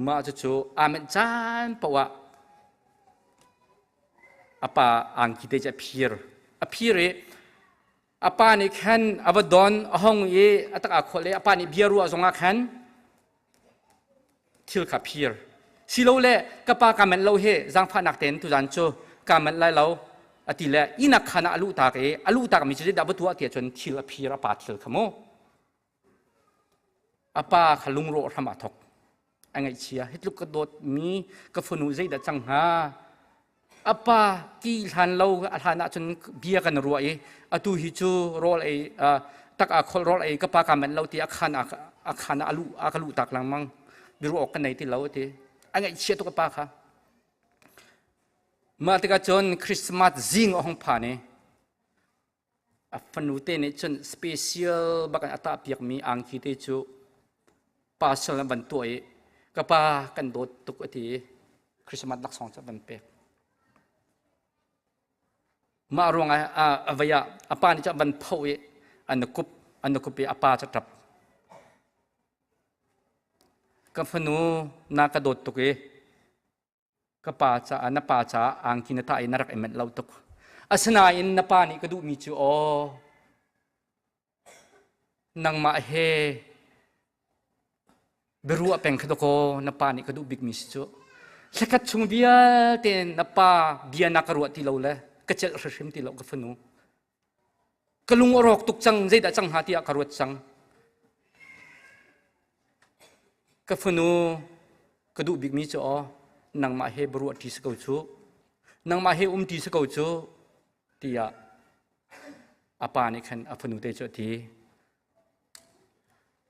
mah cucu aa menh caan paoh ah a pa angki te cu a phir. A phir i a pa nih khan a va don a hong i a tak aa kholh i a pa nih bia ruah zongah khan thil kha phir. Silole ka pa kaa manh lo hi zaangfahnak tein tuzan cu kaa manh lai lo a ti le inn ah khan ah a luh tak i a luh takmi cu zeidah va tuah ti ahcun thil a phir a pa thil kha mu. A pa kha lungrawh hram aa thok. A ngaihchia hi tluk ka dawtmi ka fanu zeidah cang hnga? A pa ti hlan lo a hlan ahcun bia kan ruah i atu hi cu rawl ei tak aa kholh rawl ei ka pa kaa manh lo ti a khan a khan ah a luh a ka luh tak lengmang biaruah awk ka nei ti lo a ti a ngaihchia tuk a pa kha mah tikah cun Christmas zing a hung phan i a fanu te nih cun special bak in a tah piakmi angki te cu parcel an van tuah i ka pa kan dawt tuk a ti i Christmas laksawng cu a van pek. Mah ruangah a vei ah a pa nih cun a van phoh i an kup an kup i a pa cu a ṭap. Ka fanu na ka dawt tuk i Ka pa caah na pa caah angki na tah i na rak i manh lo tuk. Asinain na pa nih ka duhmi cu aw nangmah he biaruah peng kha dakaw na pa nih ka duh bikmi si cu. Thlakhat chung vialte na pa bia na ka ruah ti lo le ka celh hrimhrim ti lo ka fanu. Ka lung a rawk tuk cang zeidah cang hnga tiah ka ruat cang. Ka fanu ka duh bikmi cu aw nangmah he biaruah ṭi si ko cu nangmah he um ṭi si ko cu tiah a pa nih khan a fanu te cu a ti.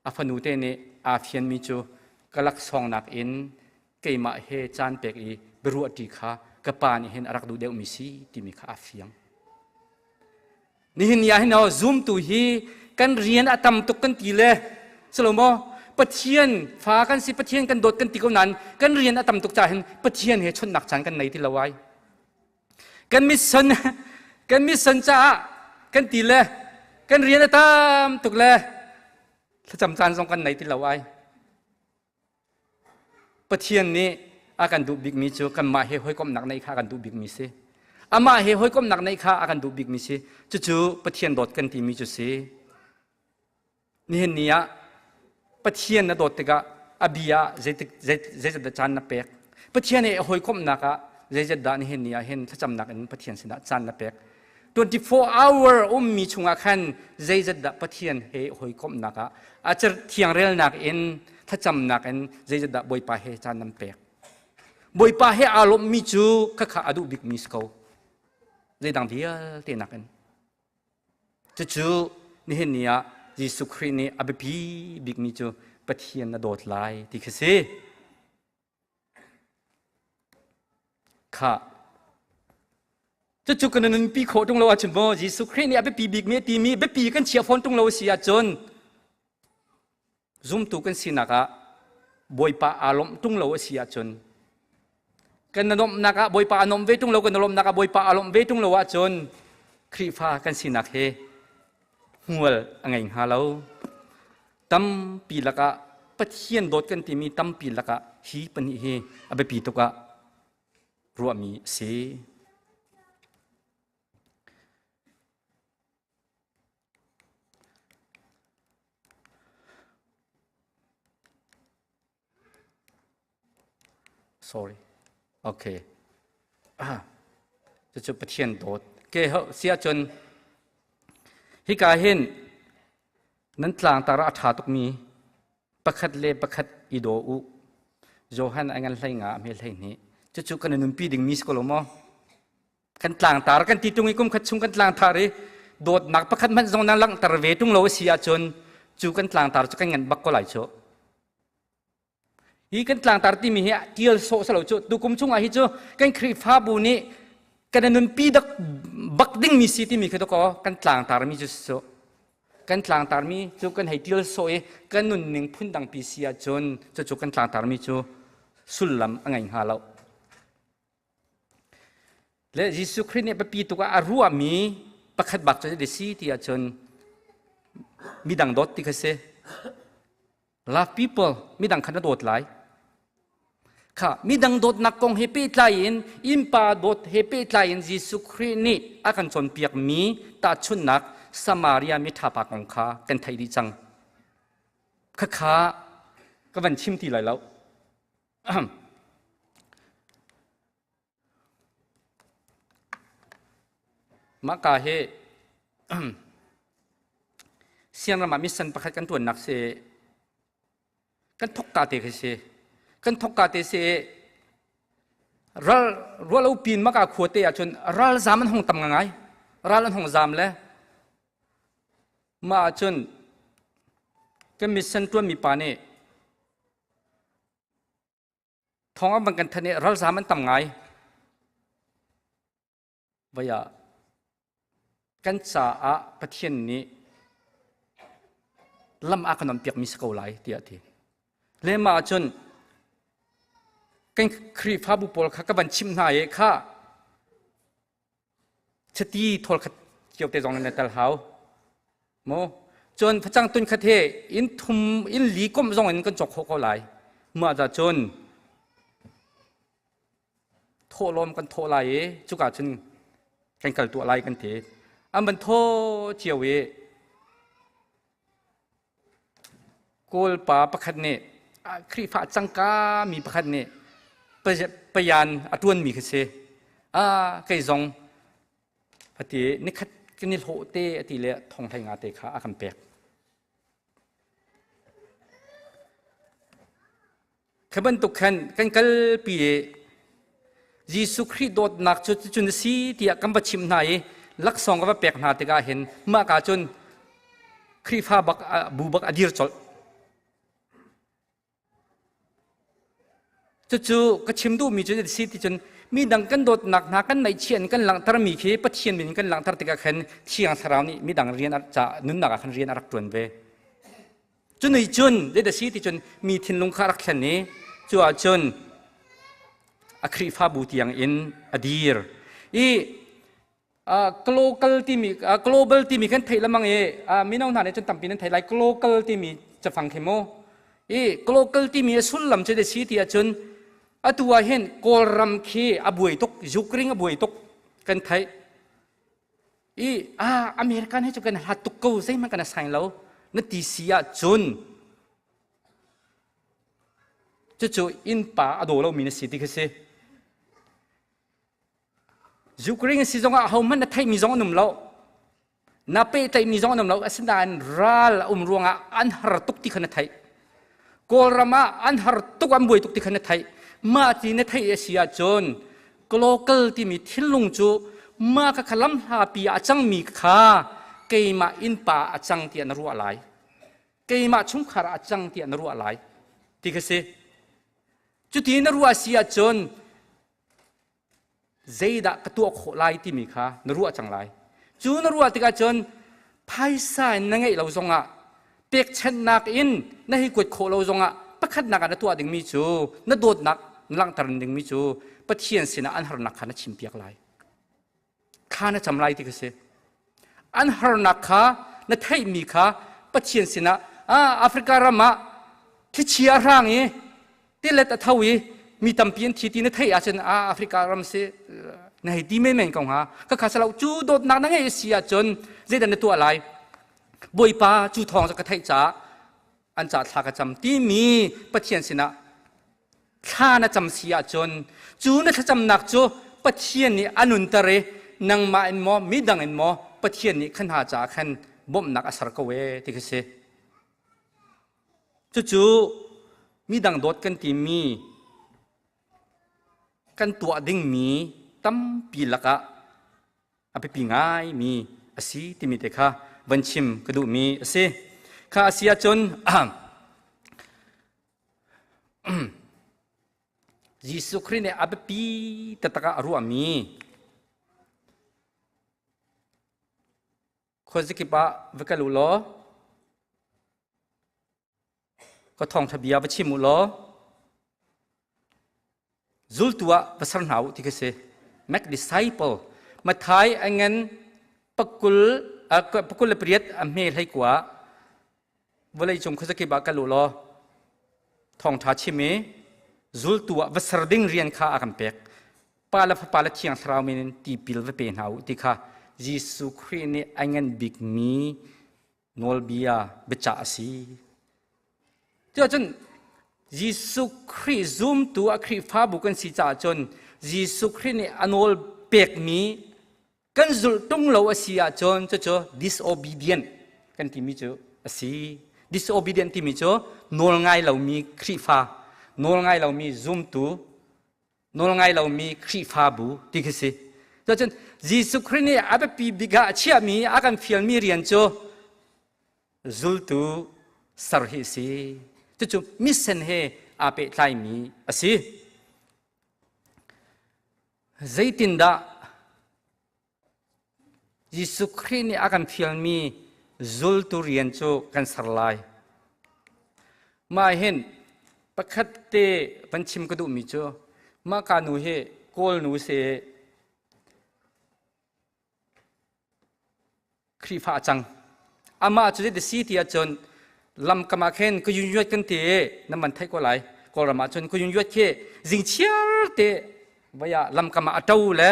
A fanu te nih aa fianmi cu ka laksawng nakin keimah he caan pek i biaruah ṭi kha ka pa nih hin a rak duh deuhmi si timi kha aa fiang. Nihin ni ah hin zumtu hi kan rian a tam tuk kan ti le silo maw Pathian fa kan si Pathian kan dawt kan ti ko nain kan rian a tam tuk caah hin Pathian he chonhnak caan kan nei ti lo ai. Kan mission kan mission caah kan ti le kan rian a tam tuk le thlacam caan zong kan nei ti lo ai. Pathian nih a kan duh bikmi cu kanmah he hawikomhnak neih kha a kan duh bikmi si. Amah he hawikomhnak neih kha a kan duh bikmi si. Cucu Pathian dawt kan timi cu si. Nihin ni ah Pathian na dawt tikah a bia ah zeitik zeizat dah caan na pek. Pathian he hawikomhnak ah zeizat dah nihin ni ah hin thlacamnak in Pathian sinah caan na pek. 24 hour ummi chungah khan zeizat dah Pathian he hawikomhnak ah a thiang relnak in thlacamnak in zeizat dah Bawipa he caan nan pek. Bawipa he aa lawmhmi cu khakha a duh bikmi si ko. Zeidang vialte nakin. Cucu nihin ni ah Jesuh Khrih nih a biapi bikmi cu Pathian na dawt lai ti khi si. Kha cucu kan nunpi khawh ṭung lo ahcun maw Jesuh Khrih nih a biapi bikmi a timi biapi kan chia fawn ṭung lo a si ahcun zumtu kan sinak ah Bawipa aa lawmh ṭung lo a si ahcun kan lawmhnak ah Bawipa a lawmh ve ṭung lo kan lawmhnak ah Bawipa aa lawmh ve ṭung lo ahcun Khrihfa kan sinak hi hmual a ngei hnga lo. Tampi lakah Pathian dawt kan timi tampi lakah hi pahnih hi a biapi tuk ah ruahmi a si. Sorry. Okay. Ah. Cucu Pathian dawt. Ke ho si ahcun hika hin nan tlangtar ah a ṭha tukmi pakhat le pakhat i daw u. Johan a ngan hlei nga a hme hlei hnih. Cucu kan i nunpi dingmi si ko lo maw? Kan tlangtar kan ti ṭung i kum khat chung kan tlangtar i dawtnak pakhat hmanh zong na langhter ve ṭung lo a si ahcun cu kan tlangtar cu kan ngan bak ko lai cu. Hi kan tlangtar timi hi tial sawh salo cu tukum chungah hi cu kan Khrihfabu nih kan nunpi dak bak dingmi si timi khi ko kan tlangtar mi cu su kan tlangtar mi cu kan hei tial sawh i kan nunning phundang pi si ahcun cucu kan tlangtar mi cu sullam a ngei hnga lo. Le Jesuh Khrih nih biapi tuk ah a ruahmi pakhat bak cu a si ti ahcun midang dawt ti kha si. Love people, midang kha na dawt lai. Kha midang dawtnak kong he pehtlai in innpa dawt he pehtlai in Jesuh Khrih nih a kan cawnpiakmi tahchunhnak Samaria miṭha pa kong kha kan theih dih cang. Khakha ka van chim ti lai lo. Mah ka hi siangram ah mission pakhat kan ṭuannak si. Kan thawkka te khi si. Kan thawkka te si ral rualo pin maka khua te ahcun ralzam an hung tam ngai. Ral an hung zam le mah ahcun kan mission ṭuanmi pa nih Thawng an van kan thanh i ralzaam an tam ngai. Vai ah kan caah Pathian nih lam a kan piakmi si ko lai tiah a ti. Le mah ahcun kan Khrihfabu pawl kha ka van chimh hna i kha Chiti thawl khat cio te zong nan tel hau. Mu cun facang tun khat he inn thum inn li komh zong in kan cawk khawh ko lai. Mah ca cun thawhlawm kan thawh lai i cuka cun kan kal tuah lai kan ti. An van thaw cio i Kawl pa pakhat nih Khrihfa cangka mi pakhat nih payan a ṭuanmi khi si. Ah, kei zong a ti nikhat kan i hlawh te a ti le thong hlei nga te kha a kan pek. Khi bantuk khan kan kalpi i Jesuh Khrih dawtnak cu cucun a si tiah kan va chimh hna i laksawng ka va pek hna tikah hin mah ka cun Khrihfa bak bu bak a dir colh. Cucu ka chim duhmi cu a si ti cun mi dang kan dawtnak hna kan ngaihchiah in kan langhtermi khi Pathian min in kan langhter tikah khan Thiang Thlarau nih midang rian ca nunnak ah khan rian a rak ṭuan ve. Cunih cun zeidah si ti cun mi thinlung kha a rak thlen i cu ahcun a Khrihfabu tiang in a dir. I global timi global timi kan theih lamang i mino hna nih cun tampi nan theih lai global timi cafang khi mu. I global timi a sullam cu si ti ahcun atu ah hin Kawlram khi a buai tuk, Ukraine a buai tuk kan theih. I ah American he cu kan hlat tuk ko zeihmanh kan assign lo na ti si ahcun cucu innpa a daw lomi na si ti khi si. Ukraine si zongah ahohmanh na theihmi zong an um lo. Na pehtlaihmi zong an um lo. Asinain ral a um ruangah an har tuk ti kha na theih. Kawlram ah an har tuk an buai tuk ti kha na theih. Mah ti na theih a si ahcun global timi thinlung cu mah kha kha lamhlapi ah a cangmi kha keimah innpa a cang tiah na ruah lai. Keimah chungkhar ah a cang tiah na ruah lai ti kha si. Cuti na ruah si ahcun. Zeidah ka tuah khawh lai timi kha na ruah cang lai. Cu na ruah tikah cun phaisa in na ngeih lo zongah, pekchanhnak in na hei kuat khawh lo zongah, pakhatnak ah na tuah dingmi cu, na dawtnak na langhter dingmi cu Pathian sinah an harnak kha na chimpiak lai. Thla na cam lai ti kha si. An harnak kha na theihmi kha Pathian sinah, Africa ram ah thlichia a hrang i tilet a tho i mi tampi an thi ti na theih ahcun, Africa ram si na hei ti menmen ko hnga. Khakha salo cu dawtnak na ngeih si ahcun zeidah na tuah lai? Bawipa, cu thawng cu ka theih caah an ca thla ka cam timi Pathian sinah thla na cam si ahcun, cu na thlacamnak cu Pathian nih a nunter i nangmah in maw, midang in maw, Pathian nih khan hna caah khan bawmhnak a ser ko ee ti khi si. Cucu midang dawt kan timi kan tuah dingmi tampi lakah a biapi ngaimi a si timi te kha van chim ka duhmi a si. Kha a si ahcun Jesuh Khrih nih a biapi taktak ah a ruahmi khuazakip ah va kal u law ka thawngṭha bia va chim u law zultu ah va ser hna u ti khi si. Make disciple. Mathai a ngan 28 a hme 19. Vawleicung khuazakip ah kal u law thawngṭha chim i zultu ah va ser ding rian kha a kan pek. Pa le Fapa le Thiang Thlarau min in tipil va pe hna u ti kha Jesuh Khrih nih a ngan bikmi nawlbia biacah a si. Cuahcun Jesuh Khrih zumtu a Khrihfabu kan si caah cun Jesuh Khrih nih a nawl pekmi kan zulh tung lo a si ahcun cucu disobedient kan timi cu a si. Disobedient timi cu nawl ngai lomi Khrihfa, nawl ngai lomi zumtu, nawl ngai lomi Khrihfabu ti khi si. Cucun Jesuh Khrih nih a biapi bik ah a chiahmi, a kan fialmi rian cu zultu ser hi a si. Cucu mission he aa pehtlaimi a si. Zeitindah Jesuh Khrih nih a kan fialmi zultu rian cu kan ser lai? Mah hin pakhat te van chim ka duhmi cu mah ka nu hi Kawl nu si, Khrihfa a cang. Amah cu zei si ti ahcun lamkam ah khin ka yun yuat kan ti i nan man theih ko lai. Kawlram ah cun ka yun yuat khi zingchiar te vai ah lamkam ah a ṭo le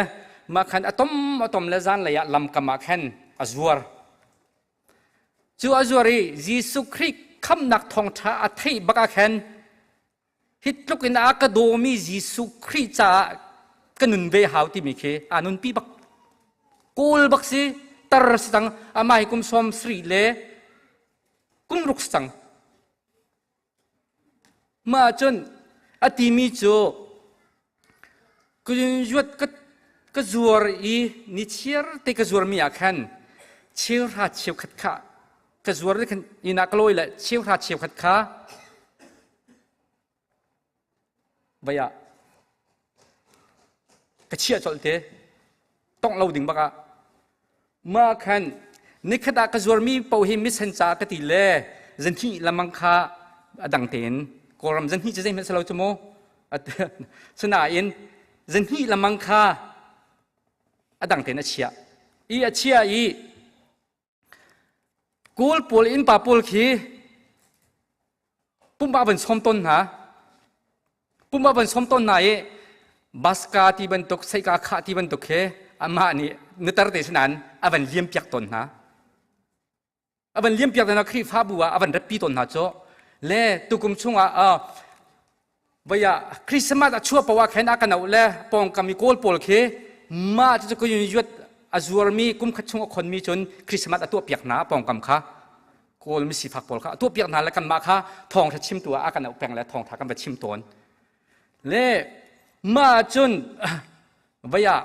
mah khan a tom a tom le zanlei ah lamkam ah khan a zuar. Cu a zuar i Jesuh Khrih khamnak thawngṭha a theih bak ah khan hi tluk in a ka dawmi Jesuh Khrih caah ka nun ve hau timi khi aa nunpi bak. Kawl bak si, tar si cang, amah hi kum 70 le kum ruk si cang. Mah ahcun a timi cu ka ka, ka zuar i nichiar te ka zuarmi ah khan cheuhra cheukhat kha ka zuar khan inn ah ka lawi le cheuhra cheukhat kha vai ah ka chiah colh te, tongh lo ding bak ah. Mah khan nikhat ah ka zuarmi paoh hi misen ca ka ti le zanhnih lamang kha a dang tein, Kawlram zanhnih cu zeihmanh si lo cu mu, sinain zanhnih lamang kha a dang tein a chiah i a chiah i Kawl pawl innpa pawl khi pumpak van sawm tawn hna, pumpak van sawm tawn hna i baska ti bantuk, seika khah ti bantuk khi amah nih nutar te si nain a van liam piak tawn hna, a van liam piak hna. Khrihfabu ah a van ratpi tawn hna. Cu le tukum chungah vaya Christmas a chuah paoh ah khan a kan auh le pawngkam i Kawl pawl khi mah cu ka yuat a zuarmi kum khat chung a khonmi cun Christmas a tuah piak hna. Pawngkam kha Kawl misifak pawl kha a tuah piak hna le kanmah kha thawngṭha chimtu ah a kan auh peng le thawngṭha kan va chim tawn le mah cun vaya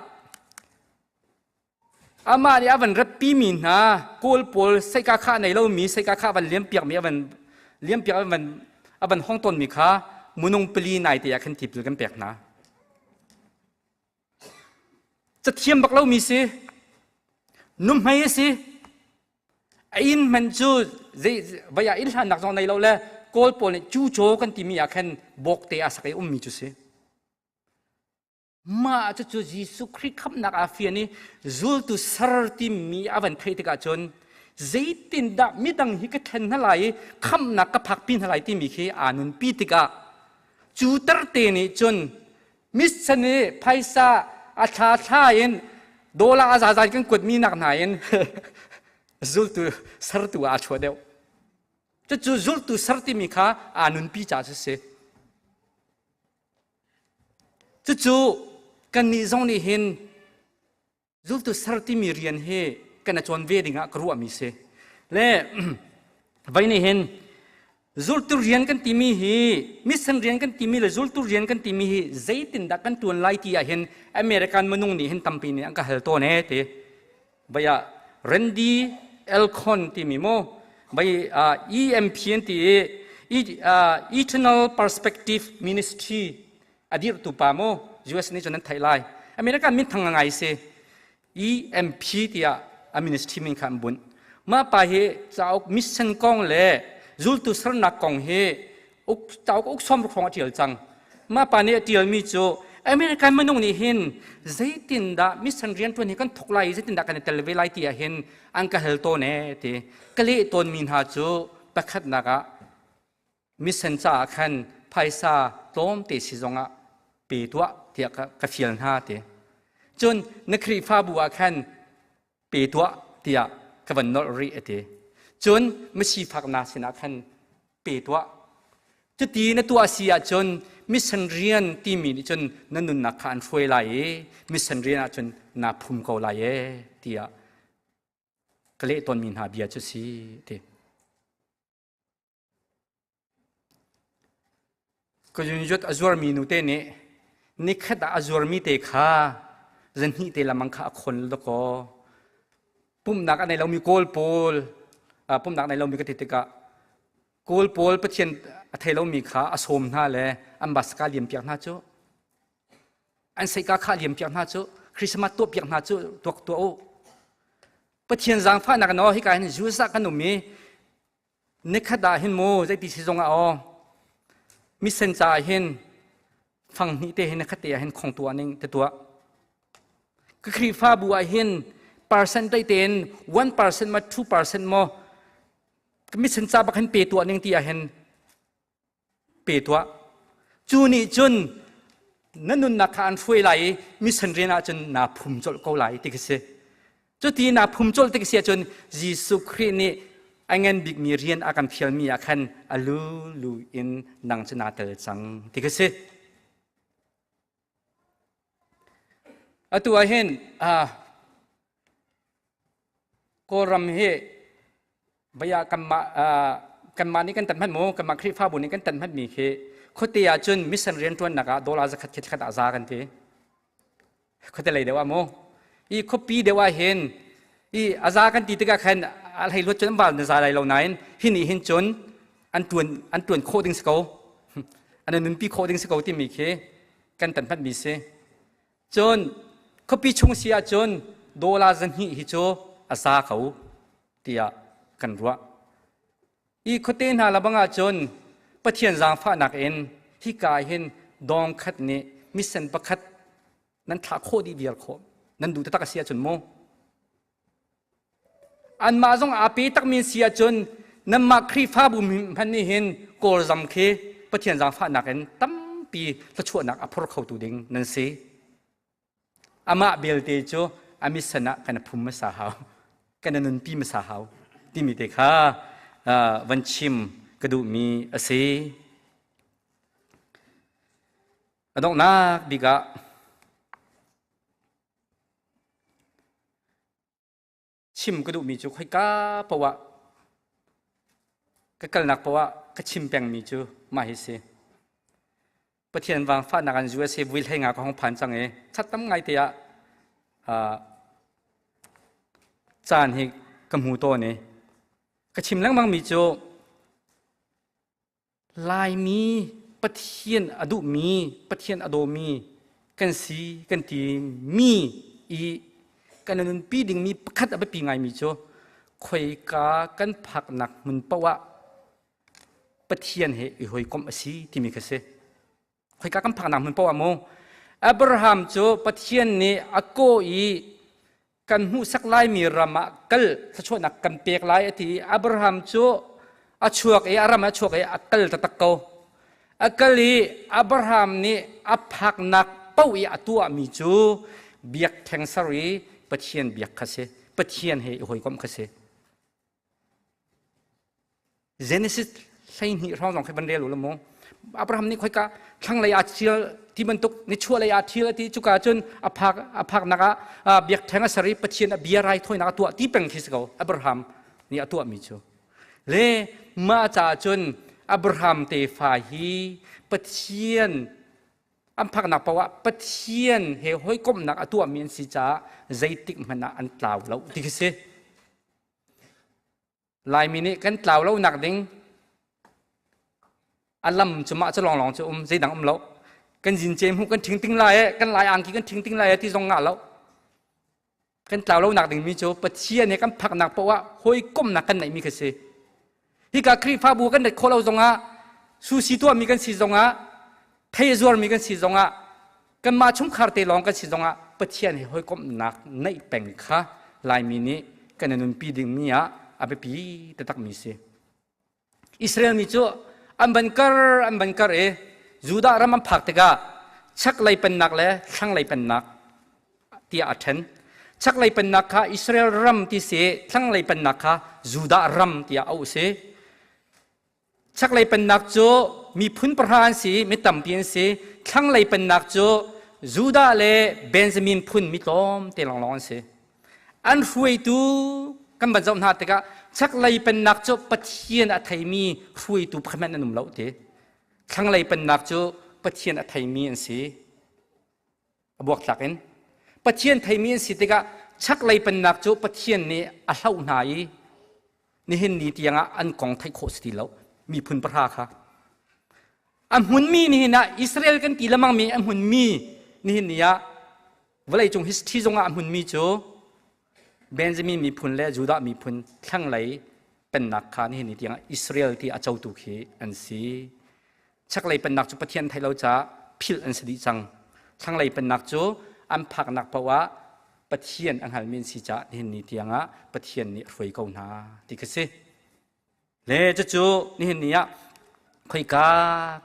amah nih a van ratpimi hna Kawl pawl seika khah nei lomi, seika khah van liam piakmi, a van liam piak, a van hong tawnmi kha munung pali nai te ah khan tipil kan pek hna. Cathiam bak lomi si. Nuhmei a si. A inn hmanh cu zei vai ah inn hlannak zong nei lo le Kawl pawl nih cucaw kan timi ah khan bawkte a sak i ummi cu si. Mah cucu Jesuh Khrih khamhnak aa fian i zultu ser timi a van theih tikah cun zeitindah midang hi ka thlen hna lai i khamhnak ka phakpi hna lai timi khi aa nunpi tikah cu tarte nih cun mission i phaisa a thla thla in dollar a zazan kan kuatmi nak hna in zultu sertu ah aa chuah deuh. Cucu zultu ser timi kha aa nunpi caah cu si. Cucu kannih zong nih hin zultu ser timi rian hi kan i cawn ve dingah ka ruahmi si. Le vei nih hin zultu rian kan timi hi mission rian kan timi le zultu rian kan timi hi zeitindah kan tuan lai ti ah hin American minung nih hin tampi nih an ka hal tawn ee ti. Vai ah Randy Elkhon timi mu vai EMP an ti i Eternal Perspective Ministry a dirhtu pa mu US nih cun an theih lai. America min thang ngai si EMP tiah a ministry min kha an bunh. Mah pa hi cauk mission kong le zultu sernak kong hi uk cauk uk som ruk hrawng a ṭial cang. Mah pa nih a ṭialmi cu American minung nih hin zeitindah mission rianṭuan hi kan thawk lai i zeitindah kan i tel ve lai ti ah hin an ka hal tawn ee ti. Ka leh tawnmi hna cu pakhatnak ah mission caah khan phaisa tlawmte si zongah pe tuah tiah ka fial hna ti. Cun na Khrihfabu ah khan pe tuah tiah ka van nolh rih a ti. Cun misifak hna sinah khan pe tuah. Cuti na tuah si ahcun mission rian timi nih cun na nunnak kha an hruai lai i mission rian ahcun naa phum ko lai ee tiah ka leh tawnmi hna bia cu si ti. Ka yunjut a zuarmi nute nih nikhat ah a zuarmi te kha zanhnih te lamang kha a khon dakaw. Pumhnak a nei lomi Kawl pawl, pumhnak a nei lomi ka ti tikah Kawl pawl Pathian a thei lomi kha a sawm hna le an baska liam piak hna cu. An seika kha liam piak hna cu. Christmas tuah piak hna cu tuak tuah u. Pathian zaangfahnak no hika hin Jews ah kan um i Nikhat ah hin mu zeiti si zong ah aw misen caah hin fang hnih te hin nikhat te ah hin khong tuah ning te tuah. Ka Khrihfabu ah hin percent dei tein 1% ma 2% maw misen ca bak hin pe tuah ning ti ah hin pe tuah. Cu nih cun na nunnak kha an hruai lai i mission rian ah cun naa phum colh ko lai ti khi si. Cuti naa phum colh tik si ahcun Jesuh Khrih nih a ngan bikmi rian a kan fialmi ah khan a lulu in nang cu naa tel cang ti khi si. Atu ah hin Kawlram hi vaya kanmah kanmah nih kan tan hmanh mu kanmah Khrihfabu nih kan tan hmanh mi khi khuate ah cun mission rianṭuannak ah dollar zakhat khat khat ah za kan ti. Khuate lei deuh ah mu. I khuapi deuh ah hin i a za kan ti tikah khan a hlei luat cun an val na za lai lo nain hi nih hin cun an ṭuan an ṭuan khawh ding si ko. An nunpi khawh ding si ko timi khi kan tan hmanh mi si. Cun khuapi chung si ahcun dollar zahnih hi cu a za ko tiah kan ruah. I khuate hna labang ahcun Pathian zaangfahnak in hika hin dawng khat nih misen pakhat nan thlah khawh dih viar khawh nan duh taktak a si ahcun mu. Anmah zong aa pe takmi si ahcun nanmah Khrihfabu hmanh nih hin Kawlzam khi Pathian zaangfahnak in tampi thluachuahnak a phor khotu ding nan si. Amah belte cu a mission ah kan phum hmasa hau, kan nunpi hmasa hau timi te kha van chim ka duhmi a si. A donghnak bik ah Chim ka duhmi cu khoika paoh ah ka kalnak paoh ah ka chim pengmi cu mah hi si. Pathian vangfahnak an USA vui hlei nga ka hong phan cang i chat tam ngai te ah caan hi ka hmu tawn i ka chim lengmangmi cu Laimi Pathian a duhmi, Pathian a dawmi kan si kan ti mi. i kan nunpi dingmi pakhat a biapi ngaimi cu khoika kan phaknak hmun paoh ah Pathian he i hawikomh a si timi kha si. Khoika kan phaknak hmun paoh ah mu Abraham cu Pathian nih a kawh i kan hmuhsak laimi ram ah kal thluachuahnak kan pek lai a ti i Abraham cu a chuak i a ram a chuak i a kal taktak ko. A kal i Abraham nih a phaknak paoh i a tuahmi cu biakṭheng ser i Pathian biak kha si. Pathian he i hawikomh kha si. Genesis 12 hrawng zong khi van rel u law mu. Abraham nih khoika thlanglei aa thial ti bantuk nichuahlei aa thial ti cuka cun a phak a phaknak ah biakṭheng a ser i Pathian a bia raithawinak a tuah ti peng khi si ko Abraham nih a tuahmi cu. Le mah caah cun Abraham tefa hi Pathian an phaknak paoh ah Pathian he hawikomhnak a tuahmi an si caah zeitik hmanh ah an tlau lo ti khi si. Laimi nih kan tlau lo nak ding a lam cu mah cu lawnglawng cu um zeidang um lo. Kan zince hmuh kan ṭhing ting lai e, kan lai angki kan ṭhing ting lai e ti zong ngah lo. Kan tlau lo nak ding mi cu Pathian he kan phaknak paoh ah hawikomhnak kan neihmi kha si. Hika Khrihfabu kan ret khawh lo zongah susi tuahmi kan si zongah thei a zuarmi kan si zongah kanmah chungkhar te lawng kan si zongah Pathian he hawikomhnak neih peng kha Laimi nih kan i nunpi dingmi ah a biapi taktakmi si. Israel mi cu an van kar an van kar i Judah ram an phak tikah chaklei pennak le thlanglei pennak tiah a ṭhen. Chaklei pennak kha Israel ram ti si, thlanglei pennak kha Judah ram tiah auh a si. Chaklei pennak cu miphun pahra an si, mi tampi an si. Thlanglei pennak cu Judah le Benjamin phun mi tlawmte lawnglawng an si. An hruaitu kan van zoh hna tikah chaklei pennak cu Pathian a theimi hruaitu pakhat hmanh an um lo ti. Thlanglei pennak cu Pathian a theimi an si. A buaktlak in Pathian theimi an si tikah chaklei pennak cu Pathian nih a hloh hna i nihin ni tiangah an kong theih khawh si ti lo miphun pahra kha a hmunmi nihin ah Israel kan ti lemangmi a hmunmi nihin ni ah vawleicung history zongah a hmunmi cu Benjamin miphun le Judah miphun thlanglei pennak kha nihin ni tiangah Israel ti a cotu khi an si. Chaklei pennak cu Pathian theih lo caah philh an si dih cang. Thlanglei pennak cu an phaknak paoh ah Pathian a hngalmi an si caah nihin ni tiangah Pathian nih a hruai ko hna ti khi si. Le cucu nihin ni ah khoika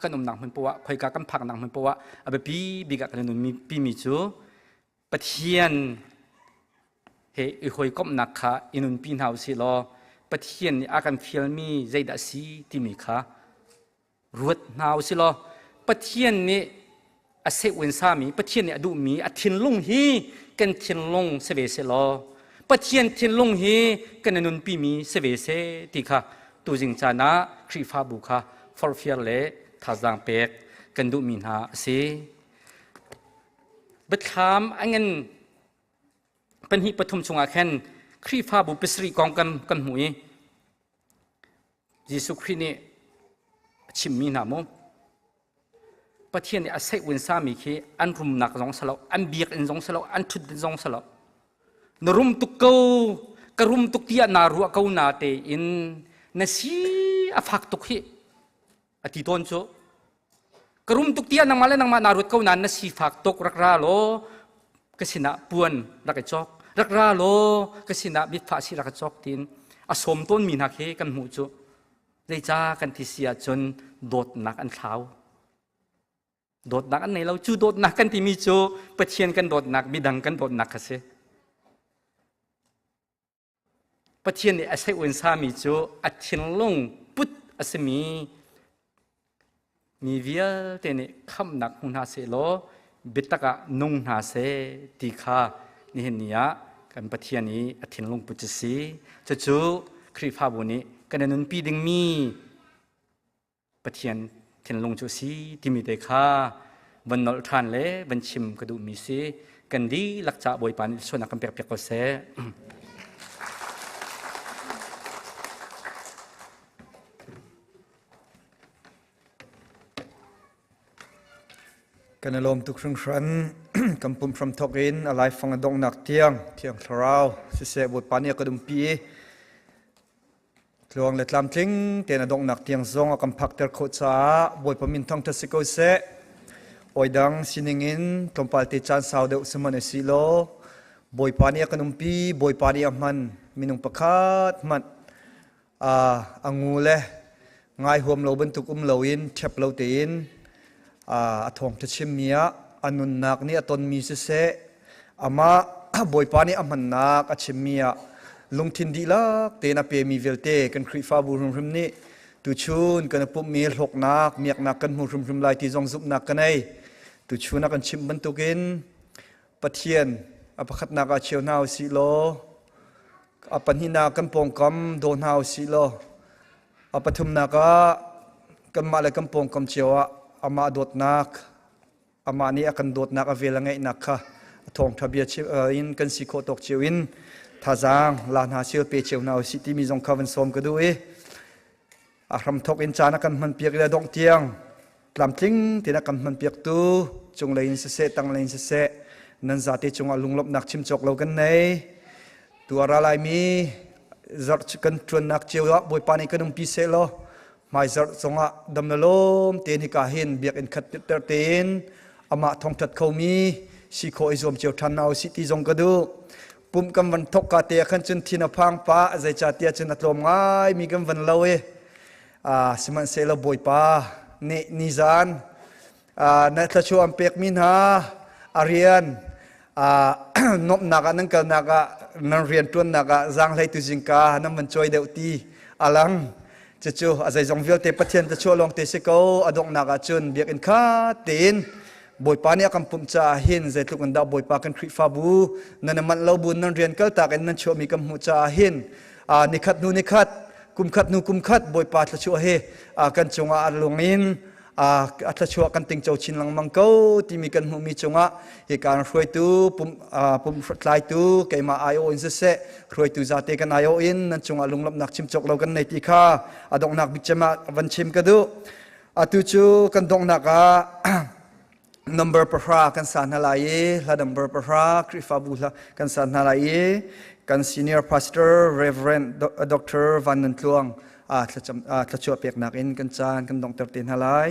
kan umnak hmun poah khoika kan phaknak hmun poah a biapi bik ah kan nunpi mi cu Pathian he i hawikomhnak kha i nunpi hna usih law Pathian nih a kan fialmi zeidah a si timi kha ruat hna usih law Pathian nih a seh sami Pathian nih a duhmi a thinlung hi kan thinlung si ve seh law Pathian thinlung hi kan i nunpimi si ve seh ti kha tuzing caan ah Khrihfabu kha forhfial le thazaang pek kan duhmi hna a si. Biathlam a ngan pahnih pathum chungah khan Khrihfabu pasarih kong kan hmuh i Jesuh Khrih nih a chimmi hna mu Pathian nih a seih un sami khi an rumnak zong si lo an biakinn zong si lo an ṭhutdan zong si lo na rum tuk ko ka rum tuk tiah naa ruah ko na tein na si a fak tuk hi a ti tawn cu ka rum tuk tiah nangmah le nangmah naa ruat ko nain na sifak tuk rak ra law ka sinah puan rak i cawk rak ra law ka sinah mitfah si rak i cawk tiin a sawm tawnmi hna khi kan hmuh cu zeica kan ti si ahcun dawtnak an thlau dawtnak an nei lo cu dawtnak kan timi cu Pathian kan dawtnak midang kan dawtnak kha si Pathian nih a seh sami cu a thinlung put a simi mi vialte nih khamhnak hmu hna sehlaw biatak ah nung hna seh ti kha nihin ni ah kan Pathian i a thinlung put cu si. Cucu Khrihfabu nih kan i nunpi dingmi Pathian thinlung cu a si timi te kha van nolh ṭhan le van chim ka duhmi si. Kan dihlak caah Bawipa nih sualnak kan pekpiak ko seh. Kan i lawm tuk hringhran. Kan pum hram thawk in a laifang a donghnak tiang Thiang Thlarau siseh Bawipa nih a kan umpi i tluang le tlamtling tein a donghnak tiang zong a kan phakter khawh caah Bawipa min thangṭhat si ko seh. Oi dang sining in tlawmpal te caan sau deuh sihmanh si law Bawipa nih a kan umpi, Bawipa nih a hman minung pakhat hmanh a ngu le ngai huam lo bantuk um loin ṭhep lo tein a thawngṭha chimmi ah a nunnak nih a tonmi siseh amah Bawipa nih a hmannak a chimmi ah lungthin dihlak tein a pemi vialte kan Khrihfabu hrimhrim nih tuchun kan i pumhmi hlawknak miaknak kan hmu hrimhrim lai ti zong zumhnak ka nei. Tuchun a kan chimh bantukin Pathian a pakhatnak ah cheu hna usih law a pahnihnak kan pawngkam daw hna usih law a pathumnak ah kanmah le kan pawngkam cio ah amah dawtnak amah nih a kan dawtnak a vel a ngeihnak kha a thawngṭha bia in kan si khawh tawk cio in thazaang la hna sil pe cio hna usih timi zong kha van sawm ka duh i a hramthok in caan a kan hmanpiak le dongh tiang tlamtling tein a kan hmanpiaktu cunglei in siseh tanglei in siseh nan zate cungah lunglawmhnak chim cawk lo kan nei. Tu a ra laimi zarh kan ṭuannak cio ah Bawipa nih kan umpi seh law hmai zarh zongah dam le lawm tein hika hin biakinn khat ter tein amah thawngṭhat khomi si khawh i zuam cio ṭhan hna usih ti zong ka duh. Pumh kan van thok ka te ah khan cun thin a phang pah zeicahtiah cun a tlawm ngai mi kan van lo i sihmanhsehlaw Bawipa nih nizan na thluachuah an pekmi hna a rian nuamhnak ah nan kalnak ah nan rian ṭuannak ah zaanghlei tu zingka nan van cawi deuh ti a lang. Cucu a zeizong vialte Pathian thluachuah lawng te si ko. A donghnak ah cun biakinn kha tein Bawipa nih a kan pumh caah hin zeitluk in dah Bawipa kan Khrihfabu nan i manh lo bu nan rian kaltak in nan chuahmi kan hmuh caah hin nikhat hnu nikhat kum khat hnu kum khat Bawipa thluachuah hi kan cungah a lung in a thluachuah kan tingco chin lengmang ko timi kan hmuhmi cungah hika in hruaitu pum tlaitu keimah aiawh in siseh hruaitu zate kan aiawh in nan cungah lunglawmhnak chim cawk lo kan nei ti kha a donghnak bik cem ah van chim ka duh. Atu cu kan donghnak ah number 10 kan sa hna lai i hla number 10 Khrihfabu hla kan sa hna lai i kan senior pastor Reverend Dr. Van Nun Tluang thluachuah peknak in kan caan kan donghter te hna lai.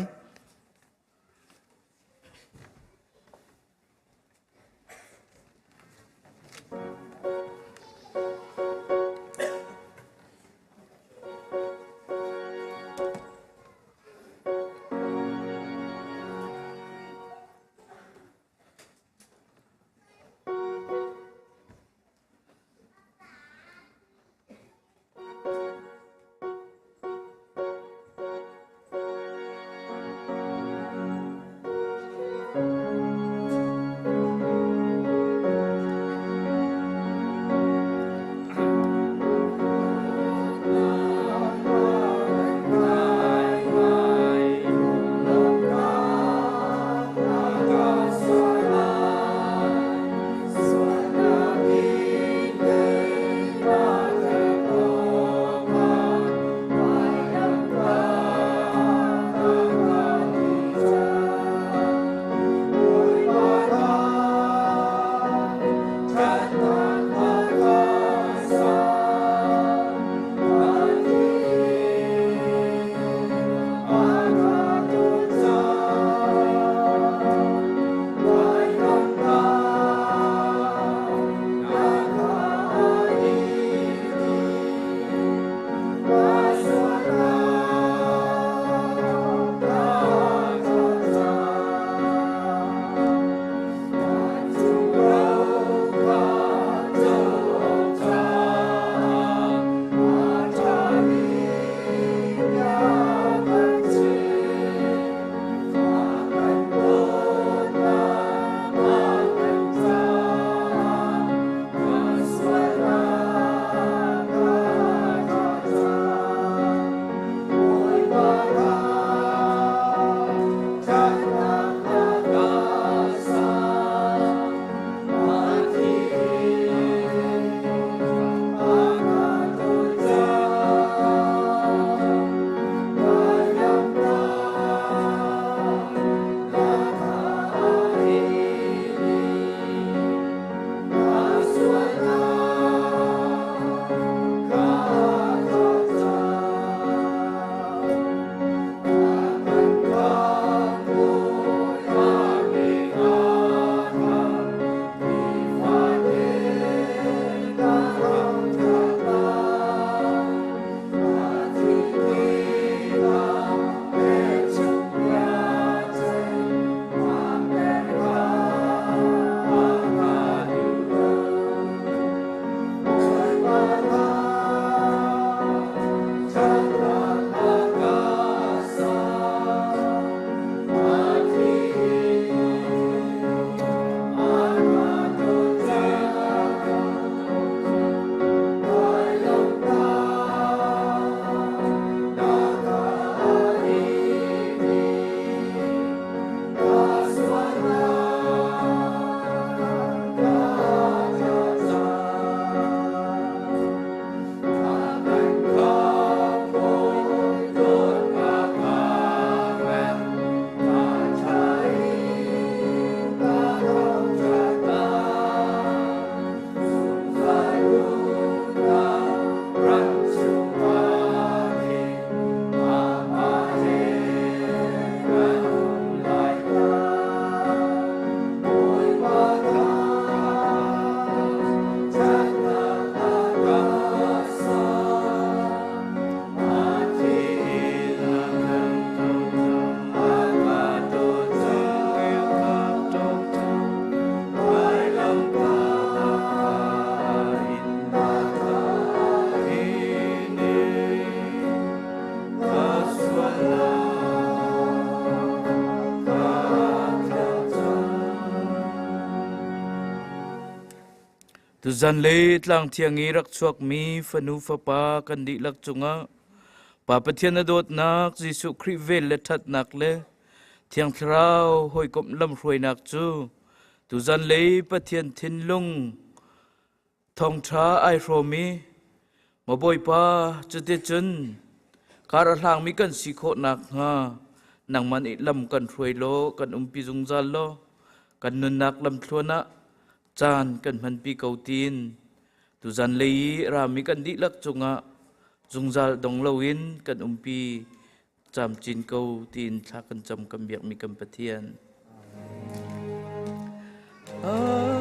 Tuzan le tlang thiang i rak chuakmi fanu fapa kan dihlak cungah Pa Pathian a dawtnak Jesuh Khrih vel le ṭhatnak le Thiang Thlarau hawikomh lamhruainak cu tuzan lei Pathian thinlung thawngṭha ai hrawm i Maw Bawipa cuticun kar a hlangmi kan si khawh nakhnga nangmah nih lam kan hruai law kan umpi zungzal law kan nunnak lamthluan ah caan kan hmanpi ko tiin tuzan lei i rami kan dihlak cungah zungzal dong loin kan umpi camcin ko tiin thla kan cam kan biakmi kan Pathian. Amen.